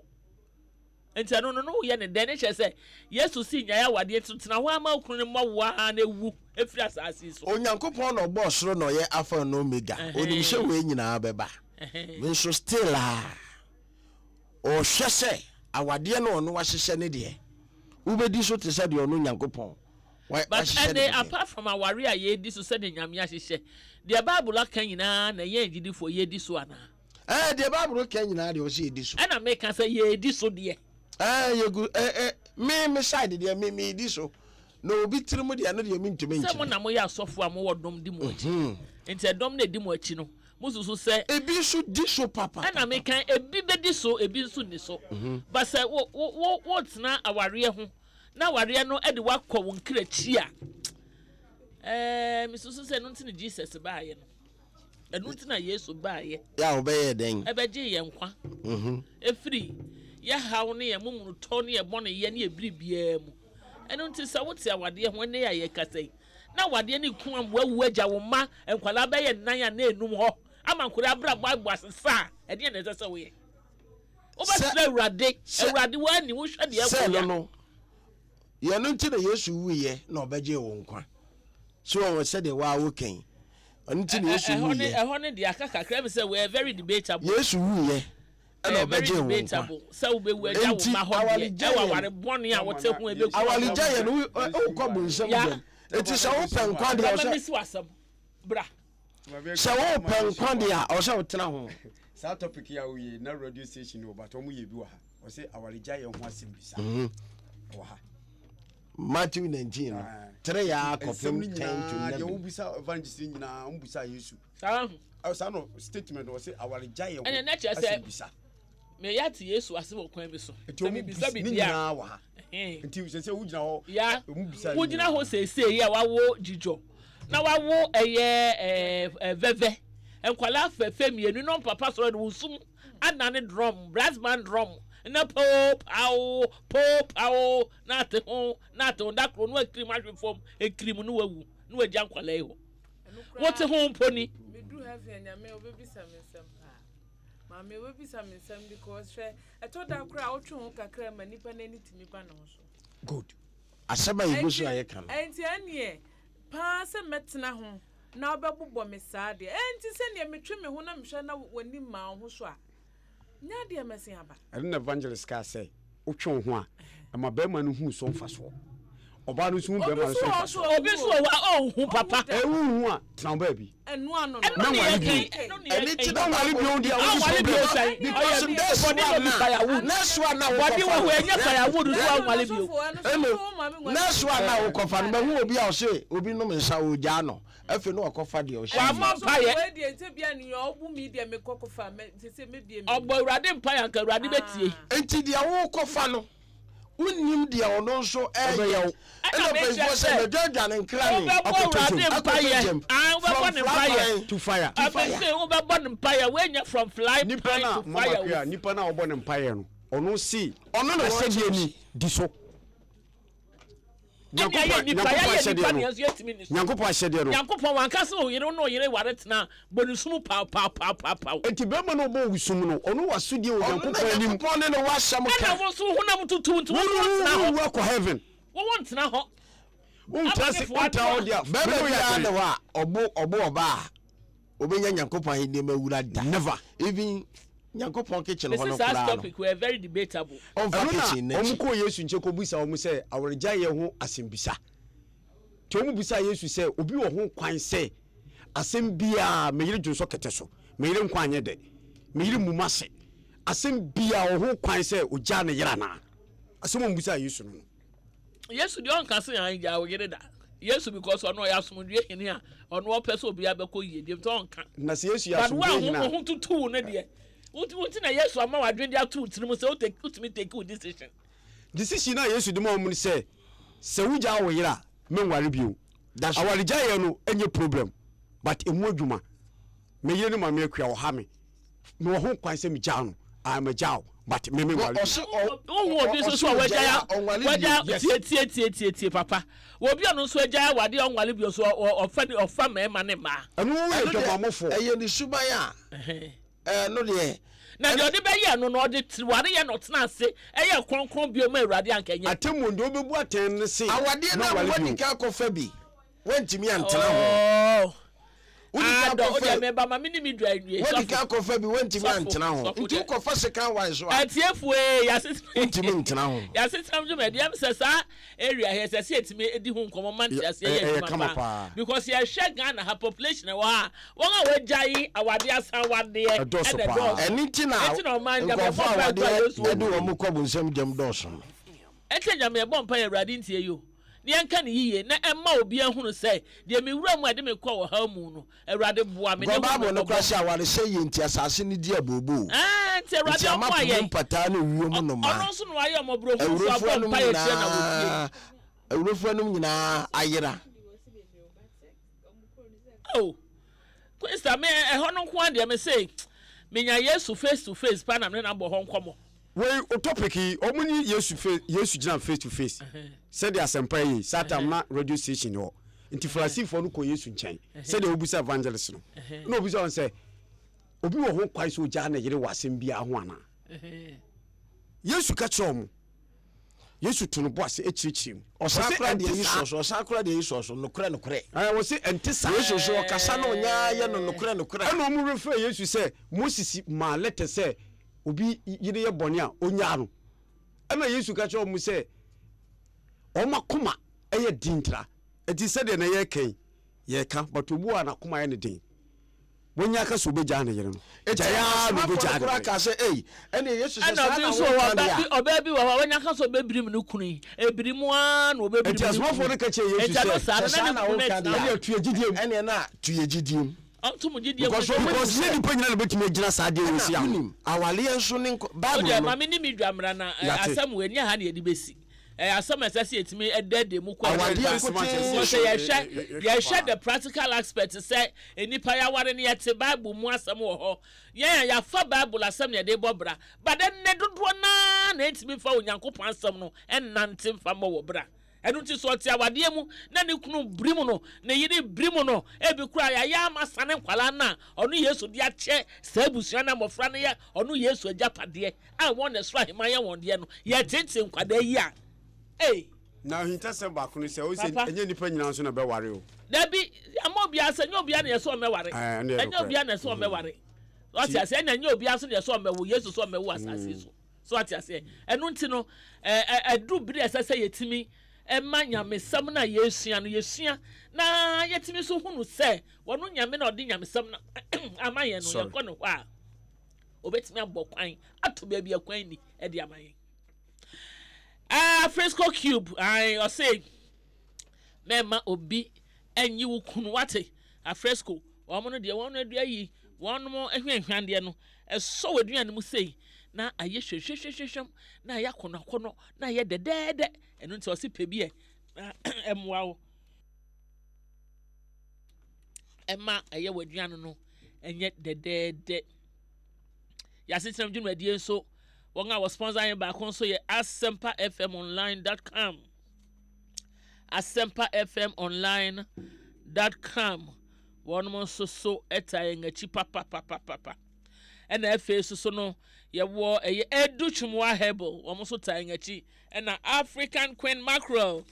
Nti ɛno no, na woyɛ no dɛn? Ne kyerɛ sɛ, Yesu se nyae awadeɛ nti tena hɔ ara ma wo kunu no mmɔ wo ara na wu firi asaase yi so. Onyankopɔn na ɔbɔɔ soro na ɔyɛ Alpha and Omega. Onim sɛ wei nyinaa bɛba. Me nso still a, ɔhwɛ sɛ awadeɛ no ɔno wahyehyɛ ne deɛ, wobɛdi so te sɛ deɛ ɔno Nyankopɔn But wahyehyɛ no ɛnde deɛ. apart from aware a yɛredi so sɛdeɛ Nyame ahyehyɛ, deɛ Bible aka nyinaa na yɛn agyidifoɔ yɛredi so anaa? Ɛɛ deɛ Bible ka nyinaa deɛ ɔsɛ yɛdi so. Ɛna meka sɛ yɛredi so deɛ. Ɛɛ yɛgu ɛ ɛ me me side deɛ me medi so na obi tirim deɛ ɛno deɛ mentumi Sɛ mo nkyerɛ. na moyɛ asɔfoɔ a mowɔ dɔm di mo akyi. Mhm. Nti ɛdɔm no a ɛdi mo akyi no, mosusu sɛ. Ebi nso di so papapapa. Ɛna meka ebi bɛdi so ebi nso nni so. Mhm. But sɛ wo wo wo wotena awareɛ ho na awareɛ no de wo akɔ wo nkrakyi a, ɛɛ mesusu sɛ ɛno nti na Jesus baeɛ no. Ɛno nti na Yesu baeɛ. Yɛ a ɔbɛyɛɛ dɛn? Ɛbɛgyee yɛn nkwa. Ɛfiri yɛ haw ne yɛn momonotɔ ne yɛn bɔneyɛ ne yɛn biribiara mu. Ɛno nti sɛ wote awadeɛ ho ɛnnɛ yi a yɛrekasa yi, na awadeɛ no reku ama woawu agya wo mma nkwadaa bɛyɛ nnan anaa enum hɔ ama nkwadaa abrabɔ abɔ asesa a, ɛdeɛn na ɛsɛ sɛ woyɛ? Wobɛsrɛ Awurade, Awurade woani wohwɛ deɛ Sɛ ɛkɔ ɛno ya. no, yɛn no nti na Yesu wuiɛ na ɔbɛgyee wo nkwa. So wɔn sɛdeɛ waa woka yi, Ɔno nti na Yesu wuiɛ. Ɛhɔ ne deɛ aka kakra mi sɛ wɔyɛ very debatable. Yesu wuiɛ ɛna ɔbɛgye wo nkwa. Sɛ wobɛwu agya wo mma hɔ deɛ ɛwɔ aware bɔne a wote ho ɛbɛku. Awaregya yɛ no wokɔ bonsam gyam. Eti sɛ wopɛ nkwa deɛ ɔsɛ. Mesi w'asɛm bra. Sɛ wopɛ nkwa deɛ a ɔsɛ wotena ho. Saa topic yi a woyɛ na radio station wɔ but wɔn yɛ bi wɔ ha. Ɔsɛ awaregya yɛ ho asɛm bisa. Wɔ ha. Matthew 19 no, 3 a kɔpem 10 to 11. Deɛ wobisa evangelist nyinaa, wɔn Yesu. Saa ho. Saa no statement wɔ sɛ awaregya yɛ ho. Ɛnna n'kyerɛ sɛ bisa. Meyɛ ate Yesu ase wɔ kwan bi so. Nti wɔn bisa ne nyinaa wɔ ha. Nti sɛ sɛ wogyina hɔ. Ya wɔn bisa. Wogyina hɔ seesei yi a wawo dzidzɔ na wawo ɛyɛ ɛɛ vɛvɛ nkwadaa fɛfɛ mmienu na ɔmpapa sɔrɔ de wɔn sum anane drum brass band drum na poo paoo poo paoo na ate ho na ate ho da koro na wakirim ahwe fam ekirim na wawu na wagya nkwadaa yi hɔ wote ho mpo ni. Meduru heaven a Nyame obebisa me nsɛm paa. Maame obebisa me nsɛm because hwɛ ɛtɔ da koraa a wotwe ho kakra ma nipa n'ani tumi ba ne ho so. Good. Asɛm a yɛgu so a yɛka no. Ɛnti ɛneɛ paa sɛ mɛtena ho na wobɛbobɔ me saa deɛ ɛnti sɛdeɛ metwe me ho na mehwɛ na w'ani ma wo ho so a nyɛ adeɛ mɛsen aba. Ɛno na evangelist kaa sɛ wotwe wo ho a, ɛma barima no hu so mfasoɔ. Ɔbaa no nso hu bɛrima no so mfa so. Obi nso wɔ hɔ a ɔnhu papa. Ɛ wonhu a, tena wo baabi. Ɛno ano no. Ɛno ne Mɛnware yɛ bio. kan. Ɛno ne yɛ Ɛno nti kan. na Ɔnware bio deɛ Because ɔyɛ next bɔne no bi one firewood. next Bɔne no one bi na firewood. next one na Bɔne wokɔfa wɔ hɔ no. ɛnyɛ firewood nso anware bio. Hello, next one na wokɔfa no mahu obi a ɔse obi nom nsa ɔgyaa no afei na wakɔfa deɛ ɔhyɛ Wammɔ yie. mpaeɛ. Wei deɛ nti bia nea ɔbu mi deɛ mekɔ kɔfa mɛ sese mebie mi. Ɔbɔ Awurade mpaeɛ anka Awurade bɛtie. Nti deɛ wokɔfa no wonnim deɛ ɔno nso ɛyɛ wo. Ɛna Ɛna mekyerɛ mpanyinfoɔ sɛ sɛ mɛdwadwa ne nkrane wobɛbɔ Awurade akɔtɔ mpaeɛ. gyam Ah, wobɛbɔ from ne fly mpaeɛ. pan To fire. to fire. Ɛfiri sɛ wobɛbɔ ne mpaeɛ woanya from fly Nipa pan na to mama fire. kua nipa na ɔbɔ ne mpaeɛ no ɔno se Ɔno na ahyɛdeɛ ni di so. Ɛne ayɛ nipa yɛayɛ nipa ne yɛn nso yɛtumi ni so. Nyankopɔn ahyɛdeɛ no. Nyankopɔn wanka sɛ ɔyere wo ne ɔyere ware tena bɔ ne sum paw paw paw paw paw. Enti bɛrima no ɔbɔ wo sum no ɔno wɔ asodie wɔ Ɔno na Nyankopɔn anim. Nyankopɔn ne no wɔ asɛm ka. Ɛna wo nso wo honam tutu nti wo Wo nso wontena hɔ. wo akɔ heaven. Wo wontena hɔ. Wontra se wontra hɔ deɛ a. Bɛrima biara ne hɔ a ɔbo ɔbo ɔbaa a obenya Nyankopɔn ahenni mu awura da. Never. Even Nyankopɔn kitchen hɔ Mese no saa koraa no. topic wei very debatable. Ɔmfa Ɛno na kitchen wɔn n'akyi. kɔɔ Yesu nkyɛn kɔbisa wɔn sɛ awaregyaeɛ ho asɛmbisa. Nti wɔn bisaa Yesu sɛ obi wɔ ho kwan sɛ asɛm biara me yere dwonsɔ kɛtɛ so, me yere nkwa anyɛ dɛ, me yere mmu m'ase, asɛm biara wɔ ho kwan sɛ ogyaa ne yere anaa? Asɛm a wɔn bisaa Yesu no no. Yesu deɛ ɔnka sɛ an gyaa wo yere da. Yesu because ɔno ɔyɛ asomdwoeɛ hene a ɔno ɔpɛ sɛ obiara bɛkɔ yie deɛ nti ɔnka. Na sɛ Yesu yɛ But wo a asomdwoeɛ hene a. wo ho tutu wo no deɛ wo nti na Yesu ama w'adwene de ato wo tirim sɛ wotumi take wo decision. Decision a Yesu de ma wɔn ne sɛ, sɛ wogyaa wo yere a, menware bio. Awaregyaeɛ no nyɛ problem but ɛmu adwuma. Me yere ne Maame Akua ɔha me. Mewɔ ho kwan sɛ megyaa no. Ah, magyaa wo but me menware bio. Wohu obi nso so a wagyae wagyae tie tie tie tie tie papa. Obi a ɔno nso agyae awadeɛ a ɔnware bio nso ɔfa ɔfa mmarima ne mmaa. Ɛno yɛ dwamamɔfoɔ. Ɛyɛ ne suban a ɛno deɛ. Na deɛ ɔde bɛyɛɛ no no, ɔde tiriwareyɛ na ɔtenaa ase yɛɛ kronkron bio maa Awurade, anka ɛnyɛ. Atemmuo no, deɛ ɔbɛbu atɛn no se, Awadeɛ no a Mɛware woadi bio. kan akɔfa bi, woantumi antena ho. Oh, Wodi kan Adɔ, wo deɛ akɔfa meba ma me ne me dwa nwie. Wodi Sɔfo, kan akɔfa bi, woantumi sɔfo, antena ho. sɔfo Nti deɛ. wokɔfa second wife so a, Atiefoɔ ee, yɛasetena wontumi ntena ho. yɛasetenam dwumadi ɛm sɛ saa area ha ɛsɛ sɛ yɛtumi di ho nkɔmmɔ ma nteaseɛ yɛ Ɛyɛ adwuma kama paa paa. because yɛhwɛ Ghana ha population ɛwɔ ha a wɔn a wɔagyae awadeɛ asan awadeɛ Ɛdɔɔso ɛna paa. ɛdɔɔso Ɛno nti na Ɛnti na ɔman Nyame nkurɔfoɔ ɛbɔ a mpae kɔ a awadeɛ Yesu wɔ de wɔn kɔ bonsam gyam dɔɔso no. Ɛnti na Nyame ɛbɔ mpae Awurade ntie yi o na yɛnka no yiye na ɛmma obiara nhunu sɛ deɛ me wura mu a ɛde me kɔɔ ɔhaw mu no Awurade boa me na Because hu me Bible no mmɔbɔ. koraa se awaresɛe yɛ nti asase no di abooboo. Ɛɛ, nti Awurade Nti ama ɔmmoa po mu yɛn. mpataa ne ewiem Ɔ, nnomaa. ɔno nso na wayɛ ɔmmɔborɔhunufo Awurofo abɔ anom mpaeɛ kyerɛ na wɔtie. nyinaa, awurofo anom nyinaa ayera. Oh, Queensta, me ɛhɔ no nko ara deɛ me se menya Yesu face to face paa na me ne no abɔ hɔ nkɔmmɔ. Wei o topic yi ɔmo ne Yesu face Yesu gyina face to face sɛdeɛ asɛmpa yi saa time na radio station hɔ nti Farisifoɔ no kɔ Yesu nkyɛn sɛdeɛ wobisa evangelist no na obisa wɔn sɛ obi wɔ ho kwan sɛ ogyaa ne yere wɔ asɛm biara ho anaa Yesu ka kyerɛ wɔn Yesu to no bo ase kyerɛkyerɛ mu. Ɔsan kora deɛ yi sɔ so, ɔsan kora deɛ yi sɔ so, nokorɛ nokorɛ. Ɛɛ wɔsi ɛnte saa. Yesu so ɔkasa na ɔnya yɛ no nokorɛ nokorɛ. Ɛna wɔn refrɛ Yesu sɛ Moses maa lɛtɛ sɛ obi yere yɛ bɔne a ɔnyaa no. Ɛna Yesu ka kyerɛ wɔn sɛ wɔn akoma yɛ den tra. Eti sɛdeɛ na yɛreka yi yɛreka but obi wɔ a n'akoma yɛ ne den. Wanya aka sɛ obegyaa ne yere no. Eti Gyae ara na asomafoɔ no obegyaa ne koraa yere. kaa sɛ, Ei, ɛnneɛ Yesu sɛ Ɛna saa obi na nso wɔ hɔ, woka ɔbaa deɛ bi, a. ɔbaa bi wɔ hɔ a wanya aka sɛ ɔbɛbirim ne kunu yi, ɛbirim ara na ɔbɛbirim Enti ne asomafoɔ kunu. no ka kyerɛɛ Yesu Enti ɛno sɛ, saa Sɛ no, na saa ne na kunu no woka atena deɛ hɔ. a, Ɛnneɛ to yɛn gyidie mu. ɛnneɛ na to yɛn gyidie mu. Ɔnto mo gyidie mu Because ne wɔn Because nim nyɛ sɛ, nnipa nyinaa na bɛtumi agyina saa adeɛ wei ɛna si ano. wonim, awareɛ nso ne nkɔ, Wo Bible deɛ, no. ma me ne me dwa mmra na ɛ, Yɛate. asɛm wei, ɛnyɛ ha na yɛde bɛsi. Ɛyɛ asɛm a ɛsɛ sɛ yɛtumi dɛɛdɛɛ mu kɔ akyiri Awadeɛ paa. nkoten Because so. sɛ yɛhwɛ, yɛhwɛ the practical aspect sɛ nnipa yɛaware no yɛte Bible mu asɛm wɔ hɔ. Yɛn a yɛafa Bible asɛm na yɛde rebɔ bra. But ɛnnɛ dodoɔ no ara na ɛntumi mfa Onyankopɔn asɛm no nnante mfa mmɔ wɔ bra. Ɛno nti sɛ ɔte awadeɛ mu na ne kunu birim no, ne yere birim no, ebi koraa yɛayɛ ama sane nkwadaa no a ɔno Yesu de akyɛ saa abusua no a mmɔfra no yɛ ɔno Yesu agyapadeɛ a wɔn na ɛsoro ahemman yɛ wɔn deɛ no, yɛreteetee nkwadaa yi a, ei. Na ahintasɛm baako ne sɛ, wohu sɛ Papa. ɛnyɛ nnipa nyinaa nso na ɛbɛware o. Dabi, ama obiara sɛ ɛnyɛ obiara na yɛsɛ ɔmmɛware. Ɛɛ, ɛno yɛ Ɛnyɛ nokorɛ. obiara na ɛsɛ ɔmmɛware. Wate aseɛ? Ɛna ɛnyɛ obiara nso na yɛsɛ ɔmmɛwo. Yesu sɛ ɔmmɛwo asase yi so. So wate aseɛ? Ɛno nti no, ɛ, ɛ, ɛduru bere a ɛsɛ sɛ yɛtumi ma nyamesɛm no a yɛresua no, yɛsua na yɛtumi nso hunu sɛ wɔno Nyame na ɔde nyamesɛm no ama yɛn no, yɛkɔ ne hɔ a, obɛtumi abɔ kwan ato baabi a kwan ni de ama yɛn. Ah, Frisco Cube, ae, ɔse mɛma obi anyi wo kunu wate. Afresco, wɔn no deɛ wɔn no adua yi, wɔn mo ahwanhwandeɛ no, ɛsɔ w'aduane mu sei na ayɛ hwehwehwehwehwɛm na ayɛ akɔnɔakɔnɔ na ayɛ dɛdɛɛdɛ. Ɛno nti ɔse pɛ bi ɛ na ɛmmoa wo ɛma ɛyɛ w'aduane no ɛnyɛ dɛdɛɛdɛ. Yɛasetenam dwumadie nso, wɔn a wɔsponsor yɛn baako nso yɛ Asempa FM Online dot com. Asempa FM Online dot com. Wɔn nso so ɛta yɛn akyi papapapapa. Ɛna afei nso so no yɛwɔ ɛyɛ Edu Twumwa Herbal wɔn nso ta yɛn akyi. Ɛna African Queen Mackerel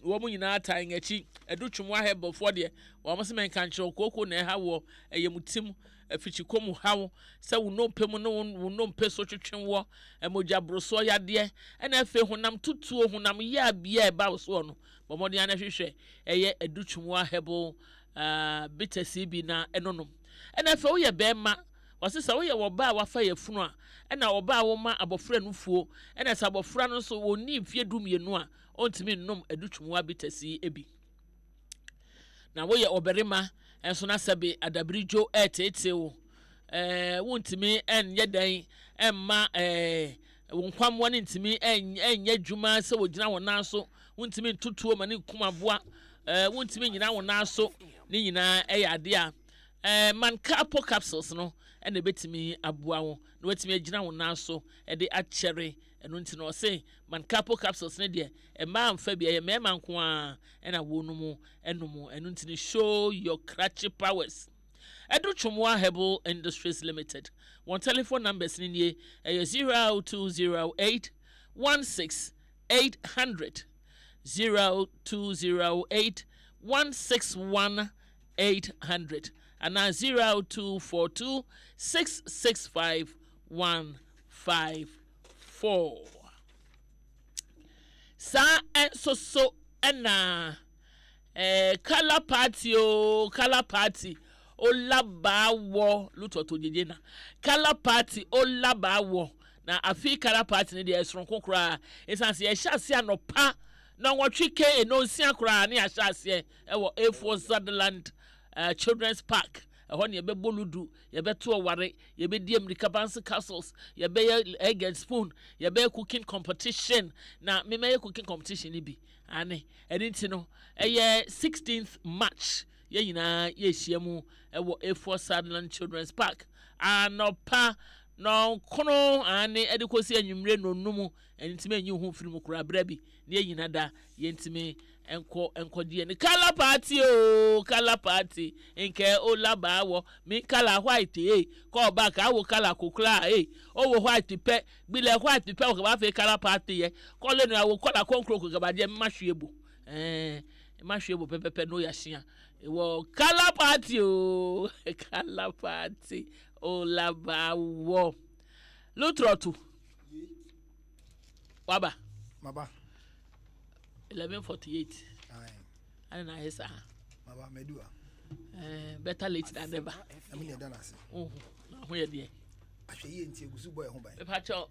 Wɔn nyinaa taa yɛn akyi. Adu Twumwa Herbalfoɔ deɛ, wɔn se menka nkyerɛ wo, kooko na ɛha woɔ, ɛyɛ mo tim, afikyikɔ mu haw, sɛ wo nnompe mu ne wo nnompe so twetwe woɔ, mogya borosoɔ yadeɛ, ɛna afei honam tutuo, honam yea biara a ɛba wo soɔ no, bɔ mmɔden ara na hwehwɛ ɛyɛ Adu Twumwa Herbal uh, bitters yi bi na ɛnonom. Ɛna afei woyɛ bɛrima, wɔse sɛ woyɛ wɔba a wafa yafunu a, ɛna ɔba a woma abɔfra nufuo, ɛna sɛ abɔfra no nso wɔnni mfeɛ du mmienu a, ɔntumi nnom adutwumua bitters yi bi. Na woyɛ ɔbarima nso na sɛbe adabiridwo reteetee wo, ɛɛ wontumi nyɛ dɛn mma ɛɛ wo nkwammoa no ntumi nyɛ adwuma sɛ wɔgyina wɔn nan so, wontumi ntotuo ma ne nkum aboa, ɛɛ wontumi nyina wɔn nan so, ne nyinaa ɛyɛ adeɛ a ɛɛ Mancapo capsules no ɛna ɛbɛtumi aboa wo na watumi agyina wɔn nan so ɛde akyɛre. Ɛno nti no ɔse Mancapo capsules no deɛ mmaa mfa bi, ɛyɛ mmarima nko ara na wɔnom nom. Ɛno nti no show your krakye powers. Ɛdo Twomwa Herbal Industries Limited. Wɔn telephone numbers no nie, ɛyɛ 0208 16 800, 0208 161 800 anaa 0242 665 154. Saa nso so na eh, kala party o, oh, kala party olabaa wɔ lutɔtɔ gyegye na kala party olabaa wɔ na afi kala party no deɛ ɛsoronko koraa ɛsiane sɛ yɛhyɛ aseɛ anɔpa na nwɔtwe ke nnɔnsia koraa ne yɛahyɛ aseɛ ɛwɔ A4 Sutherland uh, Children's Park ɛhɔ ne yɛbɛbɔ ludu yɛbɛto ɔware yɛbɛdi amirika bouncy castles, yɛbɛyɛ egg and spoon, yɛbɛyɛ cooking competition, na memɛyɛ cooking competition no bi. Ane, ɛno nti no, ɛyɛ 16th March, yɛn nyinaa yɛhyia mu ɛwɔ A4 Sutherland Children's Park. Anɔpa nɔnkono, ane, ɛde kɔsi anwummere nonum, ɛno nti menyi wo ho mfiri mu koraa berɛ bi, na yɛn nyina da yɛntumi nkɔ nkɔgye yɛn kala party oo kala party nkɛ o laba wɔ mi kala white ee kɔ ɔba ka awo kala kokla ee owo white pɛ gbilɛ white pɛ wɔ kaba afei kala party yɛ kɔ lenu awo kɔla kɔnkro ko kaba deɛ mma hwie bo ɛɛ mma hwie bo pɛpɛpɛ no yasia wɔ kala party oo kala party o laba wɔ lutrɔtu. Waba. Maba. 11:48. Ayi. Ana na ayɛ saa. Maba mɛdu a. Eh, better late than never. Ɛmu ni ɛda n'ase. Ohu na ho yɛ deɛ. Ahwɛ yie nti egusu bɔ ɛho ban. Mepakyɛw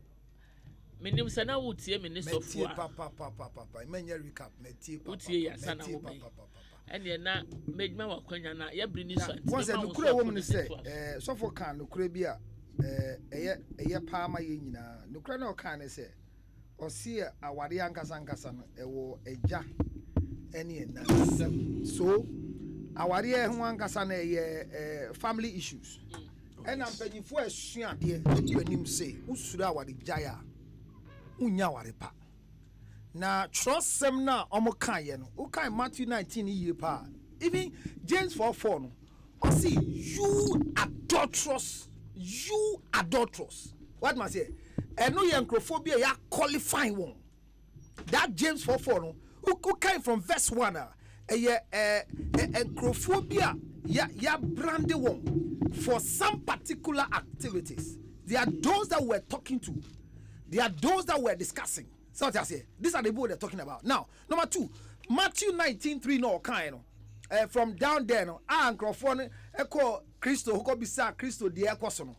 menim sɛ na wotie me ne sɔfo a. Mɛtie papapapapa mɛnyɛ recap mɛtie papapa. Wotie yɛ asa na wo bɛn. Ɛneɛ na mɛgyima wakwanya na yɛbere ni so nti mɛma wo so nokorɛ wɔ mu ne sɛ eh, sɔfo kaa nokorɛ bi a eh, ɛyɛ ɛyɛ paa ma yɛn nyinaa. Nokorɛ na ɔkaa ne sɛ ɔse awareɛ ankasa ankasa no ɛwɔ agya ɛne ɛna nsam. So awareɛ ho ankasa no ɛyɛ eh, family issues. Ɛna mpanyinfoɔ a ɛsua adeɛ ɛdi anim sɛ wosuro awaregyae a wonnya aware pa. Na twerɛsɛm no a wɔkaeɛ no, wokae Matthew 19 no yie paa. Even James 4 4 no, ɔse you adulterous, you adulterous. What must say? Ɛno yɛ nkurɔfoɔ bi a yɛ qualify wɔn. That James 4 4 no, wokae from verse 1 a, ɛyɛ ɛɛ nkurɔfoɔ bi a yɛ yɛabrande wɔn for some particular activities. They are those that we're talking to. They are those that we're discussing. Sɛ ɔte aseɛ, these are the people they're talking about. Now, number two, Matthew 19 3 na ɔkaeɛ no, eh, from down there no, a nkurɔfoɔ no ɛkɔ Kristo hɔ kɔbisaa Kristo deɛ ɛkɔ so no,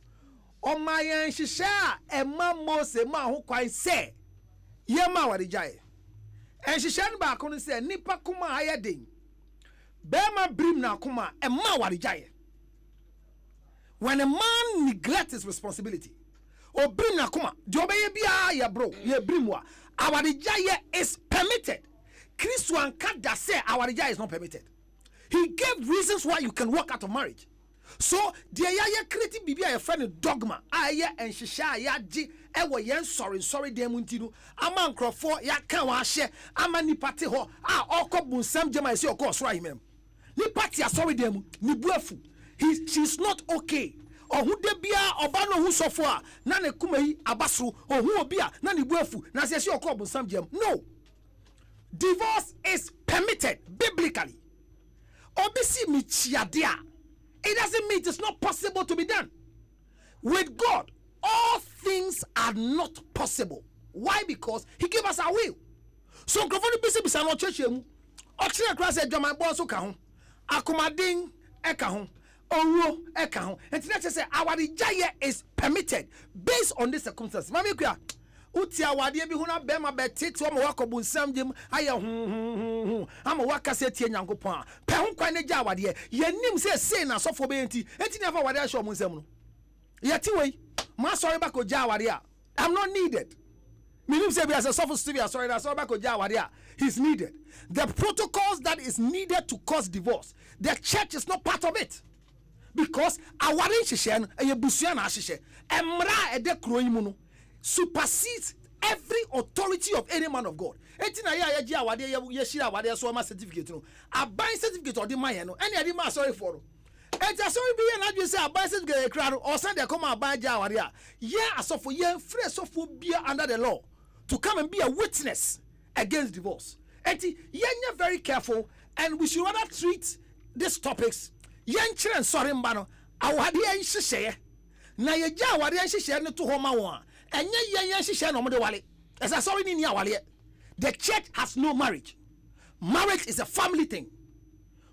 ɔmaa yɛn nhyehyɛɛ a ɛma Mose maa ho kwan sɛ yɛmma awaregyaeɛ. Nhyehyɛɛ no baako no sɛ nnipa koma a ayɛ den, barima birim n'akoma a ɛma awaregyaeɛ. When a man neglect his responsibility, obirim n'akoma, deɛ ɔbɛyɛ biara yɛ bro, yɛ birim a, awaregyaeɛ is permitted. Kristo anka da sɛ awaregyaeɛ is not permitted. He gave reasons why you can walk out of marriage. So deɛ yɛayɛ create biribi a yɛfrɛ no dogma a ɛyɛ nhyehyɛe a yɛagye wɔ yɛn nsɔre nsɔre dan mu nti no ama nkurɔfoɔ yɛaka wɔn ahyɛ ama nipa te hɔ a ɔrekɔ bonsam gyam a yɛsɛ ɔkɔ ɔsoro ahemman mu. Nipa te asɔre dan mu ne bu afu he she is not okay ɔho da biara ɔba na ɔhu sɔfo a na ne koma yi aba soro ɔhu obi a na ne bu afu na sɛ yɛsɛ ɔkɔ ɔbonsam gyam no divorce is permitted biblically. Obi si mekyia de a, it doesn't mean it is not possible to be done. With God, all things are not possible. Why? Because he gave us our will. So nkurɔfoɔ no bisabisa no ɔkyerɛkyerɛ mu. Ɔkyerɛ koraa sɛ adwamanbɔ nso ka ho, akomaden ka ho, owuo ka ho. Nti na kyerɛ sɛ awaregyaeɛ is permitted based on this circumstance. Maame Akua, Wote awadeɛ bi ho na bɛrima bɛtete wo ama woakɔ bonsam gya mu ayɛ hohohoho ama woakasa atia Nyankopɔn a, pɛ ho kwan na gya awadeɛ. Yɛnim sɛ sei na asɔfoɔ bɛyɛ nti, enti na yɛafa awadeɛ ahyɛ wɔn nsam no. Yɛte wei, m'asɔre ba kɔgya awadeɛ a, I'm not needed. Menim sɛ ebia sɛ sɔfo Stevie asɔre na asɔre ba kɔgya awadeɛ a, he's needed. The protocols that is needed to cause divorce, the church is not part of it. Because aware nhyehyɛɛ no, ɛyɛ busua na ahyehyɛ. Mmara a ɛda kuro yi mu no supersedes every authority of any man of God. Enti na yɛ a yɛgye awadeɛ, yɛ yɛhyira awadeɛ so ma certificate no, aban certificate a ɔde ma yɛn no, ɛne yɛde ma asɔrefoɔ no. Enti asɔre bi yɛ n'adwene sɛ aban certificate yɛkura no, ɔsan de akɔma aban agye awadeɛ a, yɛn asɔfo, yɛmfrɛ sɔfoɔ biara under the law to come and be a witness against divorce. Enti yɛnyɛ very careful and we should rather treat these topics, yɛnkyerɛ nsɔre mma no awadeɛ nhyehyɛeɛ na yɛgya awadeɛ nhyehyɛeɛ no to hɔ ma wɔn a, ɛnyɛ yɛn yɛn nhyehyɛeɛ na wɔde wale. Ɛsɛ asɔre no nni awareɛ. The church has no marriage. Marriage is a family thing.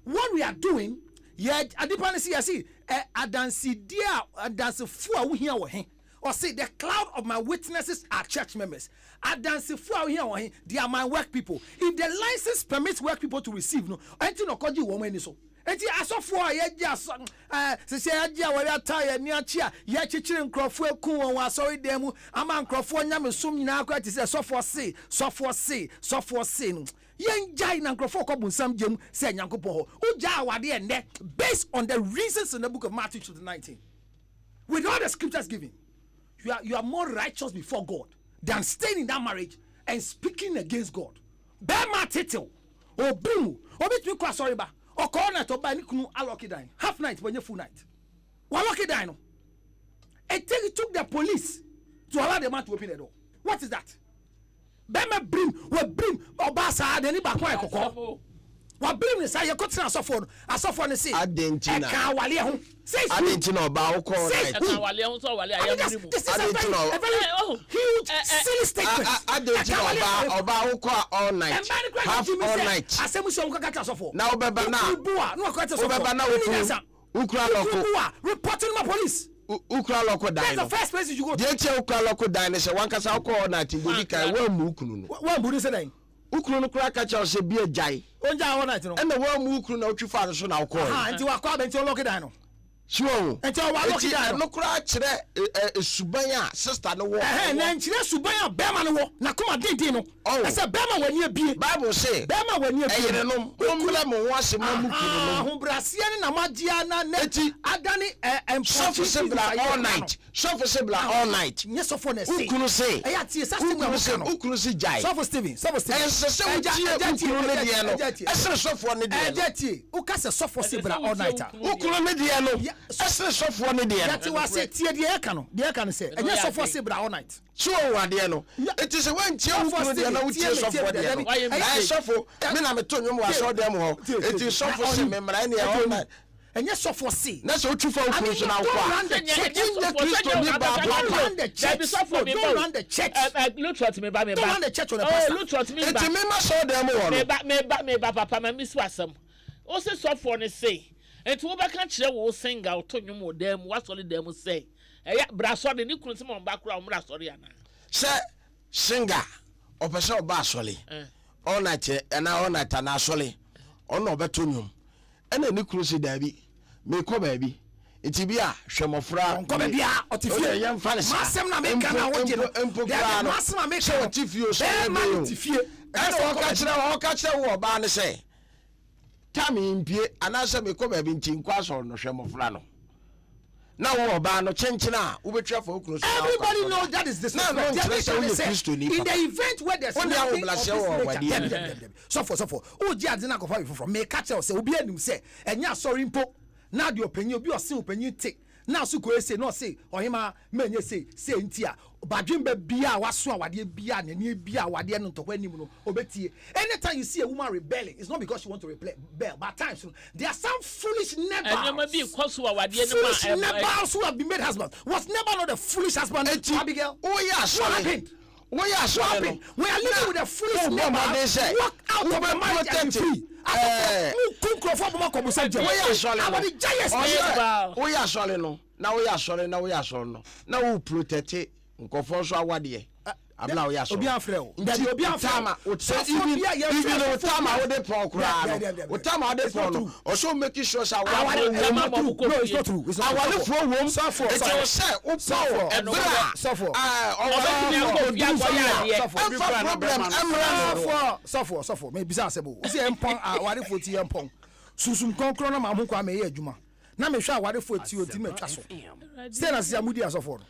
What we are doing, yɛ adepa no si yɛsi ɛ adansedie a adansefo a wohia wɔ he? Ɔse the cloud of my witnesses are church members. Adansefo a wohia wɔ he? They are my work people. If the license permits work people to receive no, ɛnti na ɔkɔgye wɔn ani so. Enti asɔfoɔ a yɛgye asɔ ɛɛ sese yɛagye aware ataa yɛn ani akyi a yɛkyekyere nkurɔfoɔ aku wɔn wɔ asɔredan mu ama nkurɔfoɔ nyamesom nyinaa koraa te sɛ sɔfoɔ se, sɔfoɔ se, sɔfoɔ se no, yɛngyae na nkurɔfoɔ kɔ bonsam gya mu sɛ Nyankopɔn hɔ. Wogyaa awadeɛ nnɛ based on the reasons in the book of Matthew chapter 19 with all the scriptures given, you are, you are more righteous before God than staying in that marriage and speaking against God. Bɛrima tetew. Obi mu, obi tumi kɔ asɔre ba, ɔkɔ all night ɔba ne kunu alɔki dan, half night but nye full night. Walɔki dan no. It take it took the police to allow the man to open the door. What is that? Bɛrima birim, wabirim, ɔbaa saa n'ani baako ayɛ kɔkɔɔ. Wabirim ne saa yɛkɔ tena asɔfoɔ no, asɔfoɔ no se Adɛn nti na ɛka awaleɛ ho. Says who? Adɛn nti na ɔbaa wokɔ all Says night? who? Ɛka awaleɛ ho sɛ ɔwale a I mean yɛmmere that's mu. this is a Adɛn nti very na a very Ɛ oh huge ɛ ɛ silly statement. Adɛn nti Ɛka na awaleɛ ɔbaa ho. ɔbaa wokɔ all night Mmaa no koraa half gye tumi all sɛ night asɛm si wɔn kɔka kyerɛ asɔfoɔ. na wobɛba na Wokunu bu a na wakɔka kyerɛ sɔfoɔ. wobɛba na Wonni wokunu nyansa. wokura Wokunu lɔko bu a report no ma police. wokura lɔko dan That's no the first place you should go to. deɛ nti a wokura lɔko dan no sɛ wankasa wokɔ all night deɛ di kan woammu wo kunu no Woammu no sɛ dɛn? Wo kunu no koraa ka kyerɛ wo sɛ bia gyae. Ongyae all night no. Ɛna woammu wo kunu na wotwi faa no so na wokɔɔe. Ahaa nti wakɔ aba nti ɔlɔke dan no. So wahu? Nti ɔwɔ alɔke dan no. Nti ɛno koraa kyerɛ suban a sister no wɔ. Ɛhɛn na ɛnkyerɛ suban a bɛɛma no wɔ, n'akoma denden no. Ɛsɛ bɛɛma w'ani abie. Bible se, Bɛɛma w'ani abie no. Ɛyerenom, mommrɛ mo ho ase mma mo kununom. Ahaa ahobrɛaseɛ ne na moagye ara na nɛ adane ɛ mpɔnkye Sɔfo se bra all night. Sɔfo se bra all night. Nyɛ sɔfo na ɛse. Wo kunu se. Ɛyɛ atie saa asɛm a Wo moka no. Wo kunu se gyae. Sɔfo Steven, sɔfo Steven. Ɛnsɛ sɛ wotie wo kunu ne deɛ no ɛsene sɔfoɔ ne deɛ no. Ɛgya tie. Woka sɛ sɔfo se bra all night a. Wo kunu ne deɛ no ɛsene sɔfoɔ ne deɛ no. Yɛte wo ase. Tie deɛ yɛka no. Deɛ yɛka no sɛ, ɛnyɛ sɔfoɔ se bra all night. So woahu adeɛ no? Enti sɛ woantie wo kunu deɛ na wotie sɔfoɔ deɛ no, ɛɛ sɔfo, me na meto nnwom wɔ asɔredan mu hɔ, enti sɔfo se me mmra ɛneɛ all night. Ɛnyɛ sɔfoɔ se. Na sɛ wotwi fa wo kunu so na wokɔ a, wonyɛ Kristoni baa Don't papa. run the church. No, don't run the church. Lutrot me ba me ba. Don't run the church on a pastor. Oh, Lutrot me ba. Nti mema sɔɔdan mu hɔ no. Me ba me ba me ba papa ma mi si asɛm. Wo se sɔfoɔ no se. Nti wobɛka kyerɛ wo singer ɔto nnwom wɔ dan mu w'asɔre dan mu sɛ ɛyɛ bra asɔre ne kunu se ma ɔmba koraa ɔmmra asɔre anaa? Sɛ singer ɔpɛ sɛ ɔba asɔre all night anaa all night anaa asɔre ɔno na ɔbɛto nnwom. Ɛna ne kunu se, Daabi, merekɔ baabi, nti bi a hwɛ mmɔfra Ɔnkɔ baabiara, ɔte fie. Wodeɛ yɛmfa no saa. M'asɛm na meka na wogye no. Mpo, mpo Daabi, koraa no, m'asɛm a meka sɛ no, ɔte fie o, sɛ ɔyɛ bɛrima dɛn no o. te fie. Ɛnyɛ Ɛna sɛ ɔkɔ ɔka baabi. kyerɛ, ɔka kyerɛ wo ɔbaa no sɛ, Tam yi mpue, anaasɛ merekɔ baabi nti nkɔ asɔre no, hwɛ mmɔfra no. Na wo ɔbaa no, kyenkyen a wobɛtwi afa wo kunu so na woakɔ Everybody asɔre knows a, that is na ɛno disrespect. Deɛ nkyerɛ meka sɛ ne woyɛ sɛ, Kristoni in papa. the event where there's Wonni nothing of ahobrɛaseɛ this wɔ nature, awadeɛ dabi, mu. dabi, dabi, dabi. Sɔfo, sɔfo, wogye adze no akɔfa obi foforɔ. Meka kyerɛ wo sɛ, obiara nim sɛ, ɛnyɛ asɔre mpo na deɛ ɔpanyin, obi a ɔsen ɔpanyin te na ɔse kɔyɛ sei na ɔse ɔhemaa mɛnyɛ sei, sei nti a, badwemba biara a waso awadeɛ biara, n'ani abue awadeɛ no ntɔkwa anim no, ɔbɛtie. Anytime you see a woman rebelling, it's not because she want to rebel, but at times no, there are some foolish Nneɛma bi Nabals, rekɔ so wɔ awadeɛ no mu a foolish ɛm ɛ. Nabals who have been made husbands. Was Nabal not a foolish husband to Enti, Abigail? woyɛ What asɔre, happened? woyɛ asɔre no, We are living with a foolish na wobɔ neighbor. mmɔden sɛ Walk out of the wobɛ marriage and be protect free. ɛɛ, Asɔfo, mu ku nkurɔfoɔ bɔ ma kɔ busa gyam. woyɛ asɔre no, Awɔde gya yɛ ɔsɛ Nabal. woyɛ asɔre no, na woyɛ asɔre na woyɛ asɔre no, na wo protect nkurɔfoɔ nso awadeɛ abena woyɛ asɔre. Obi afrɛ wo. Nti Dabi obi afrɛ time wo. a sɛ Sɔfo even bi a yɛfrɛ even wo sɔfo time bi a a. wode pɔn koraa Dabi no, dabi dabi. wo time a wode It's not pɔn no, true. ɔsɛ wo make sure sɛ Aware awarefoɔ ɛyɛ wom. not true. No, it's not true. It's not true. Awarefoɔ wom. Sɔfo, Nti sɔfo. wo sɛ wopɔn Sɔfo, ɛberɛ a sɔfo. ɛɛ, Ɔbɛtumi ɔwarefoɔ akɔ fie ɔduru akɔyɛ fie a, adeɛ. ɛmfa problem ɛmmra no. Sɔfo, sɔfo, sɔfo. Mebisa asɛm o. Wosi yɛmpɔn a awarefoɔ ti yɛmpɔn. Sunsum kronkron no ma ho kwan ma ɛyɛ adwuma. Na mehwɛ awarefoɔ ti o ti matwa so. Sɛ na sisi a mudi asɔfoɔ no.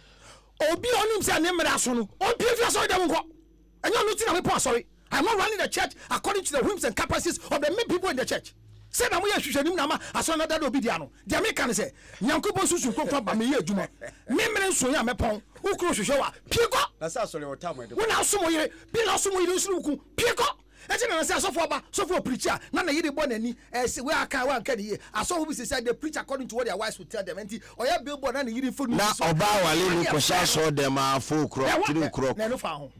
Obi a ɔnim sɛ ne mmara so no, ɔmpue mfi asɔredan mu nkɔ. Ɛnyɛ ɔno nti na mepɔn asɔre. I am not running the church according to the whims and caprices of the mean people in the church. Sɛ na moyɛ nhwehwɛnim na ama asɔre no adada obi dea no, deɛ meka ne sɛ, Nyankopɔn Sunsum Kronkron aba meyɛ adwuma. Me mmere nsoeɛ a mɛpɔn. Wo kunu hwehwɛ wo a, pue kɔ. Na sɛ asɔre wɔ tam a ɛde Wo na wosom wo yere, bi na wosom wo yere nso ne wo kun, pue kɔ. Ɛnti na sɛ asɔfo aba, sɔfo ɔpreachi a, na ne yere bɔ n'ani, ɛɛ se wei aka, wei anka ne yie. Asɔfo bi sese they preach according to what their wives will tell them. Ɛnti ɔyɛ billboard na ne yere mfoni Na si so a, ɔbaa wale na no deɛ kɔhyɛ frɛ no. asɔre dɛm a four o'clock, Na ɛwɔ, three o'clock. na ɛno fa ho.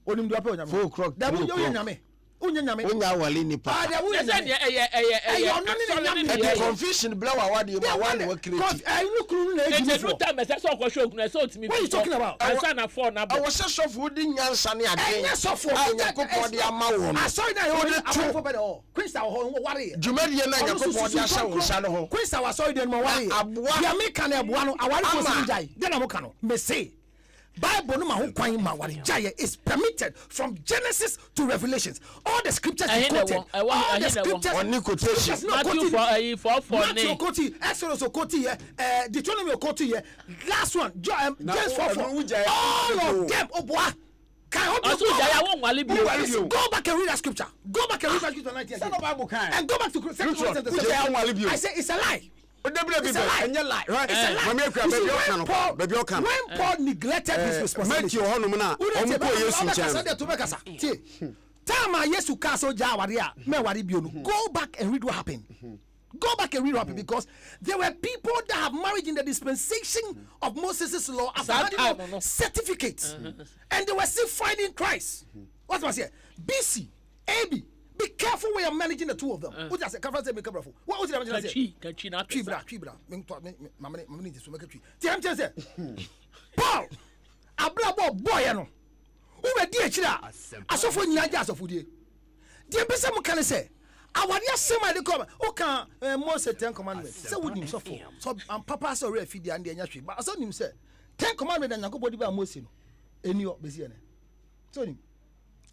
Onim deɛ ɔpɛ onyame. Four o'clock, Dabi three wonyɛ o'clock. nyame. Wonyɛ nyame. Wonya awale nipa. Ah, deɛ woyɛ Kyerɛ sɛ nyame. deɛ ɛyɛ ɛyɛ Ɛyɛ ɛyɛ ɔno ne ne asɔre ne nyame. deɛ Ɛde ɛyɛ. confusion brɛ w'awadeɛ mu a woa na woacreate. Ɛno ne kunu no na ɛyɛ Nti gyimifoɔ. ɛduru time ɛsɛ sɛ ɔkɔhwɛ okunu ɛsɛ ɔtumi What are you fi talking hɔ about? ansa na four no abɔ. Ɛwɔ sɛ sɔfo wode nyansa ne adwen Ɛnyɛ sɔfo. a Nyankopɔn de ama wo no Asɔre na ɛwɔ wode ne to awarefo bɛ na ɛwɔ. Queensta wɔ hɔ wɔware yɛ. dwumadie no a Ɔno nso Nyankopɔn de susu ahyɛ wo nsa no ho Queensta wɔ asɔre deɛ no ma wɔware na yɛ. aboa Deɛ meka no ɛboa no awarefoɔ ama sɛ ngyae. Deɛ na moka no mese Bible no ma ho kwan ma awaregyaeɛ is permitted from Genesis to Revelations. All the scriptures he Ɛhe na quoted, ɛwɔ? Ɛwɔ all ɛhe the na ɛwɔ? scriptures, Ɔne quotation. scriptures no Matthew quoted. fɔ ɛyi fɔɔfɔɔ Matthew ne. quoted, Exodus quoted, yɛ, Deuteronomy quoted, yɛ, last one, Jo, Na James wo- 4 ɛno 4. wogyae All bio. of them, oh boy. Can I hope you Ɔso go gyae back? a wonwale bio. Wonwale bio. Go back and read that scripture. Go back and read that scripture 19 Sɛ na again. Bible kan. And go back to Second Luther, Corinthians wogyae a wonwale bio. I say it's a lie. Dabi It's a lie. ɛnyɛ lie. It's a lie. Mame Akua, You see, baabi ɔka when no, Paul, baabi ɔka no. when Paul neglected his responsibility. Matthew hɔnom na Wode ɔmo tie, kɔɔ bɛka- Yesu ɔbɛkasa nkyɛn no. deɛ to bɛkasa. Tie. Time a Yesu kaa sɛ ogya aware a mɛware bio no, go back and read what happened. Go back and read what happened because there were people that have marriage in the dispensation of Moses' law after Saa handing time out no. certificates. And they were still finding Christ. What was here? BC, AB. Be careful when you're managing the two of them. What I say? Conference say, What was it? Katwi katwi na Twi apɛ bra, sa. twi bra. Me ntɔ me me mame mame ne so make twi. Ti am kyerɛ sɛ Paul abrabɔ bɔyɛ no. Wo bɛ di akyiri a asɔfo nyinaa gye asɔfodie. Deɛ mpɛ sɛ mo ka ne sɛ awade asɛm a yɛde kɔ wo ka eh, Mose Ten Commandments sɛ wonim sɔfo sɛ ampapa sɛ ɔwerɛ afidie a ne deɛ ɛnyɛ hwee ba sɛ wonim sɛ Ten Commandment na Nyankopɔn de baa Mose no ɛni hɔ bɛsi ɛnɛ sɛ wonim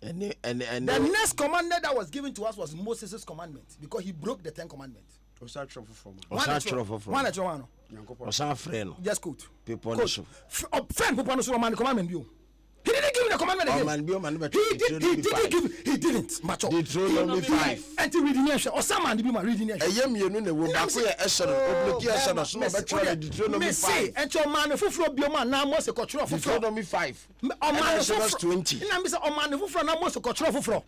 ɛne ɛne ɛne The next commandment that was given to us was Moses' commandment because he broke the Ten Commandments. Ɔsan twerɛ foforɔ ma. Ɔsan twerɛ foforɔ. One ɛtwerɛ one no. Nyankopɔn. Ɔsan frɛ no. Just quote. Bepɔ no so. Frɛ no bepɔ no so ɔman commandment bi o. He didn't give him the commandment again. Ɔman bi ɔman no bɛtwerɛ He did. He Deuteronomy didn't 5. give. He didn't. Macho. Deuteronomy 5. Ɛnti reading yɛn hwɛ. Ɔsan man bi ma reading yɛn hwɛ. Ɛyɛ mmienu na ɛwɔ baako yɛ Exodus. Obliki Exodus na ɔbɛtwerɛ no Deuteronomy Mese 5. ɛnti ɔman no foforɔ bio ma na Mose kɔtwerɛ foforɔ. Deuteronomy 5. Ɔman Ɛna no Exodus foforɔ. 20. Ɛna mbisa ɔman no foforɔ na Mose kɔtwerɛ foforɔ.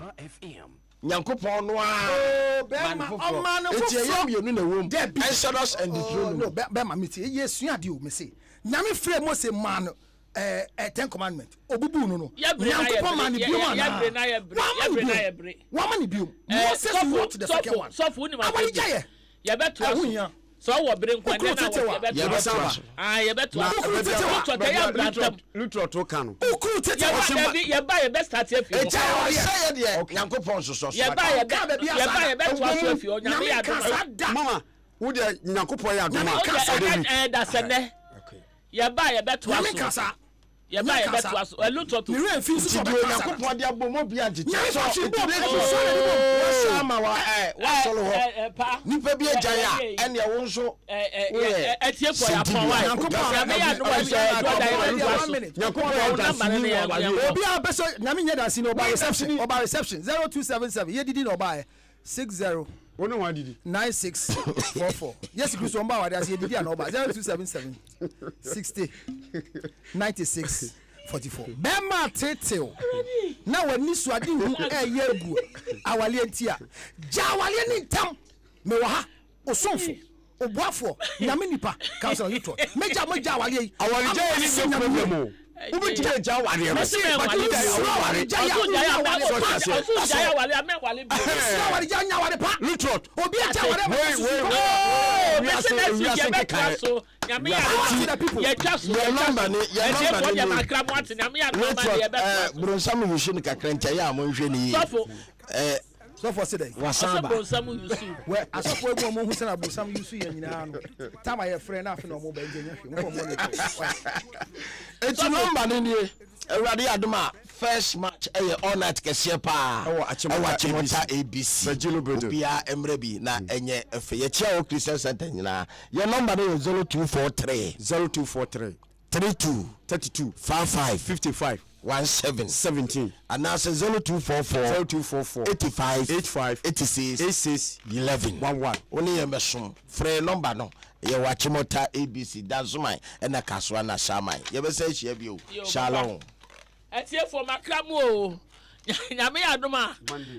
Nyankopɔn no ara maa no foforɔ. Enti ɛyɛ mmienu na ɛwɔ mu, Exodus and Deuteronomy. No, bɛrima mi ti yɛ sua adeɛ o mi se Nyame frɛ Mose maa no ɛɛ eh, Ten Commandment obubuu no no Nyankopɔn maa no biom anaa wama no biom wama no biom Moses wrote the second one awaregya yɛ Yɛbɛtoa ɛho so. hia. Sɛ ɔwɔ bere nkwa Okunu nnɛ na tete wa. wɔte yɛbɛtoa so. Ah, yɛbɛtoa so. Okunu tete wa. Lutɔ tɛ yɛ abrantam. Lutɔ to ka no. Okunu tete wa. Yɛba dabi yɛba yɛbɛ start afi hɔ. Eti sɛ yɛ deɛ Nyankopɔn nsosɔ so. Yɛba yɛbɛ yɛba yɛbɛtoa so afi hɔ. Nyame yɛ adom a. Mama wo deɛ Nyankopɔn yɛ adom a. Wo deɛ ɛnɛ ɛɛ dasɛ nɛ. Yɛba yɛbɛtoa so. Yɛba a yɛbɛtoa so. Ɛno tɔ to. Ne werɛ mfi nso sɛ Nti deɛ ɔbɛka saa da. Onyankopɔn de abom obiara ntete. Nyame Sɛ fa hwee nti bom, ne ɛno so nso na ɛde bom. Woasan ama wa ɛ woasɔre hɔ. Nipa bi agyae a ɛnneɛ wo nso woyɛ Atiefoɔ yɛ apɔn wa. Nyankopɔn Nyame yɛ adom a ɛhyɛ ɛdɔ da yɛbɛtoa so. Nyankopɔn yɛ danseni wɔ awareɛ. Obi a ɔpɛ sɛ Nyame nyɛ danseni ɔba reception ɔba reception 0277 yɛdidi na ɔbaeɛ 60 Wo ne wɔn adidi. 9644 Yesu Kristo ɔmba awade ase yɛdidi a na ɔba 0277 60 96 44 Bɛrima atetew na w'ani so ade hu ɛyɛ agu awaleɛ nti a gya awaleɛ ne ntam mewɔ ha osomfo oboafoɔ nyame nipa councilor Utah mɛgya mɛgya awaleɛ yi Awaregya yɛ ne nyɛ problem o. Wobɛtumi agya awareɛ no. But wogya yɛ awoware. Ɔso gyae a mɛ ɔso gyae aware a mɛ wale bio. Aware gya nya aware pa. Lutrot. Obi agya aware ma Wei susu wei kɔ. Oh, wiase mese next week wiase yɛbɛtoa nkekaeɛ. so. Nyame yɛ Power to the adom people. a yɛtwa so Yɛn yɛtwa nɔmba so. ni yɛn nɔmba Atiefoɔ ni deɛ nie. makra mo ate Nyame yɛ adom ama deɛ Lutrot yɛbɛtoa ɛɛ so. bronsam yusu no kakra nti ɛyɛ a monhwɛ no yie. Sɔfo. Ɛɛ Sɔfo ɔse dɛn? wasan Ɔsɛ aba. bronsam yusu. Wɛ asɔfo egu ɔmo hu sɛ na bronsam yusu yɛ nyinaa no. Tam a yɛfrɛ na afe na ɔmo ba nti ɛnyɛ hwee. Mo kɔ mo ne kɔ. Eti nɔmba no nie. Awurade yɛ adom a first match ɛyɛ all night kɛseɛ paa Ɛwɔ Achimota ɛwɔ Achimota ABC. Virgilio Building. Obiara mmerɛ bi na ɛnyɛ ɛfɛ. Yɛkyia wɔ Christian Center nyinaa. Yɛn nɔmba no yɛ 0243 0243 32 32 55 55 17 17 anaasɛ 0244 0244 85 85 86 86 11 11. Wo ne yɛn bɛsom. Frɛ yɛn nɔmba no. Yɛwɔ Achimota ABC, Dansoman ɛna Kasoa na Shaman. Yɛbɛsan ahyia bio. Yo, Shalom. Papa. Atiefoɔ makra mo o. Nyame yɛ adom a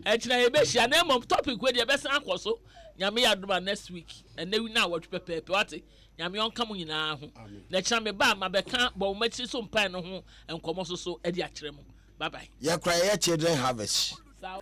ɛkyena yɛbɛhyia na mmom topic wei deɛ yɛbɛsan akɔ so Nyame yɛ adom a next week ɛnɛ na awɔtwe pɛpɛɛpɛ wate Nyame ɔnka mo nyinaa ho na ɛkyena meba a mabɛka bɔ mo akyiri so mpae no ho nkɔmmɔ so so de akyerɛ mo bye bye. Yɛkora yɛyɛ children harvest. Saa.